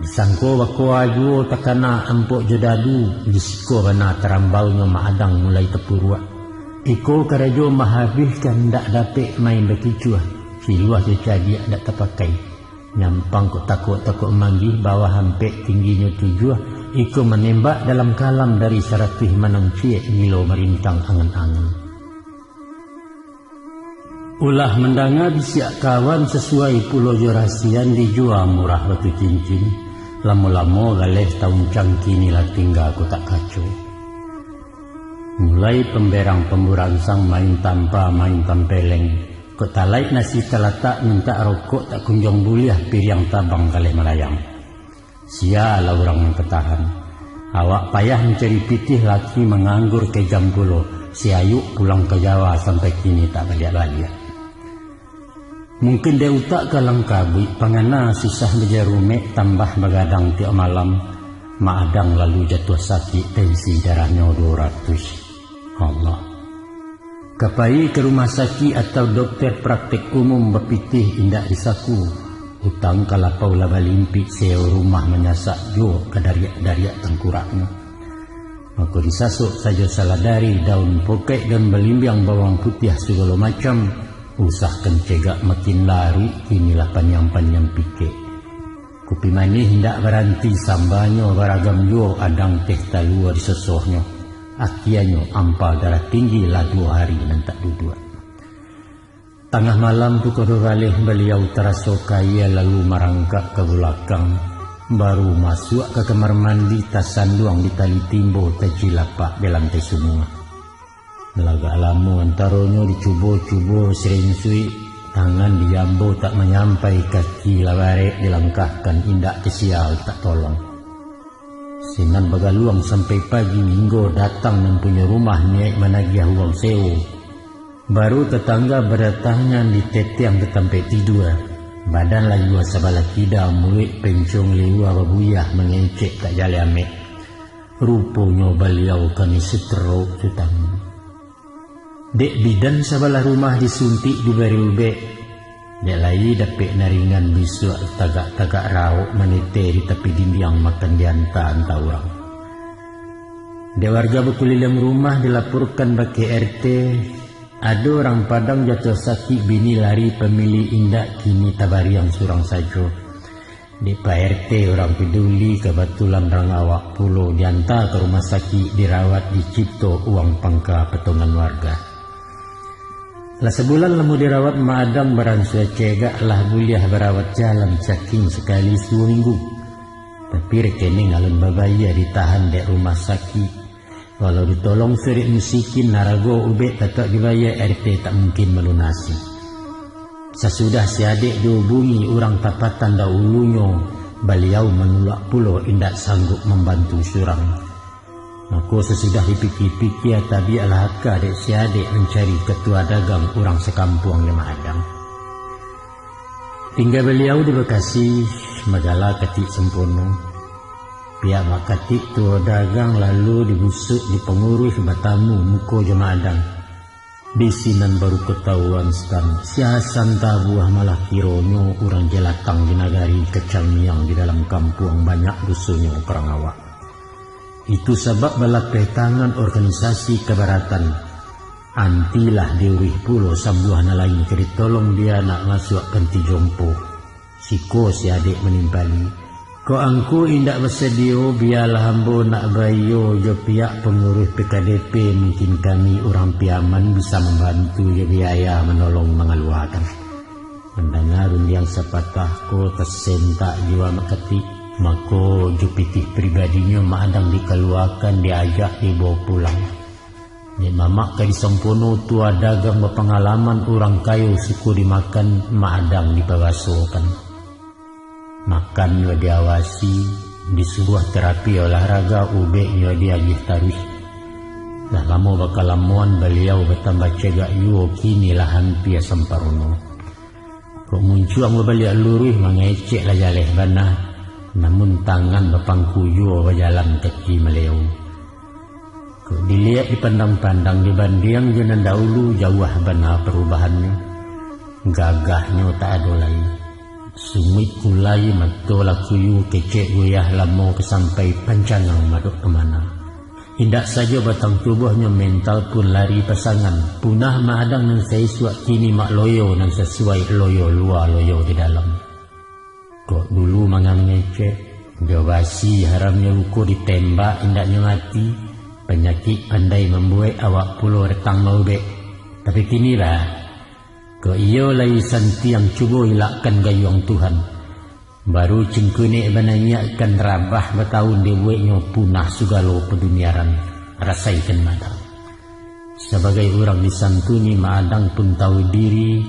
Disangko bakoa juo takana ampok jo dadu, di siko bana tarambaunyo Mak Adang mulai tapuruak. Iko karajo mahabihkan, ndak dapek main bakicuah, siluah jo cadiak ndak tapakai. Nyampang kok takok-takok manggih, bawah ampek tingginyo tujuah, iko manembak dalam kalam dari saratuih manang ciek, gilo marintang angan-angan. Ulah mandanga bisiak kawan, sasuai pulo jo rasian, dijua murah batu cincin, lamo-lamo galeh tauncang, kini lah tingga kotak kaco. Mulai pamberang pamburansang, main tampa, main tampeleng, kok talaik nasi talatak, mintak rokok tak kunjuang buliah, piriang tabang galeh malayang. Sia lah urang nan ka tahan. Awak payah mancari pitih, laki manganggur kejam pulo. Si Ayuk pulang ka Jawa, sampai kini tak baliak-baliak. Mungkin dek utak kalang kabuik, pangana susah bajarumek, tambah bagadang tiok malam, Mak Adang lalu jatuah sakik, tensi darahnyo duo ratuih. Allah. Ka pai ka rumah sakik atau dokter praktek umum bapitih indak disaku, utang ka lapau lah balimpik, sewa rumah manyasak juo ka dariak-dariak tangkuraknyo. Mako disasok sajo saladari, daun pokek, daun balimbiang, bawang putiah sagalo macam, usahkan cegak makin laruik, kini lah paniang-paniang pikek. Kupi manih indak baranti sambanyo, baragam juo adang teh talua disosohnyo. Akianyo ampa darah tinggi, lah duo hari nan tak duduak. Tangah malam pukua duo baleh, Baliau taraso kayia lalu marangkak ka bulakang, baru masuak ka kamar mandi, tasanduang di tali timbo, tajilapak di lantai sumua. Lah agak lamo antaronyo dicubo-cubo sirinsuik, tangan diambo tak manyampai, kaki lah barek dilangkahkan, indak ka sia tak tolong. Sinan bagaluang sampai pagi, hinggo datang nan punyo rumah niaik managiah uang sewo. Baru tatangga badatangan, ditetiang ka tampek tidua. Badan layua sabalah kida, muluik pencong liua babuyah, mangecek tak jaleh amek. Ruponyo Baliau kini stroke tu tang. Dek bidan sabalah rumah disuntik, dibari ubek. Dek lai dapek naringan bisuak, tagak-tagak raok manete di tapi dindiang, makan dianta-anta urang. Dek warga bakuliliang rumah dilaporkan bakeh R T, ado urang Padang jatuah sakik, bini lari pamilih indak, kini tabariang surang sajo. Dek Pak R T urang paduli, kabatulan rang awak pulo dianta ka rumah sakik, dirawat, dicipto uang pangka potongan warga. Lah sabulan lamo dirawat, Mak Adang baransua cegak, lah buliah barawat jalan, saking sakali duo minggu. Tapi rekening alun babayia, ditahan dek rumah sakik. Walau ditolong surek musikin, harago ubek tatap dibayia, R T tak mungkin malunasi. Sasudah si adek dihubungi urang tapatan dahulunyo, Baliau manulak pulo, indak sanggup mambantu surang. Mako sasudah dipikia-pikia, tabiaklah aka dek si adek mancari katua dagang urang sakampuang di Mak Adang. Tingga Baliau di Bekasi, bagala Katik Sampono. Pihak Mak Katik tuo dagang, lalu dibusuak di panguruih, batamu muko jo Mak Adang. Di sinan baru katahuan, Sutan, si Hasan Tabuah malah kironyo urang jalatang di nagari, kacang miang di dalam kampuang, banyak dosonyo ka urang awak. Itu sabab balapeh tangan organisasi kabaratan. Antilah diuruih pulo sambuah nan lain, ka ditolong bia nak masuak panti jompo. Siko si adek manimpali, "Kok angku indak basadio, bialah ambo nak baiyo jo pihak panguruih P K D P, mungkin kami urang Piaman bisa mambantu jo biaya manolong mangaluakan." Mandanga rundiang sapatah ko, tasentak jua Mak Katik. Mako, jo pitih pribadinyo Mak Adang dikaluakan, diajak dibawa pulang. Dek mamak Katik Sampono, tua dagang bapangalaman, urang kayo suko dimakan, Mak Adang dipabasokan. Makannyo diawasi, disuruah terapi olahraga, ubeknyo diagiah taruih. Lah lamo bakalamoan, Baliau batambah cegak juo, kini lah hampia samparono. Kok muncuang babaliak luruih, mangecek lah jaleh bana, namun tangan bapangku juo, bajalan kaki maleo. Kok diliek dipandang-pandang, dibandiang jo nan dahulu, jauah bana parubahannyo. Gagahnyo tak ado lai. Sumuik kulai, mato lah kuyu, kecek goyah, lamo ka sampai, pancangang madok ka mana. Indak sajo batang tubuahnyo, mental pun lari pasangan. Punah Mak Adang nan saisuak, kini mak loyo nan sasuai, loyo lua, loyo di dalam. Kok dulu manga mangecek, jo basi haramnyo luko, ditembak indaknyo mati, panyakik pandai mambuek, awak pulo datang maubek. Tapi kini lah, kok iyo lai santiang, cubo ilakkan gayuang Tuhan. Baru cingkunek bananyiak, ikan rabah bataun dibueknyo, punah sugalo paduniaran, rasaikan Mak Adang. Sabagai urang disantuni, Mak Adang pun tahu diri,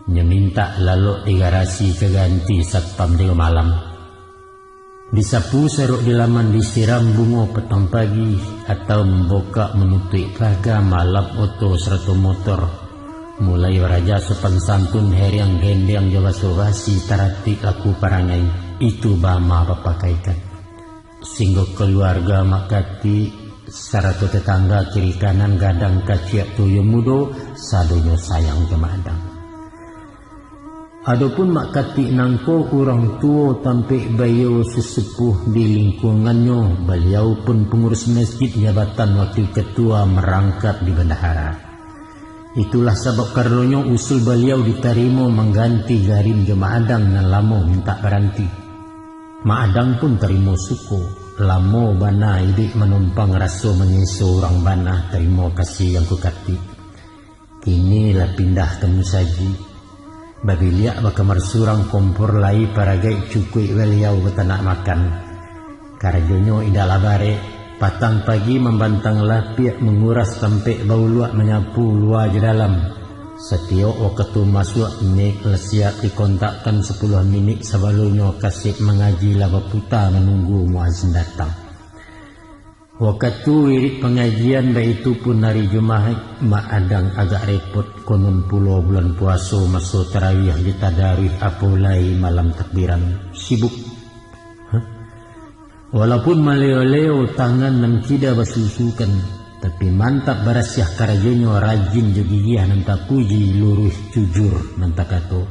nyo mintak lalok di garasi, ka ganti satpam tigo malam. Disapu sarok di laman, disiram bungo patang pagi, atau mambukak manutuik paga, malap oto sarato motor. Mulai baraja sopan santun, heriang gendeang jo baso basi, taratik laku parangai, itu bama bapakaikan. Singgo kaluarga Mak Katik, sarato tatangga kiri kanan, gadang kaciak tuyo mudo, sadonyo sayang jo Mak Adang. Adopun Mak Katik nangko urang tuo tampek baiyo sesepuh di lingkuangannyo, baliau pun pangurus masjid jabatan wakil katua marangkap di bandahara. Itulah sabab karanonyo usul baliau ditarimo mangganti Garim jo Mak Adang nan lamo mintak baranti. Mak Adang pun tarimo suko, lamo bana iduik manumpang raso manyeso urang bana tarimo kasih Angku Katik. Kini lah pindah ka musajik. Babiliak bakamar surang, kompor lai paragaik, cukuik baliau batanak makan. Karajonyo indaklah barek, patang pagi mambantang lapiak, manguras tampek bauluak, manyapu lua jo dalam. Satiok wakatu masuak, mik lah siap dikontakkan, sapuluah minik sabalumnyo kasek mangaji lah baputa manunggu muazin datang. Wakatu wirid pangajian, baitu pun ari Jumaik, Mak Adang agak repot, konon pulo bulan puaso, maso tarawih jo tadaruih, apo lai malam takbiran, sibuk. Hah? Walaupun maleo-leo tangan nan kida basusukan, tapi mantap barasiah karajonyo, rajin jo gigiah nan tapuji, luruih jujur nan takato.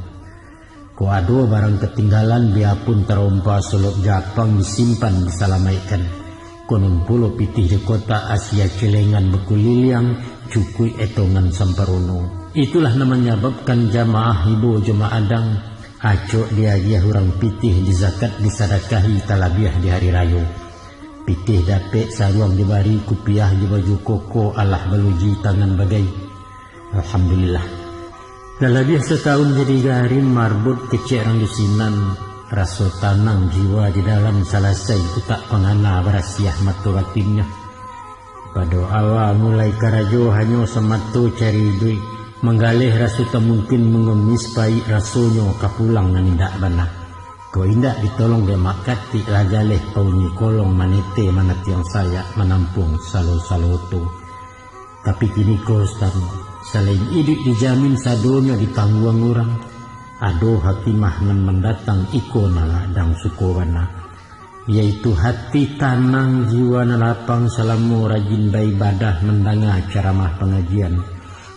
Kok ado barang katinggalan, biapun tarompa solok Japang, disimpan, disalamaikkan. Konon pulo pitih di kotak, asia celengan bakuliliang, cukuik etongan samparono. Itulah nan manyababkan jamaah ibo jo Mak Adang, acok diagiah urang pitih, dizakat, disadakahi, talabiah di hari rayo. Pitih dapek, saruang dibari, kupiah jo baju koko, alah baluji tangan bagai. Alhamdulillah. Lah labiah satahun jadi Garim, marbot kecek rang di sinan, raso tanang jiwa di dalam, salasai utak pangana, barasiah mato batinnyo. Pado awa mulai karajo, hanyo samato cari iduik, manggaleh raso tamungkin, mangemis paik rasonyo, ka pulang nan indak bana. Kok indak ditolong dek Mak Katik, lah jaleh pauni kolong, manete manatiang sayak, manampuang salo-salo oto. Tapi kini ko, Ustaz, salain iduik dijamin, sadonyo ditangguang urang, ado hakimah nan mandatang, iko nan Mak Adang suko bana, yaitu hati tanang, jiwa nan lapang, salamo rajin baibadah, mandanga caramah pangajian,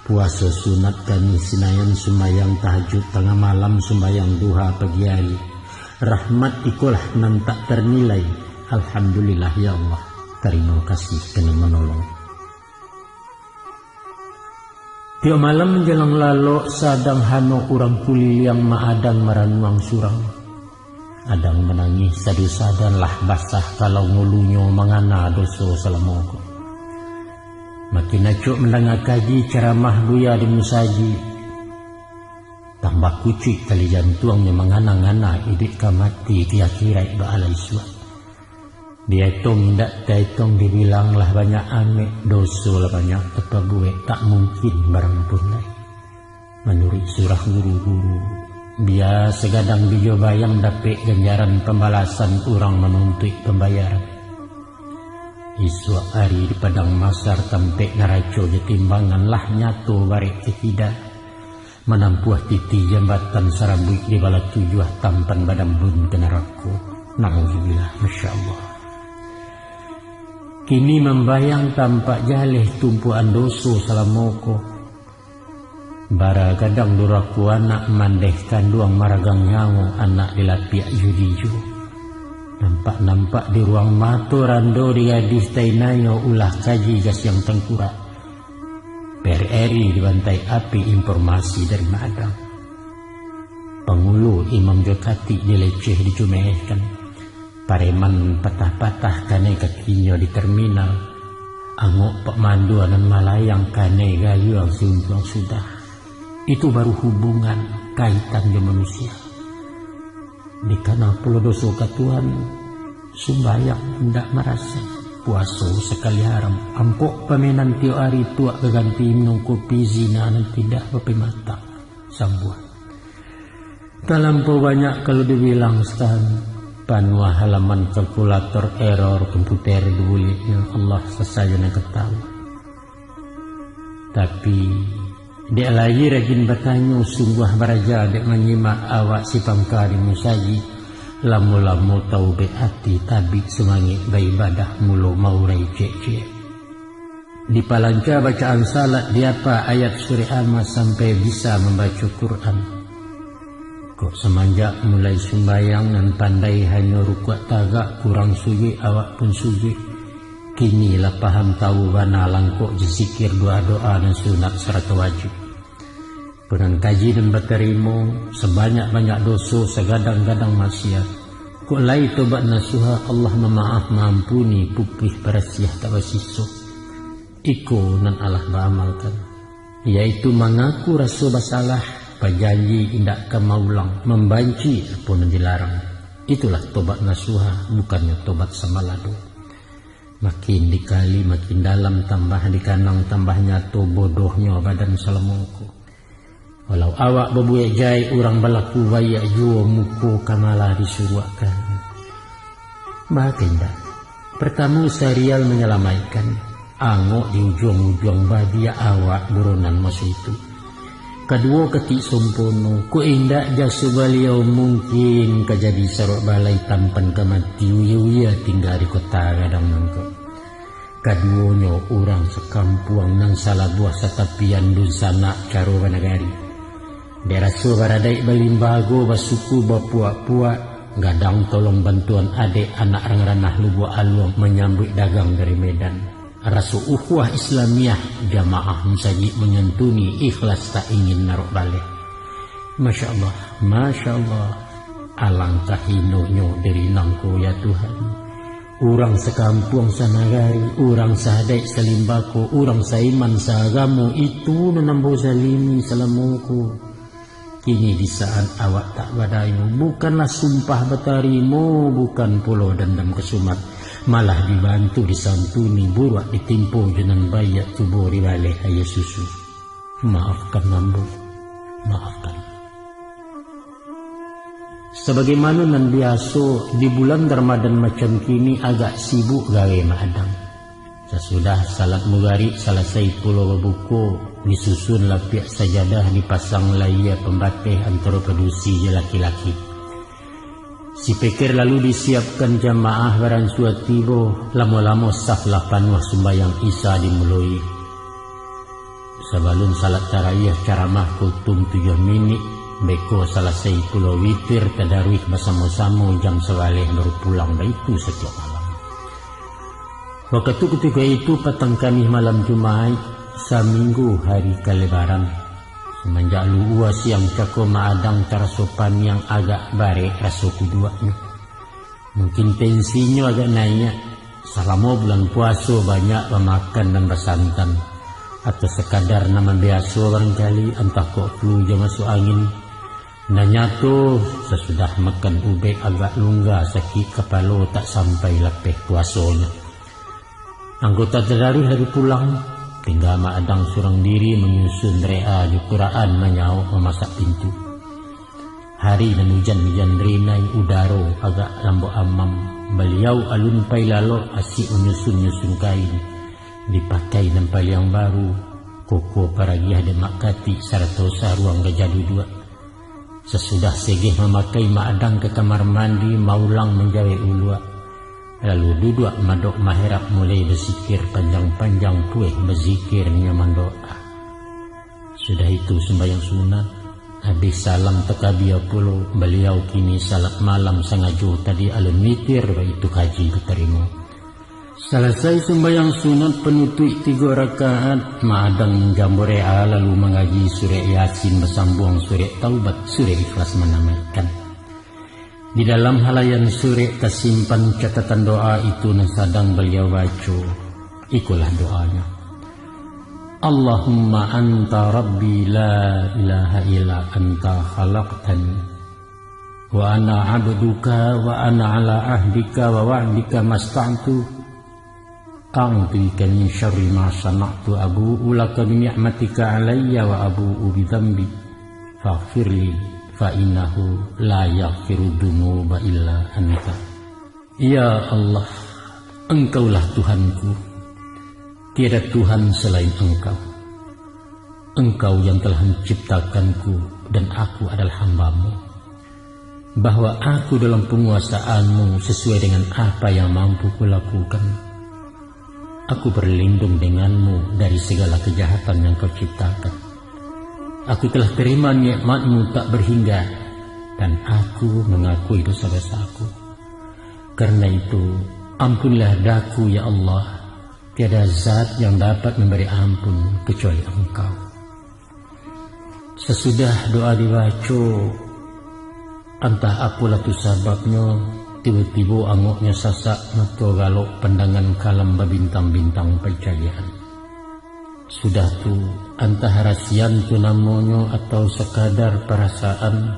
puaso sunat Kamih Sinayan, sumbayang tahajud tangah malam, sumbayang duha pagi ari. Rahmat ikolah nan tak tarnilai. Alhamdulillah, ya Allah, tarimo kasih ka nan manolong. Tiok malam manjalang lalok, sadang hanok urang kuliliang, Mak Adang maranuang surang. Adang manangih sadu-sadan, lah basah kalau ngulunyo, mangana doso salamo ko. Makin acok mandanga kaji, caramah buya di musajik. Tambah kucuik tali jantuangnyo, mangana-ngana iduik ka mati, di akhirat baalai suak. Dietong indak taetong, dibilang lah banyak amek, doso lah banyak tapabuek, tak mungkin barampun lai. Manuruik surah guru-guru, bia sagadang bijo bayang, dapek ganjaran pambalasan, urang manuntuik pambayaran. Isuak ari di padang masar, tampek naraco jo timbangan, lah nyato barek takida. Manampuah titi jambatan sarambuik, di bala tujuah tampan badambun ka narako. Nauzubillah, masya Allah. Kini mambayang tampak jaleh, tumpuakan doso salamo ko. Bara gadang durako anak, mandeh kanduang maragang nyawo, anak dilapiak judi juo. Nampak-nampak di ruang mato, rando di gadih tainayo, ulah kaji gasiang tangkurak. P R R I dibantai api, informasi dari Mak Adang. Pangulu imam jo katik dileceh dicumehkan. Pareman patah-patah kanai kakinyo di terminal. Angok Pak Mandua nan malayang kanai gayuang si Untuang sudah. Itu baru hubungan, kaitan jo manusia. Dikana pulo doso ka Tuhan, sumbayang indak marasa, puaso sakali haram, ampok pamenan tiok ari, tuak baganti minum kopi, zina nan tidak bapemata. Sambuah. Talampau banyak kalau dibilang, Ustaz. Panuah halaman kalkulator, error komputer dibuliaknyo. Allah sasajo nan katawa. Tapi, dek lai rajin batanyo, sungguah baraja dek manyimak awak si pangka di musajik. Lamo-lamo taubek ati, tabik sumangek baibadah, mulo maurai ciek-ciek. Dipalanca bacaan salat, diapa ayat surek Amma sampai bisa mambaco Quran. Kok samanjak mulai sumbayang nan pandai hanyo rukuak tagak, kurang sujuik awak pun sujuik. Kini lah paham tawu bana langkok jo zikir, doa-doa nan sunat sarato wajib. Pangan kaji nan batarimo, sabanyak-banyak doso, sagadang-gadang maksiat. Kok lai tobat nasuha, Allah mamaaf maampuni, pupuih barasiah tak basiso. Iko nan alah baamalkan, yaitu mangaku raso basalah, bajanji indak ka maulang, mambanci apo nan dilarang. Itulah tobat nasuha, bukannyo tobat sambalado. Makin dikali makin dalam, tambah dikanang tambah nyato bodohnyo badan salamo ko. Walau awak babuek jahek, urang balaku baiak juo, muko ka malah disuruakkan. Baa ka indak? Partamo, sarial manyalamaikkan, angok di ujuang-ujuang badia awak buronan maso itu. Kaduo, katik sompono, kok indak jaso baliau, mungkin ka jadi sarok balai, tampan ka mati, uya-uya tingga di kota gadang nangko. Kaduonyo urang sakampuang nan salabuah satapian, dunsanak caro banagari. Dek raso baradaik balimbago, basuku bapuak-puak, gadang tolong bantuan adek, anak rang ranah Lubuak Aluang manyambuik dagang dari Medan. Raso ukhuwah Islamiah, jamaah musajik manyantuni, ikhlas tak ingin narok baleh. Masya Allah, Masya Allah. Alangkah hinonyo diri nangko, ya Tuhan. Urang sakampuang sanagari, urang saadaik salimbako, urang saiman saagamo, itu nan ambo zalimi salamo ko. Kini di saat awak tak badayo, bukanlah sumpah batarimo, bukan pulo dandam kasumat, malah dibantu disantuni, buruak ditimpo jo nan baiak, cubo dibaleh aia susu. Maafkan ambo, maafkan. Sabagaimano nan biaso, di bulan Ramadan macam kini agak sibuk gawe Mak Adang. Sasudah salat mugarik salasai pulo babuko, disusun lapiak sajadah, dipasang layia pambateh antaro padusi jo laki-laki. Speaker lalu disiapkan, jamaah baransua tibo, lamo-lamo saf lah panuah, sumbayang Isya dimuloi. Sabalun salat tarawih, caramah kutum tujuah minik, beko salasai pulo witir, tadaruih basamo-samo jam sabaleh, baru pulang, baitu satiok malam. Wakatu kutiko itu patang Kamih malam Jumaik, saminggu hari kalebaran. Samanjak luhua siang cako Mak Adang taraso paniang, agak barek raso kuduaknyo. Mungkin tensinyo agak naiak. Salamo bulan puaso banyak bamakan nan basantan, atau sakadar nan mambiaso barangkali, antah kok flu jo masuak angin. Nan nyato, sasudah makan ubek agak lungga, sakik kapalo tak sampai lapeh puasonyo. Anggota tadaruih lalu pulang, tingga Mak Adang surang diri manyusun doa jo Quran, manyaok mamasak pintu. Hari nan ujan-ujan rinai, udaro agak lambok amam, baliau alun pai lalok, asik manyusun-nyusun kain, dipakai nan paliang baru, koko paragiah dek Mak Katik sarato saruang gajah duduak. Sasudah segeh mamakai, Mak Adang ka kamar mandi, maulang manjawek uluak. Lalu duduak madok maherap, mulai bazikir panjang-panjang, pueh bazikir nyo mandoa. Sudah itu sumbayang sunat, abih salam takabia pulo, baliau kini salat malam sangajo, tadi alun mitir, baitu kaji batarimo. Salasai sumbayang sunat panutuik tigo rakaat, Mak Adang manjambo doa lalu mangaji surek Yasin basambuang surek Taubat, surek Ikhlas manamaikan. Di dalam halaian surek tasimpan catatan doa itu nan sadang baliau baco. Ikolah doanyo. Allahumma anta rabbi la ilaha illa anta khalaqtani. Wa ana abduka wa ana ala ahdika wa wa'dika masta'tu. A'udzubika min syarri ma sana'tu, abu'u laka bi ni'matika alayya wa abu'u bi dzambi. Faghfirli fa innahu la yaghfiru dzunuba illa anta. Ya Allah, Engkaulah Tuhanku. Tiada Tuhan selain Engkau. Engkau yang telah menciptakanku dan aku adalah hamba-Mu. Bahwa aku dalam penguasaan-Mu sesuai dengan apa yang mampu kulakukan. Aku berlindung dengan-Mu dari segala kejahatan yang Kau ciptakan. Aku telah terima nikmat-Mu tak berhingga. Dan aku mangakui dosa-dosaku. Karena itu, ampunlah daku, ya Allah. Tiada zat yang dapat mambari ampun kacuali Engkau. Sasudah doa dibaco, antah apolah tu sababnyo, tibo-tibo angoknyo sasak mato galok, pandangan kalam babintang-bintang pancaliakan. Sudah tu, antah rasian tu namonyo atau sakadar parasaan,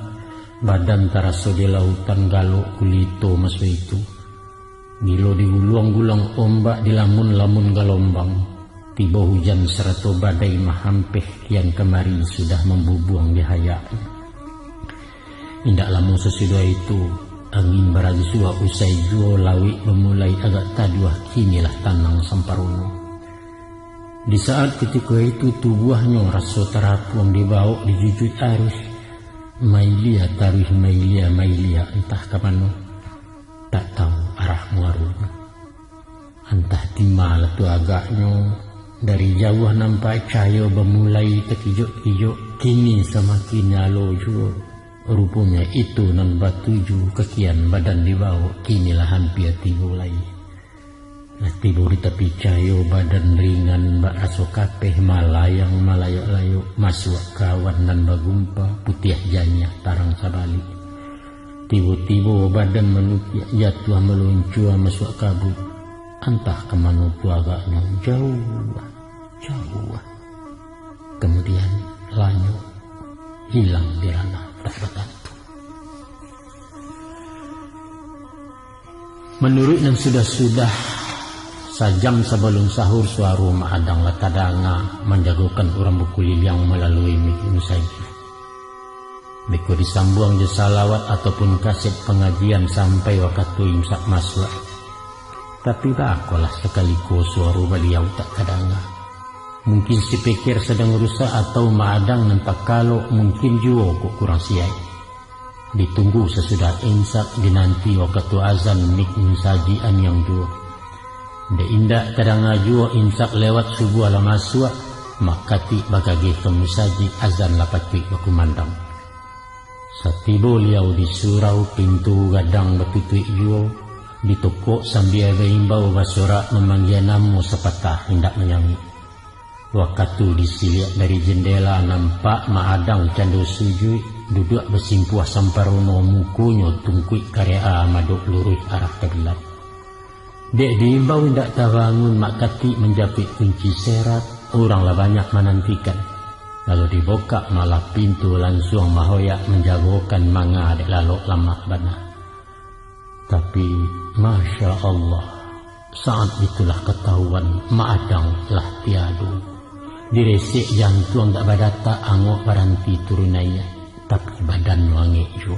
badan taraso di lautan galok gulito maso itu. Gilo diguluang-guluang ombak, dilamun-lamun galombang, tibo hujan sarato badai mahampeh kian kamari sudah mambubuang di hayak. Indak lamo sasudah itu, angin barasuak usai juo, lauik bamulai agak taduah, kini lah tanang samparono. Di saat kutiko itu, tubuahnyo raso tarapuang dibawok dijujuik aruih, mailia taruih, mailia, mailia antah ka mano. Tak tahu arah muaronyo. Antah di ma lah tu agaknyo, dari jauah nampak cayo bamulai takijok-kijok, kini samakin nyalo juo. Ruponyo itu nan batuju ka kian badan dibawok, kini lah hampia tibo lai. Lah tibo di tapi cayo, badan ringan bak raso kapeh, malayang malayok-layok, masuak ka awan nan bagumpa, putiah janiah tarang sabalik. Tibo-tibo badan manutiak, jatuah maluncua masuak kabua. Antah ka mano tu agaknyo, jauah, jauah. Kamudian, lanyo hilang di ranah tak batantu. Manuruik nan sudah-sudah, sajam sabalun sahur, suaro Mak Adang lah tadanga manjagokan urang bakuliliang malalui mik musajik. Beko disambuang jo salawat ataupun kaset pangajian sampai wakatu imsak masuak. Tapi, bakolah sakali ko suaro baliau tak tadanga. Mungkin sipikir sadang rusak atau Mak Adang nan takalok, mungkin juo kok kurang siaik. Ditunggu sasudah imsak, dinanti wakatu azan mik musajik aniang juo. Dek indak tadanga juo, imsak lewat, subuah lah masuak, Mak Katik bagageh ka musajik, azan lah patuik bakumandang. Satibo liau di surau, pintu gadang batutuik juo, ditokok sambia baimbau, basorak mamanggia namo, sapatah indak manyauik. Wakatu disiliak dari jendela, nampak Mak Adang cando sujuik, duduak basimpuah samparono, mukonyo tungkuik karek a, madok luruih arah kiblat. Dek diimbau indak tabangun, Mak Katik manjapuik kunci serak, urang lah banyak manantikan. Lalu dibukak malah pintu, lansuang mahoyak manjagokan manga dek lalok lamak bana. Tapi, Masya Allah, saat itulah katahuan Mak Adang lah tiado. Diresek jantuang dak badatak, angok baranti turun naiak, tapi badannyo angek juo.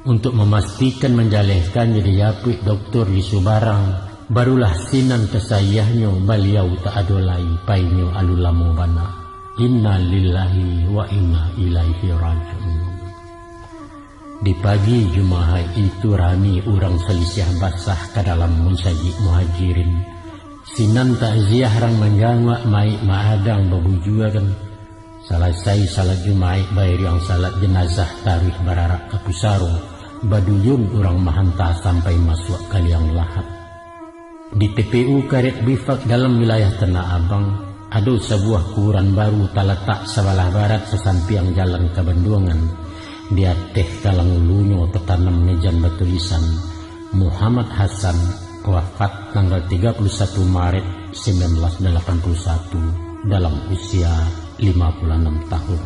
Untuak mamastikan manjalehkannyo dijapuik doktor di Subarang, barulah sinan ka sayahnyo, baliau tak ado lai, painyo alun lamo bana. Inna lillahi wa inna ilaihi raji'un. Di pagi Jumahaik itu, rami urang salisiah basah ka dalam musajik Muhajirin. Sinan takziah rang manjanguak, maik Mak Adang babujuakan. Salasai salat Jumaik, bairiang salat janazah, taruih bararak ka pusaro, baduyun urang mahanta sampai masuak ka liang lahat. Di T P U Karet Bifak dalam wilayah Tanah Abang, ado sabuah kuburan baru talatak sabalah barat sasampiang jalan ka Banduangan. Di ateh kalang ulunyo tatanam mejan batulisan, Muhammad Hasan, wafat tanggal tiga puluh satu Maret sembilan belas delapan puluh satu, dalam usia lima puluh anam tahun.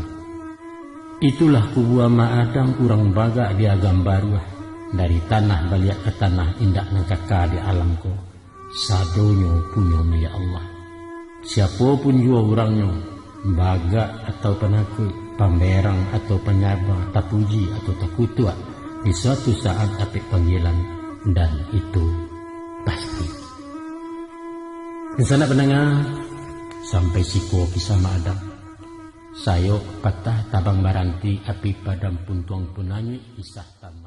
Itulah kubua Mak Adang urang bagak di Agam Baruah, dari tanah baliak ka tanah indak nan kaka di alam ko. Sadonyo punyo milik Allah. Siapo pun juo urangnyo, bagak atau panakuik, pamberang atau panyaba, tapuji atau takutuak, di suatu saat dapek panggilan, dan itu pasti. Dunsanak pandanga, sampai siko kisah Mak Adang. Sayok patah tabang baranti, api padam puntuang pun angik, kisah tan-